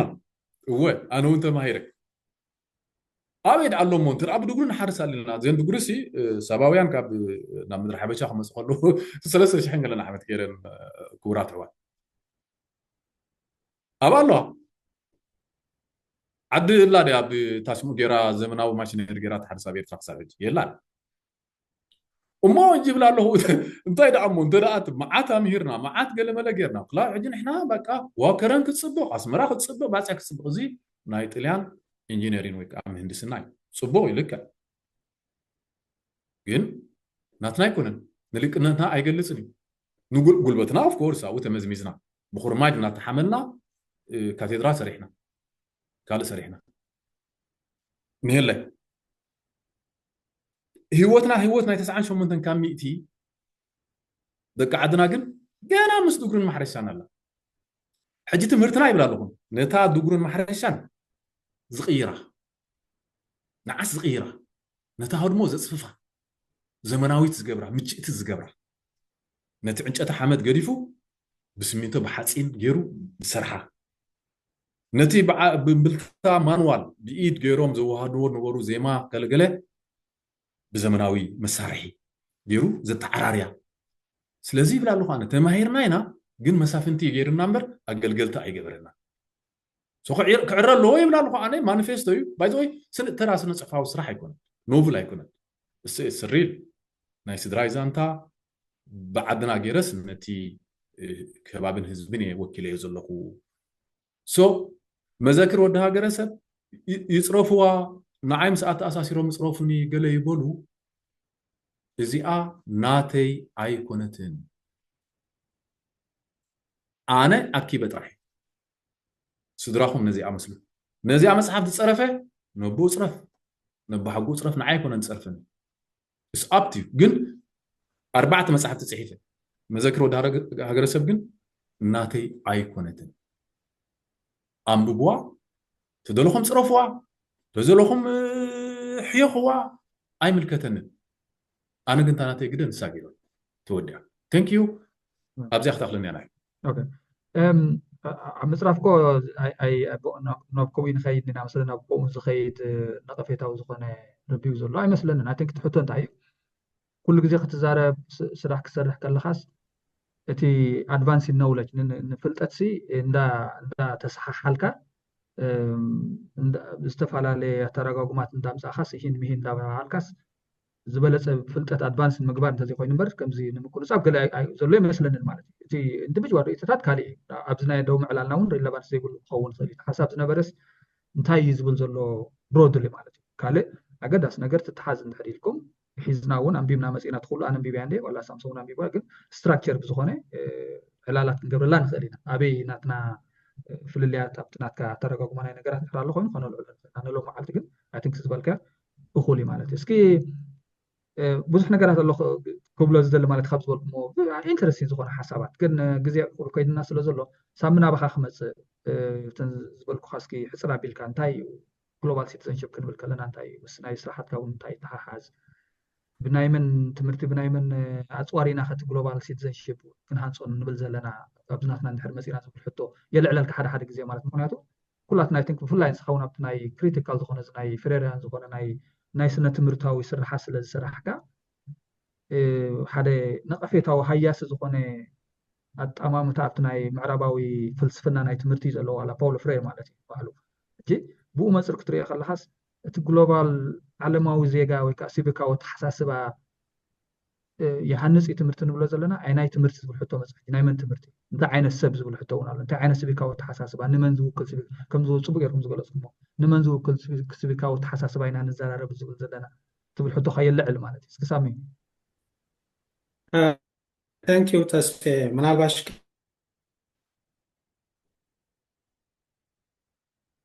እወ፣ ኣነ እውን ተማሂረ። ኣበይ ደኣ ኣሎ እሞ፣ እንተ ደኣ ብድጉሪ ንሓርስ ኣለና። እዘን ድጉሪ ሲ፣ እ፣ ሳባውያን ካብ፣ ናብ ምድሪ ሓበሻ ክመጹ ከለዉ ሰለስተ ሽሕን ገለን ዓመት ገይረን፣ እ፣ ክቡራት ኣሕዋት። ኣብኣ ኣለዋ። ዓዲ እላ ድያ ብታሽሙ ገይራ፣ ዘመናዊ ማሽነሪ ገይራ ትሓርስ ኣብ ኤርትራ ክሳብ ሕጂ? የላን። እሞ እንጂ ይብል ኣለኹ። እንታይ ደኣ እሞ፣ እንተ ደኣ እቲ መዓት ኣምሂርና፣ መዓት ገለመለ ገይርና፣ ክላብ ሕጂ ንሕና በቃ ዋከረን ክትጽብቕ፣ ኣስመራ ክትጽብቕ፣ ባጽዕ ክትጽብቕ፣ እዚ ናይ ጥልያን ኢንጂነሪን ወይ ከዓ ምህንድስና እዩ። ጽቡቕ እዩ፣ ልክዕ። ግን ናትና ኣይኮነን። ንልቅነትና ኣይገልጽን እዩ። ንጉል-፣ ጉልበትና ኦፍ ኮርስ ኣብኡ ተመዝሚዝና፣ ብኹርማጅ እናተሓመልና፣ እ፣ ካቴድራል ሰሪሕና፣ ካልእ ሰሪሕና። ንሄለ ህይወትና ህይወት ናይ ተስዓን ሸሞንተን ካብ ሚእቲ ደቂ ዓድና ግን ገና ምስ ድጉርን ማሕረሻን ኣላ። ሕጂ ትምህርትና ይብል ኣለኹም፣ ነታ ድጉርን ማሕረሻን ዝቕይራ፣ ንዓስ ዝቕይራ፣ ነታ ህድሞ ዘጽፍፋ፣ ዘመናዊት ዝገብራ፣ ምችእቲ ዝገብራ፣ ነቲ ዕንጨቲ ሓመድ ገዲፉ ብስሚንቶ ብሓጺን ገይሩ ዝሰርሓ፣ ነቲ ብዓ-፣ ብእምብልታ ማንዋል ብኢድ ገይሮም ዘወሃድዎ ነበሩ ዜማ ገለገለ ብዘመናዊ መሳርሒ ገይሩ ዘተዓራርያ። ስለዚ ይብል ኣለኹ ኣነ፣ ተማሂርና ኢና፣ ግን መሳፍንቲ ገይርና እምበር ኣገልገልቲ ኣይገበረና። ሶ ክዕር-፣ ክዕረ ኣለዎ ይብል ኣለኹ ኣነ። ማኒፌስቶ እዩ። ባይ ዘ ወይ ስነ-፣ ተራ ስነ ጽሑፋዊ ስራሕ ኣይኮነን፣ ኖቭል ኣይኮነን። እስ-፣ ስሪል ናይ ስድራይ ዛንታ ብዓድና ገይረስ ነቲ፣ እ፣ ከባብን ህዝብን እየ ወኪለዮ ዘለኹ። ሶ መዘክር ወዲ ሃገረሰብ ይ-፣ ይጽረፍዋ፣ ንዓይ ምስ ኣተኣሳሲሮም ይጽረፉኒ ገለ ይበሉ። እዚኣ ናተይ ኣይኮነትን። ኣነ ኣኪበ ጥራሕ። ስድራኹም ነዚኣ መስሉ። ነዚኣ መጽሓፍ ዝጸረፈ ነቦኡ ጽረፍ፣ ነቦሓጎኡ ጽረፍ፣ ንዓይ ኣይኮነን ዝጸርፈኒ። It's up to you። ግን ኣርባዕተ መጽሓፍቲ ጽሒፈ። መዘክር ወዲ ሃረገ-፣ ሃገረሰብ ግን ናተይ ኣይኮነትን። ኣንብብዋ፣ ተደለኹም ጽረፍዋ፣ ተዘለኹም፣ እ፣ ሕየኽዋ፣ ኣይምልከተንን። ኣነ ግን እታ ናተይ ግደ ንሳ ገይረ ተወዲኣ። Thank you። ም። ኣብዚኣ ክተኽለኒ እያ ናይ። ኦኬ። እም፣ ኣ-፣ ኣብ ምጽራፍ እኮ ኣይ-፣ ኣይ-፣ ኣብ፣ ናብ፣ ናብ ከምኡ ንኸይድ ኢና፣ መሰለና፣ ናብ ከምኡ ዝኸይድ፣ እ፣ ነቐፌታዊ ዝኾነ ርቪው ዘሎ ኣይመስለንን። I think እቲ ሕቶ እንታይ እዩ? ኩሉ ግዜ ክትዛረብ፣ ስ-፣ ስራሕ ክትሰርሕ ከለኻስ፣ እቲ ኣድቫንስ ኢን ኖውለጅ ን-፣ ን-፣ ንፍልጠትሲ እንዳ-፣ እንዳተሰሓሓልካ፣ እም፣ እንዳ-፣ ዝተፈላለየ ኣተረጓጉማት እንዳምጻእኻስ፣ ይሂን ምሂን እንዳበሃሃልካስ፣ ዝበለጸ ፍልጠት ኣድቫንስ ንምግባር እንተዘይኮይኑ እምበር፣ ከምዚ ንምቁንጻብ ገለ ኣይ-፣ ኣይ-፣ ዘሎ ይመስለንን ማለት እዩ። እቲ ኢንዲቪጅዋል ርእይቶታት ካልእ እዩ። ኣብዚ ናይ ደቡብ ምዕላልና እውን ሪለቫንስ ዘይብሉ ክኸውን ይኽእል እዩ። ሓሳብ ዝነበረስ እንታይ እዩ ዝብል ዘሎ ብሮድሊ ማለት እዩ። ካልእ ኣገዳሲ ነገር ትተሓዝ እንድሕር ኢልኩም፣ ሒዝና እውን ኣንቢብና መጺእና፣ እቲ ኩሉ ኣነ ኣንቢበያ እንደ፣ ዋላ ሳምሶን እውን ኣንቢባ፣ ግን ስትራክቸር ብዝኾነ፣ እ፣ ዕላላት ክንገብረላ ንኽእል ኢና። ኣበይ ናትና፣ እ፣ ፍልልያት ኣብቲ ናትካ ኣተረጓጉማ ናይ ነገራት ድሕር ኣሎ ኮይኑ ከነልዕሎ ንኽእል ኢና። ንሎም መዓልቲ ግን፣ I think ዝበልካዮ እኹል እዩ ማለት እዩ። እስኪ፣ እ፣ ብዙሕ ነገራት ኣሎ ክ-፣ ክብሎ ዝደሊ ማለት ካብ ዝበልኩሞ፣ ብ-፣ ኢንተረስቲንግ ዝኾነ ሓሳባት፣ ግን፣ እ፣ ግዜ ቁሩብ ከይድና ስለ ዘሎ፣ ሳሚ ናባኻ ክመጽእ፣ እ፣ እተን ዝበልኩኻ እስኪ ሕጽር ኣቢልካ፣ እንታይ እዩ ግሎባል ሲቲዘንሽፕ ክንብል ከለና እንታይ እዩ? ምስ ናይ ስራሓትካ እውን እንታይ ይተሓሓዝ? ብናይ መን ትምህርቲ፣ ብናይ መን፣ እ፣ ኣጽዋር ኢና ከቲ ግሎባል ሲቲዘንሽፕ ክንሃንጾ ንብል ዘለና? ኣብዚ ናትና እንድሕር መጺና ዝብል ሕቶ የልዕለልካ ሓደ ሓደ ግዜ ማለት፣ ምኽንያቱ ኩላትና፣ I think፣ ብፍላይ ንስኻ እውን ኣብቲ ናይ ክሪቲካል ዝኾነ፣ እዚ ናይ ፍሬርያን ዝኾነ ናይ ናይ ስነ ትምህርታዊ ስርሓት ስለ ዝሰራሕካ፣ ሓደ ነቐፌታዊ ሃያሲ ዝኾነ ኣጠማምታ ኣብቲ ናይ ምዕራባዊ ፍልስፍና ናይ ትምህርቲ እዩ ዘለዎ፣ ዋላ ፓውሎ ፍሬር ማለት እዩ በዓሉ። ሕጂ ብኡ መፅር ክትሪኦ ከለኻስ፣ እቲ ግሎባል ዓለማዊ ዜጋ ወይ ከዓ ሲቪካዊ ኣተሓሳስባ ይሃንፅ እዩ ትምህርቲ ንብሎ ዘለና። ኣይ ናይ ትምህርቲ ዝብል ሕቶ መፅእ፣ ናይ መን ትምህርቲ፣ እንታይ ዓይነት ሰብ ዝብል ሕቶ እውን ኣሎ። እንታይ ዓይነት ሲቪካዊ ኣተሓሳስባ፣ ንመን ዝውክል፣ ከም ጽቡቅ ገርኩም ዝገለጽኩሞ፣ ንመን ዝውክል ሲቪካዊ ኣተሓሳስባ ኢና ንዘራረብ ዝብል ዘለና ትብል ሕቶ ከየልዕል ማለት እዩ። እስኪ ሳሚ። Thank you ተስፌ። ምናልባሽ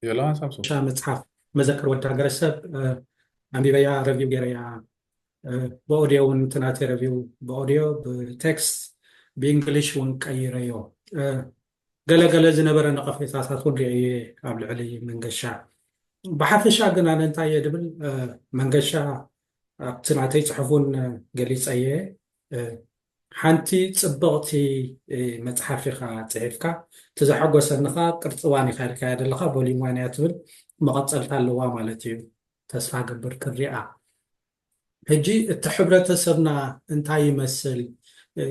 የላ ሳምሶን ሻ መጽሓፍ መዘክር ወዲ ሃገረሰብ ኣንቢበያ፣ ረቪው ገይረያ። ብኦዲዮ እውን ትናተ ረቪው ብኦዲዮ ብቴክስት ብእንግሊሽ እውን ቀይረዮ። ገለገለ ዝነበረ ነቐፌታታት እውን ርእየ ኣብ ልዕሊ መንገሻ። ብሓፈሻ ግን ኣነ እንታይ እየ ድብል፣ መንገሻ ኣብቲ ናተይ ጽሑፍ እውን ገሊጸየ። ሓንቲ ጽብቕቲ መጽሓፍ ኢኻ ጽሒፍካ፣ እቲ ዘሐጎሰኒ ኸኣ ቅርጺ ዋን ኢኻ ኢልካያ ዘለኻ፣ volume one እያ ትብል፣ መቐጸልታ ኣለዋ ማለት እዩ። ተስፋ ገብር ክሪኣ። ሕጂ እቲ ሕብረተሰብና እንታይ ይመስል፣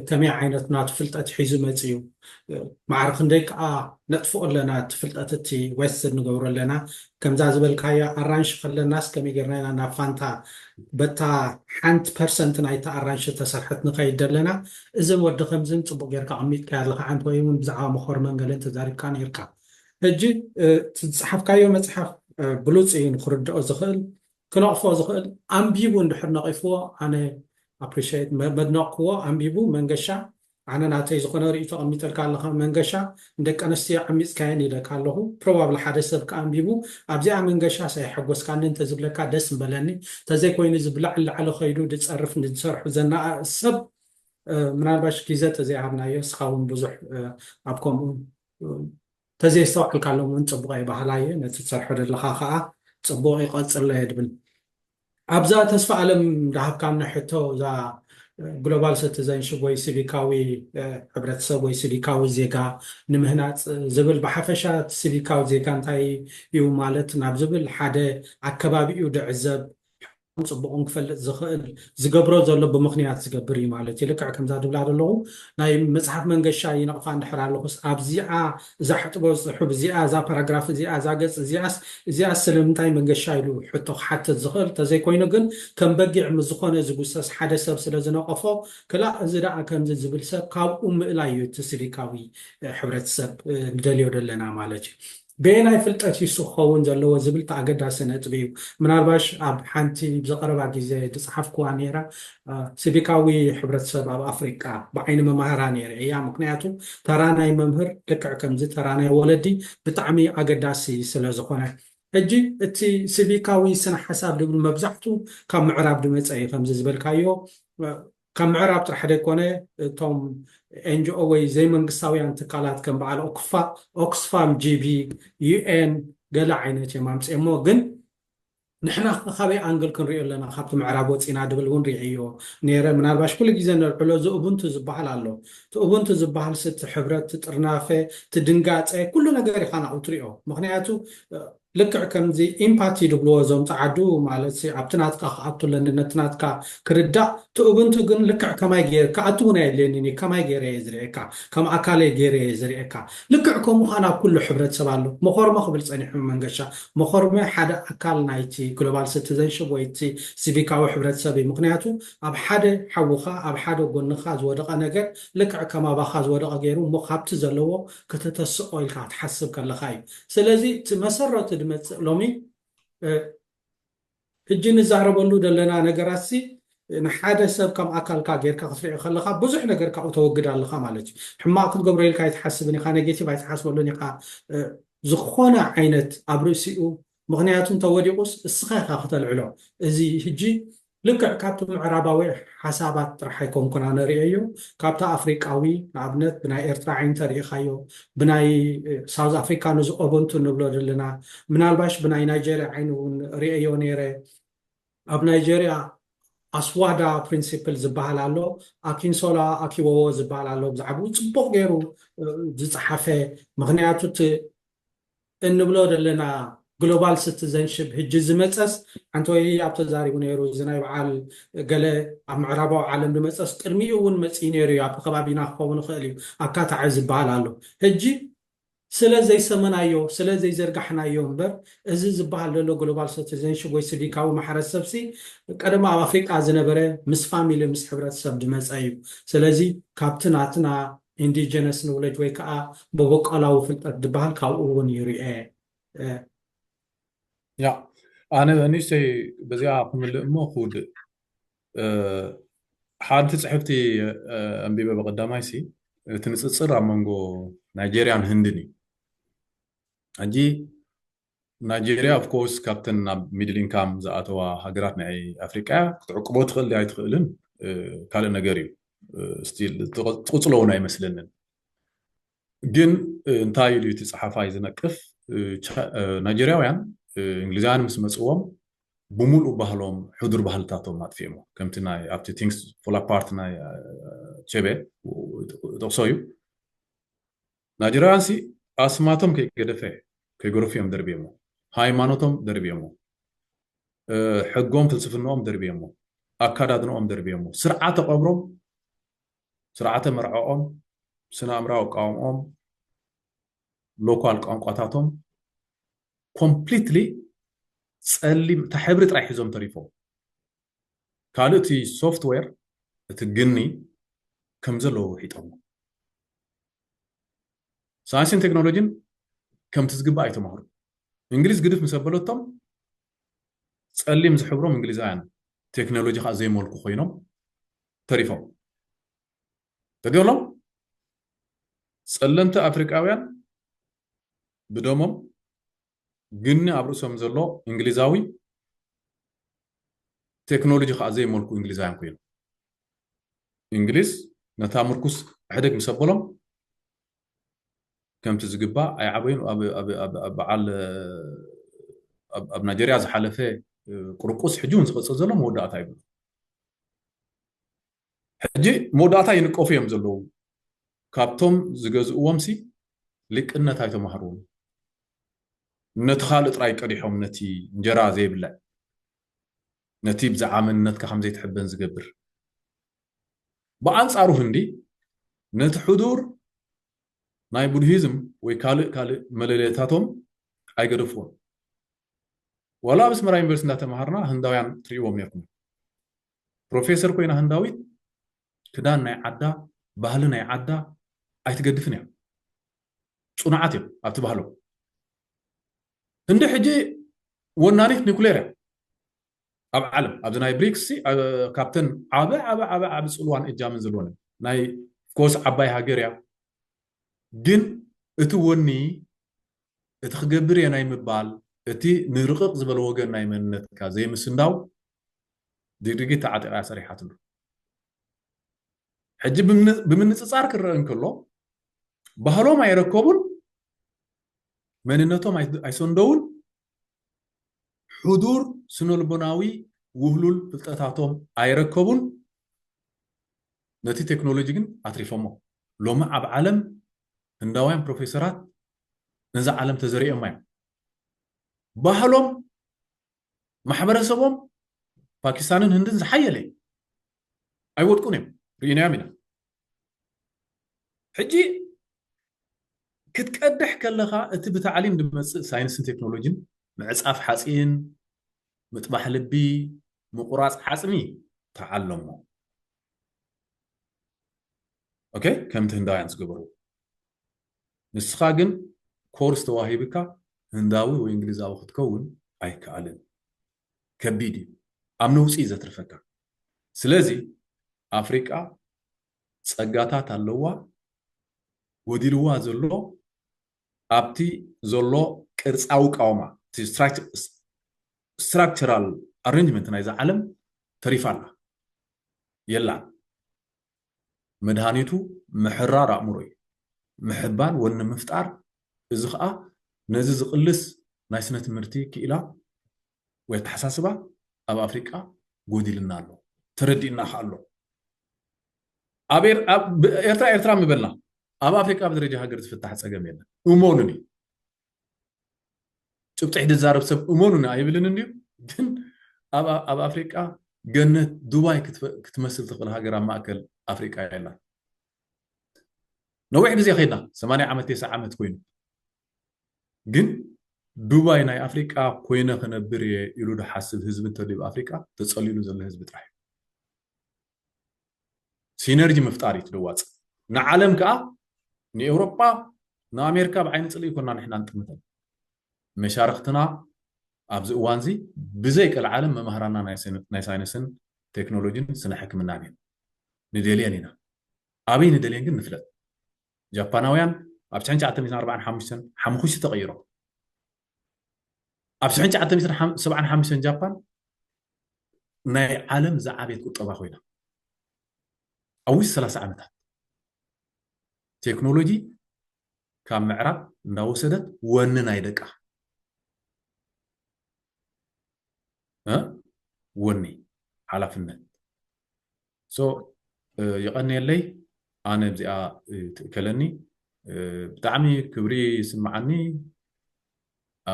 ከመይ ዓይነት ናቱ ፍልጠት ሒዙ መጽዩ፣ ማዕረ ክንደይ ከኣ ነጥፍኦ ኣለና፣ እቲ ፍልጠት እቲ ዌስት ንገብሮ ኣለና። ከምዛ ዝበልካያ ኣራንሺ ከለናስ ከመይ ጌርና ኢና ናብ ፋንታ በታ ሓንቲ ፐርሰንት ናይታ ኣራንሺ ተሰርሐት ንኸይድ ዘለና። እዝን ወዲ ከምዝን ጽቡቅ ጌርካ ኣቐሚጥካያ ኣለኻ። ሓንቲ ወይ እውን ብዛዕባ መኾር መንገልን ተዛሪብካ ነይርካ። ሕጂ እቲ ዝጸሓፍካዮ መጽሓፍ ብሉጽ እዩ ንክርድኦ ዝኽእል፣ ክነቕፎ ዝኽእል፣ ኣንቢቡ እንድሕር ነቒፍዎ ኣነ ኣፕሪሼት መድነቕክዎ። ኣንቢቡ መንገሻ ኣነ ናተይ ዝኾነ ርእይቶ ኣቐሚጠልካ ኣለኻ መንገሻ። ንደቂ ኣንስትዮ ዓሚፅካየን ኢለካ ኣለኹ። ፕሮባብሊ ሓደ ሰብ ከኣንቢቡ ኣብዚኣ መንገሻስ ኣይሐጎስካኒ እንተዝብለካ ደስ ምበለኒ። ተዘይኮይኑ ዝብላዕ ንላዕሊ ከይዱ ዝፀርፍ ንዝሰርሑ ዘነኣእስ ሰብ ምናልባሽ ግዘ ተዘይሃብናዮ እስኻ እውን ብዙሕ ኣብ ከምኡ ተዘይስተውዓልካሎም እውን ፅቡቕ ኣይባህላ እየ። ነቲ ትሰርሖ ዘለኻ ከዓ ፅቡቕ ይቐፅሎ እየ ድብል። ኣብዛ ተስፋ ኣለም ዝሃብካኒ ሕቶ እዛ ግሎባል ሰቲዘንሽፕ ወይ ሲቪካዊ ሕብረተሰብ ወይ ሲቪካዊ ዜጋ ንምህናፅ ዝብል ብሓፈሻ ሲቪካዊ ዜጋ እንታይ እዩ ማለት ናብ ዝብል ሓደ ኣከባቢኡ ድዕዘብ ጽቡቕን ክፈልጥ ዝኽእል ዝገብሮ ዘሎ ብምኽንያት ዝገብር እዩ ማለት እዩ። ልክዕ ከምዛ ድብላ ዘለኹ ናይ መጽሓፍ መንገሻ ይነቕፋ እንድሕር ኣለኹስ ኣብዚኣ እዛ ሕጥቦ ዝጽሑፍ እዚኣ እዛ ፓራግራፍ እዚኣ እዛ ገጽ እዚኣስ እዚኣ ስለምንታይ መንገሻ ኢሉ ሕቶ ክሓትት ዝኽእል ተዘይኮይኑ ግን ከም በጊዕ ምስ ዝኾነ ዝጉሰስ ሓደ ሰብ ስለ ዝነቐፎ ክላእ እዚ ደኣ ከምዚ ዝብል ሰብ ካብኡ ምእላይ እዩ እቲ ሲቪካዊ ሕብረተሰብ ንደልዮ ዘለና ማለት እዩ። በየናይ ፍልጠት ይሱ ክኸውን ዘለዎ ዝብል እቲ ኣገዳሲ ነጥቢ እዩ። ምናልባሽ ኣብ ሓንቲ ብዝቐረባ ግዜ ዝፀሓፍኩዋ ነይራ ሲቪካዊ ሕብረተሰብ ኣብ ኣፍሪቃ ብዓይኒ መማህራ ነይረ እያ። ምክንያቱ ተራ ናይ መምህር ልክዕ ከምዚ ተራ ናይ ወለዲ ብጣዕሚ ኣገዳሲ ስለ ዝኾነ ሕጂ እቲ ሲቪካዊ ስነ ሓሳብ ዝብል መብዛሕቱ ካብ ምዕራብ ዝመፀ እዩ። ከምዚ ዝበልካዮ ካብ ምዕራብ ጥራሕ ዘይኮነ እቶም ኤንጂኦ ወይ ዘይመንግስታውያን ትካላት ከም በዓል ኦክፋም ጂቢ ዩኤን ገለ ዓይነት እዮም ኣምፅኦሞ ግን ንሕና ካበይ ኣንግል ክንሪኦ ኣለና ካብቲ ምዕራብ ወፂና ድብል እውን ሪዕዮ ነይረ ምናልባሽ ኩሉ ግዜ ነልዕሎ እዚ ኡቡንቱ ዝበሃል ኣሎ እቲ ኡቡንቱ ዝበሃል ስቲ ሕብረት ትጥርናፈ ትድንጋፀ ኩሉ ነገር ኢኻ ናብኡ ትሪኦ ምክንያቱ ልክዕ ከምዚ ኢምፓቲ ድብልዎ እዞም ጸዓዱ ማለት ኣብቲ ናትካ ክኣቱ ኣለኒ ነቲ ናትካ ክርዳእ ትእብንቱ ግን ልክዕ ከማይ ገይር ክኣቱ እውን ኣየድልየንን እዩ ከማይ ገይረ እየ ዝርእየካ ከም ኣካለይ ገይረ እየ ዝርእየካ ልክዕ ከምኡ ከዓ ናብ ኩሉ ሕብረተሰብ ኣሎ መኾርመ ክብል ጸኒሑ መንገሻ መኾርመ ሓደ ኣካል ናይቲ ግሎባል ሲቲዘንሽፕ ወይ እቲ ሲቪካዊ ሕብረተሰብ እዩ ምክንያቱ ኣብ ሓደ ሓውኻ ኣብ ሓደ ጎንኻ ዝወደቐ ነገር ልክዕ ከም ኣባኻ ዝወደቐ ገይሩ እሞ ካብቲ ዘለዎ ከተተስኦ ኢልካ ክትሓስብ ከለኻ እዩ ስለዚ እቲ መሰረቱ ዝመፅእ ሎሚ ሕጂ ንዛረበሉ ዘለና ነገራት ሲ ንሓደ ሰብ ከም ኣካልካ ጌርካ ክትሪኦ ከለካ ብዙሕ ነገር ካብኡ ተወግድ ኣለካ ማለት እዩ ሕማቅ ክትገብሮ ኢልካ ኣይትሓስብን ኢካ ኔጌቲቭ ኣይትሓስበሉን ኢካ ዝኾነ ዓይነት ኣብ ርእሲኡ ምክንያቱ እንተወዲቁስ እስኻ ኢካ ክተልዕሎ እዚ ሕጂ ልክዕ ካብቲ ምዕራባዊ ሓሳባት ጥራሕ ኣይኮንኩን ኣነ ርእየዮ ካብቲ ኣፍሪቃዊ ንኣብነት ብናይ ኤርትራ ዓይኒ ተሪኢኻዮ ብናይ ሳውዝ ኣፍሪካ ንዚ ኦቦንቱ ንብሎ ዘለና ምናልባሽ ብናይ ናይጀርያ ዓይኒ እውን ርእየዮ ነይረ ኣብ ናይጀርያ ኣስዋዳ ፕሪንሲፕል ዝበሃል ኣሎ ኣኪንሶላ ኣኪወዎ ዝበሃል ኣሎ ብዛዕባኡ ፅቡቅ ገይሩ ዝፀሓፈ ምክንያቱ እቲ እንብሎ ዘለና ግሎባል ሲቲዘንሽፕ ህጂ ዝመፀስ፣ ሓንቲ ወይ ኣብ ተዛሪቡ ነይሩ፣ እዚ ናይ በዓል ገለ ኣብ ምዕራባዊ ዓለም ዝመፀስ ቅድሚኡ እውን መፅኡ ነይሩ እዩ፣ ኣብ ከባቢና ክኸውን ይኽእል እዩ፣ ኣካታዒ ዝበሃል ኣሎ። ህጂ ስለ ዘይሰመናዮ፣ ስለ ዘይዘርጋሕናዮ እምበር፣ እዚ ዝበሃል ዘሎ ግሎባል ሲቲዘንሽፕ ወይ ሲቪካዊ ማሕበረሰብ ሲ ቀደም ኣብ ኣፍሪቃ ዝነበረ ምስ ፋሚሊ ምስ ሕብረተሰብ ዝመፀ እዩ። ስለዚ ካብቲ ናትና ኢንዲጀነስ ኖውለጅ ወይ ከዓ መበቆላዊ ፍልጠት ዝበሃል ካብኡ እውን ይርኤ። ያ ኣነ ንእሽተይ በዚኣ ክምልእ እሞ ክውድእ ሓንቲ ፅሕፍቲ ኣንቢበ ብቀዳማይ ሲ እቲ ንፅፅር ኣብ መንጎ ናይጀርያን ህንድን እዩ። ሕጂ ናይጀርያ ኦፍኮርስ ካብተን ናብ ሚድል ኢንካም ዝኣተዋ ሃገራት ናይ ኣፍሪቃ ክትዕቅቦ ትኽእል ኣይትኽእልን ካልእ ነገር እዩ። ስቲል ትቕፅሎ እውን ኣይመስለንን። ግን እንታይ ኢሉ እቲ ፀሓፋይ ዝነቅፍ ናይጀርያውያን እንግሊዛውያን ምስ መፅዎም ብምሉእ ባህሎም ሕዱር ባህልታቶም ኣጥፊኦሞ ከምቲ ናይ ኣብቲ ቲንግስ ፎል ኣፓርት ናይ ቸቤ ጠቅሶ እዩ። ናይጀርያውያን ሲ ኣስማቶም ከይገደፈ ከይገረፉ እዮም ደርብዮሞ። ሃይማኖቶም ደርብዮሞ። ሕጎም ፍልስፍናኦም ደርብዮሞ። ኣካዳድንኦም ደርብዮሞ። ስርዓተ ቀብሮም፣ ስርዓተ መርዓኦም፣ ስነ ኣእምራዊ ኣቃውምኦም፣ ሎኳል ቋንቋታቶም ኮምፕሊትሊ ፀሊም እታ ሕብሪ ጥራይ ሒዞም ተሪፎም። ካልእ እቲ ሶፍትዌር እቲ ግኒ ከም ዘለዎ ውሒጦሞ። ሳይንስን ቴክኖሎጂን ከምቲ ዝግባእ ኣይተማህሩ። እንግሊዝ ግድፍ ምስ ኣበለቶም ፀሊም ዝሕብሮም እንግሊዛውያን ቴክኖሎጂ ከዓ ዘይመልኩ ኮይኖም ተሪፎም። ተገሎም ፀለምቲ ኣፍሪቃውያን ብደሞም ግኒ ኣብ ርእሶም ዘሎ እንግሊዛዊ ቴክኖሎጂ ከዓ ዘይመልኩ እንግሊዛውያን ኮይኖም እንግሊዝ ነታ ምርኩስ ሕደግ ምስ ኣበሎም ከምቲ ዝግባእ ኣይዓበዩን። በዓል ኣብ ናይጀርያ ዝሓለፈ ቁርቁስ ሕጂ እውን ዝቐፅል ዘሎ መወዳእታ ይብሉ። ሕጂ መወዳእታ ይንቀፉ እዮም ዘለዉ። ካብቶም ዝገዝእዎም ሲ ሊቅነት ኣይተማህርዎም። ነቲ ካልእ ጥራይ ቀዲሖም ነቲ እንጀራ ዘይብልዕ ነቲ ብዛዕባ መንነትካ ከም ዘይትሕበን ዝገብር። ብኣንጻሩ ህንዲ ነቲ ሕዱር ናይ ቡድሂዝም ወይ ካልእ ካልእ መለለታቶም ኣይገደፍዎን። ዋላ ኣብ ኣስመራ ዩኒቨርሲቲ እንዳተማሃርና ህንዳውያን ትርእዎም ነርኩም። ፕሮፌሰር ኮይና ህንዳዊት ክዳን ናይ ዓዳ ባህሊ ናይ ዓዳ ኣይትገድፍን እያ። ፅኑዓት እዮም ኣብቲ ባህሎም። ህንዲ ሕጂ ወናኒት ኒኩሌር እያ ኣብ ዓለም ኣብዚ ናይ ብሪክስ ካብተን ዓበ ዓበ ዓበ ዓበ ፅልዋን እጃምን ዘለወን ናይ ኮርስ ዓባይ ሃገር እያ። ግን እቲ ወኒ እቲ ክገብር እየ ናይ ምባል እቲ ንርቕቕ ዝበለ ወገን ናይ መንነትካ ዘይምስንዳው ድግድጊት ተዓጢቓ ሰሪሓትሉ። ሕጂ ብምንፅፃር ክረአ እንከሎ ባህሎም ኣይረከቡን፣ መንነቶም ኣይሰንደውን፣ ሕዱር ስነልቦናዊ ውህሉል ፍልጠታቶም ኣይረከቡን። ነቲ ቴክኖሎጂ ግን ኣትሪፎሞ። ሎሚ ኣብ ዓለም ህንዳውያን ፕሮፌሰራት ነዛ ዓለም ተዘሪኦማ እዮም። ባህሎም ማሕበረሰቦም ፓኪስታንን ህንድን ዝሓየለ እዩ። ኣይወድቁን እዮም፣ ርኢናዮም ኢና። ሕጂ ክትቀድሕ ከለኻ እቲ ብታዕሊም ዝመፅእ ሳይንስን ቴክኖሎጂን ምዕፃፍ ሓፂን፣ ምጥባሕ ልቢ፣ ምቁራፅ ዓፅሚ ተዓለሞ። ኦኬ፣ ከምቲ ህንዳውያን ዝገበሩ። ንስኻ ግን ኮርስ ተዋሂብካ ህንዳዊ ወይ እንግሊዛዊ ክትከውን ኣይከኣልን። ከቢድ እዩ። ኣብ ነውፂ እዩ ዘትርፈካ። ስለዚ ኣፍሪቃ ፀጋታት ኣለዋ። ጎዲልዋ ዘሎ ኣብቲ ዘሎ ቅርፃዊ ቃውማ፣ structural arrangement ናይዛ ዓለም ተሪፋ ኣላ። የላን። መድሃኒቱ ምሕራር ኣእምሮ እዩ። ምሕባን ወኒ ምፍጣር። እዚ ከዓ ነዚ ዝቕልስ ናይ ስነ ትምህርቲ ክኢላ ወይ ኣተሓሳስባ ኣብ ኣፍሪቃ ጎዲልና ኣሎ። ተረዲእና ከዓ ኣሎ። ኣብ ኤርትራ ኤርትራ ምበልና ኣብ ኣፍሪቃ ብደረጃ ሃገር ዝፍታሕ ፀገም የለን። እመኑኒ። ጥብጥሕ ዝዛረብ ሰብ እመኑኒ ኣይብልን እንድዩ። ግን ኣብ ኣብ ኣፍሪቃ ገነት ዱባይ ክትፈ- ክትመስል ትኽእል ሃገር ኣብ ማእከል ኣፍሪቃ የላ። ነዊሕ ግዜ ከይድና ሰማንያ ዓመት ተስዓ ዓመት ኮይኑ፣ ግን ዱባይ ናይ ኣፍሪቃ ኮይነ ክነብር እየ ኢሉ ዝሓስብ ህዝቢ እንተልዩ ኣፍሪቃ ተጸሊሉ ዘሎ ህዝቢ ጥራሕ እዩ። ሲነርጂ ምፍጣር እዩ ትደዋጽ ንዓለም ከዓ ንኤውሮጳ ንኣሜሪካ ብዓይኒ ጽልኢ ይኮና ንሕና ንጥምተን መሻርክትና ኣብዚ እዋንዚ ብዘይ ቀልዓለም መማህራና ናይ ሳይንስን ቴክኖሎጂን ስነ ሕክምናን እዮም። ንደልየን ኢና። ኣበይ ንደልየን ግን ንፍለጥ። ጃፓናውያን ኣብ ትሽዓተ ሚእትን ኣርባዓን ሓሙሽተን ሓሙኽሽቲ ተቐይሮም። ኣብ ትሽዓተ ሚእትን ሰብዓን ሓሙሽተን ጃፓን ናይ ዓለም ዝዓበየት ቁጠባ ኮይና ኣብ ውሽጢ ሰላሳ ዓመታት ቴክኖሎጂ ካብ ምዕራብ እንዳወሰደት ወኒ ናይ ደቃ እ? ወኒ ሓላፍነት ሶ እ፣ ይቐንየለይ። ኣነ እዚኣ እ፣ ትእከለኒ እ፣ ብጣዕሚ ክብሪ ይስምዓኒ። ኣ፣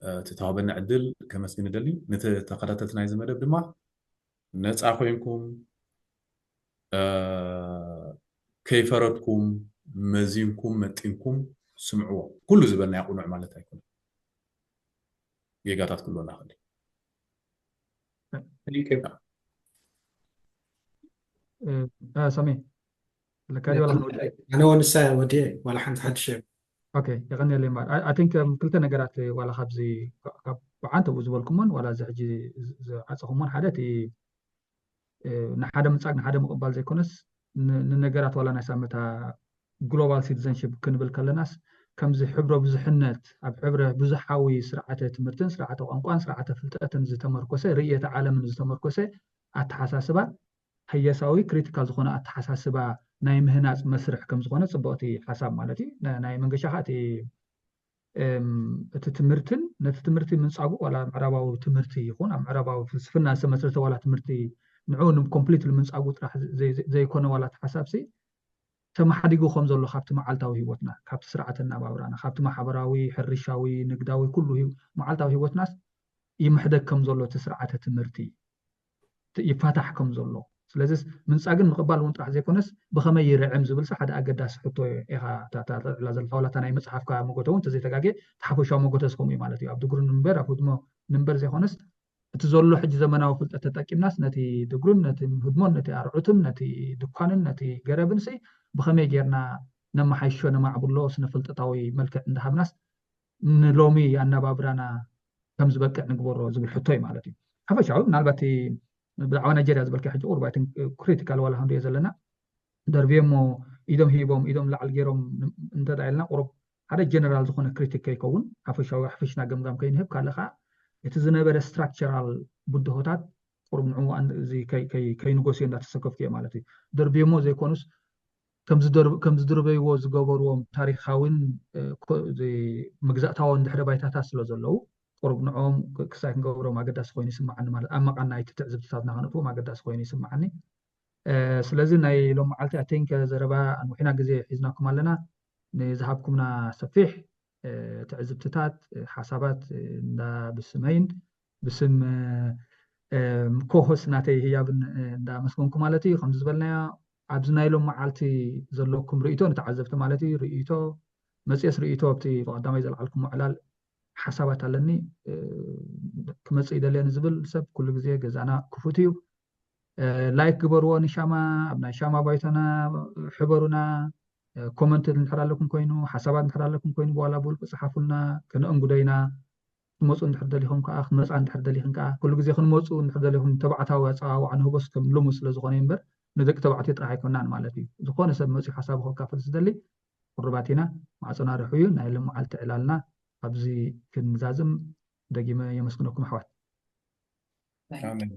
እ፣ እቲ ተዋህበኒ ዕድል ከመስግን እደሊ። ነቲ ተኸታተልቲ ናይዚ መደብ ድማ ነፃ ኮይንኩም እ፣ ከይፈረድኩም መዚንኩም መጢንኩም ስምዕዎ። ኩሉ ዝበልናዮ ቅኑዕ ማለት ኣይኮነን። ጌጋታት ክህልወና ይኽእል እዩ። Thank you. እ፣ እ፣ ሳሚ ለካ ድዩ ዋላ ክንወዲ ኣነ ወንሳ ወዲ ዋላ ሓንቲ ሓድሽ እዮም ኦኬ የቐንየለይ እምበር I- I think um, ክልተ ነገራት ዋላ ካብዚ ካብ ብዓንተብኡ ዝበልኩሞን ዋላ እዚ ሕጂ ዝ- ዝዓፀኹሞን ሓደ እቲ እ፣ ንሓደ ምንጻግ ንሓደ ምቕባል ዘይኮነስ ን- ንነገራት ዋላ ናይ ሳመታ ግሎባል ሲቲዘንሽፕ ክንብል ከለናስ ከምዚ ሕብረ ብዙሕነት ኣብ ሕብረ ብዙሓዊ ስርዓተ ትምህርትን ስርዓተ ቋንቋን ስርዓተ ፍልጠትን ዝተመርኮሰ ርእየተ ዓለምን ዝተመርኮሰ ኣተሓሳስባ ህየሳዊ ክሪቲካል ዝኾነ ኣተሓሳስባ ናይ ምህናፅ መስርሕ ከም ዝኾነ ፅብቕቲ ሓሳብ ማለት እዩ ና- ናይ መንገሻ ከዓ እቲ እም፣ እቲ ትምህርትን ነቲ ትምህርቲ ምንፃጉ ዋላ ምዕራባዊ ትምህርቲ ይኹን ኣብ ምዕራባዊ ፍልስፍና ዝተመስረተ ዋላ ትምህርቲ ንዑ ኮምፕሊት ምንፃጉ ጥራሕ ዘይ- ዘይኮነ ዋላ እቲ ሓሳብ ሲ ተመሓዲጉ ከም ዘሎ ካብቲ መዓልታዊ ህይወትና ካብቲ ስርዓተ ኣናባብራና ካብቲ ማሕበራዊ ሕርሻዊ ንግዳዊ ኩሉ ህይወ- መዓልታዊ ህይወትናስ ይምሕደግ ከም ዘሎ እቲ ስርዓተ ትምህርቲ ይፋታሕ ከም ዘሎ ስለዚ ምንፃግን ምቕባል እውን ጥራሕ ዘይኮነስ ብኸመይ ይርዕም ዝብል ሓደ ኣገዳሲ ሕቶ ኢኻ ተዕላ ዘለካ ዋላታ ናይ መፅሓፍካ መጎተ እውን ተዘይተጋጌ ተሓፈሻዊ መጎተ ዝከምኡ እዩ ማለት እዩ ኣብ ድግሩ ንምበር ኣብ ህድሞ ንምበር ዘይኮነስ እቲ ዘሎ ሕጂ ዘመናዊ ፍልጠት ተጠቂምናስ ነቲ ድግሩን ነቲ ህድሞን ነቲ ኣርዑትን ነቲ ድኳንን ነቲ ገረብን ሲ ብኸመይ ጌርና ነመሓይሾ ነማዕብሎ ስነ ፍልጠታዊ መልክዕ እንዳሃብናስ ንሎሚ ኣነባብራና ከም ዝበቅዕ ንግበሮ ዝብል ሕቶ እዩ ማለት እዩ ሓፈሻዊ ምናልባት ብዛዕባ ናይጀርያ ዝበልካ ሕጂ ቁርባይትን ክሪቲካል ዋላ ክንሪኦ ዘለና ደርብዮ እሞ ኢዶም ሂቦም ኢዶም ላዕል ገይሮም እንተ ኢልና ቁሩብ ሓደ ጀነራል ዝኾነ ክሪቲክ ከይከውን ሓፈሻዊ ሓፈሽና ገምጋም ከይንህብ ካልእ ከዓ እቲ ዝነበረ ስትራክቸራል ብድሆታት ቁሩብ ንዕኡ ከይንጎስዮ እንዳተሰከፍኩ እየ ማለት እዩ ደርብዮ እሞ ዘይኮኑስ ከም ዝድርበይዎ ዝገበርዎም ታሪካዊን መግዛእታዊ እንድሕረ ባይታታት ስለ ዘለዉ ቁሩብ ንዕኦም ክሳይ ክንገብሮም ኣገዳሲ ኮይኑ ይስምዓኒ ማለት ኣብ መቓን ናይቲ ትዕዝብትታትና ከነእትዎም ኣገዳሲ ኮይኑ ይስምዓኒ ስለዚ ናይ ሎም መዓልቲ ኣቴንከ ዘረባ ኣንዊሕና ግዜ ሒዝናኩም ኣለና ንዝሃብኩምና ሰፊሕ ትዕዝብትታት ሓሳባት እንዳ ብስመይን ብስም ኮሆስ ናተይ ህያብን እንዳመስገንኩ ማለት እዩ ከምዚ ዝበልናዮ ኣብዚ ናይ ሎም መዓልቲ ዘለኩም ርእቶ ንተዓዘብቲ ማለት እዩ ርእቶ መፅየስ ርእቶ ኣብቲ ብቀዳማይ ዘልዓልኩሞ ዕላል ሓሳባት ኣለኒ ክመፅእ ይደልየ ንዝብል ሰብ ኩሉ ግዜ ገዛና ክፉት እዩ ላይክ ግበርዎ ንሻማ ኣብ ናይ ሻማ ባይቶና ሕበሩና ኮመንት እንድሕር ኣለኩም ኮይኑ ሓሳባት እንድሕር ኣለኩም ኮይኑ ብዋላ ብውልቂ ፀሓፉልና ከነእንጉዶ ኢና ክትመፁ እንድሕር ደሊኹም ከዓ ክትመፃ እንድሕር ደሊኽን ከዓ ኩሉ ግዜ ክንመፁ እንድሕር ደሊኹም ተባዕታዊ ኣፀዋውዓ ንህቦስ ከም ልሙድ ስለ ዝኾነ እምበር ንደቂ ተባዕትዮ ጥራሕ ኣይኮናን ማለት እዩ ዝኾነ ሰብ መፅኡ ሓሳቡ ከካፍል ዝደሊ ቁርባት ኢና ማዕፆና ርሑ እዩ ናይ ሎም መዓልቲ ዕላልና ኣብዚ ክንዛዝም ደጊመ የመስግነኩም ኣሕዋት ኣሜን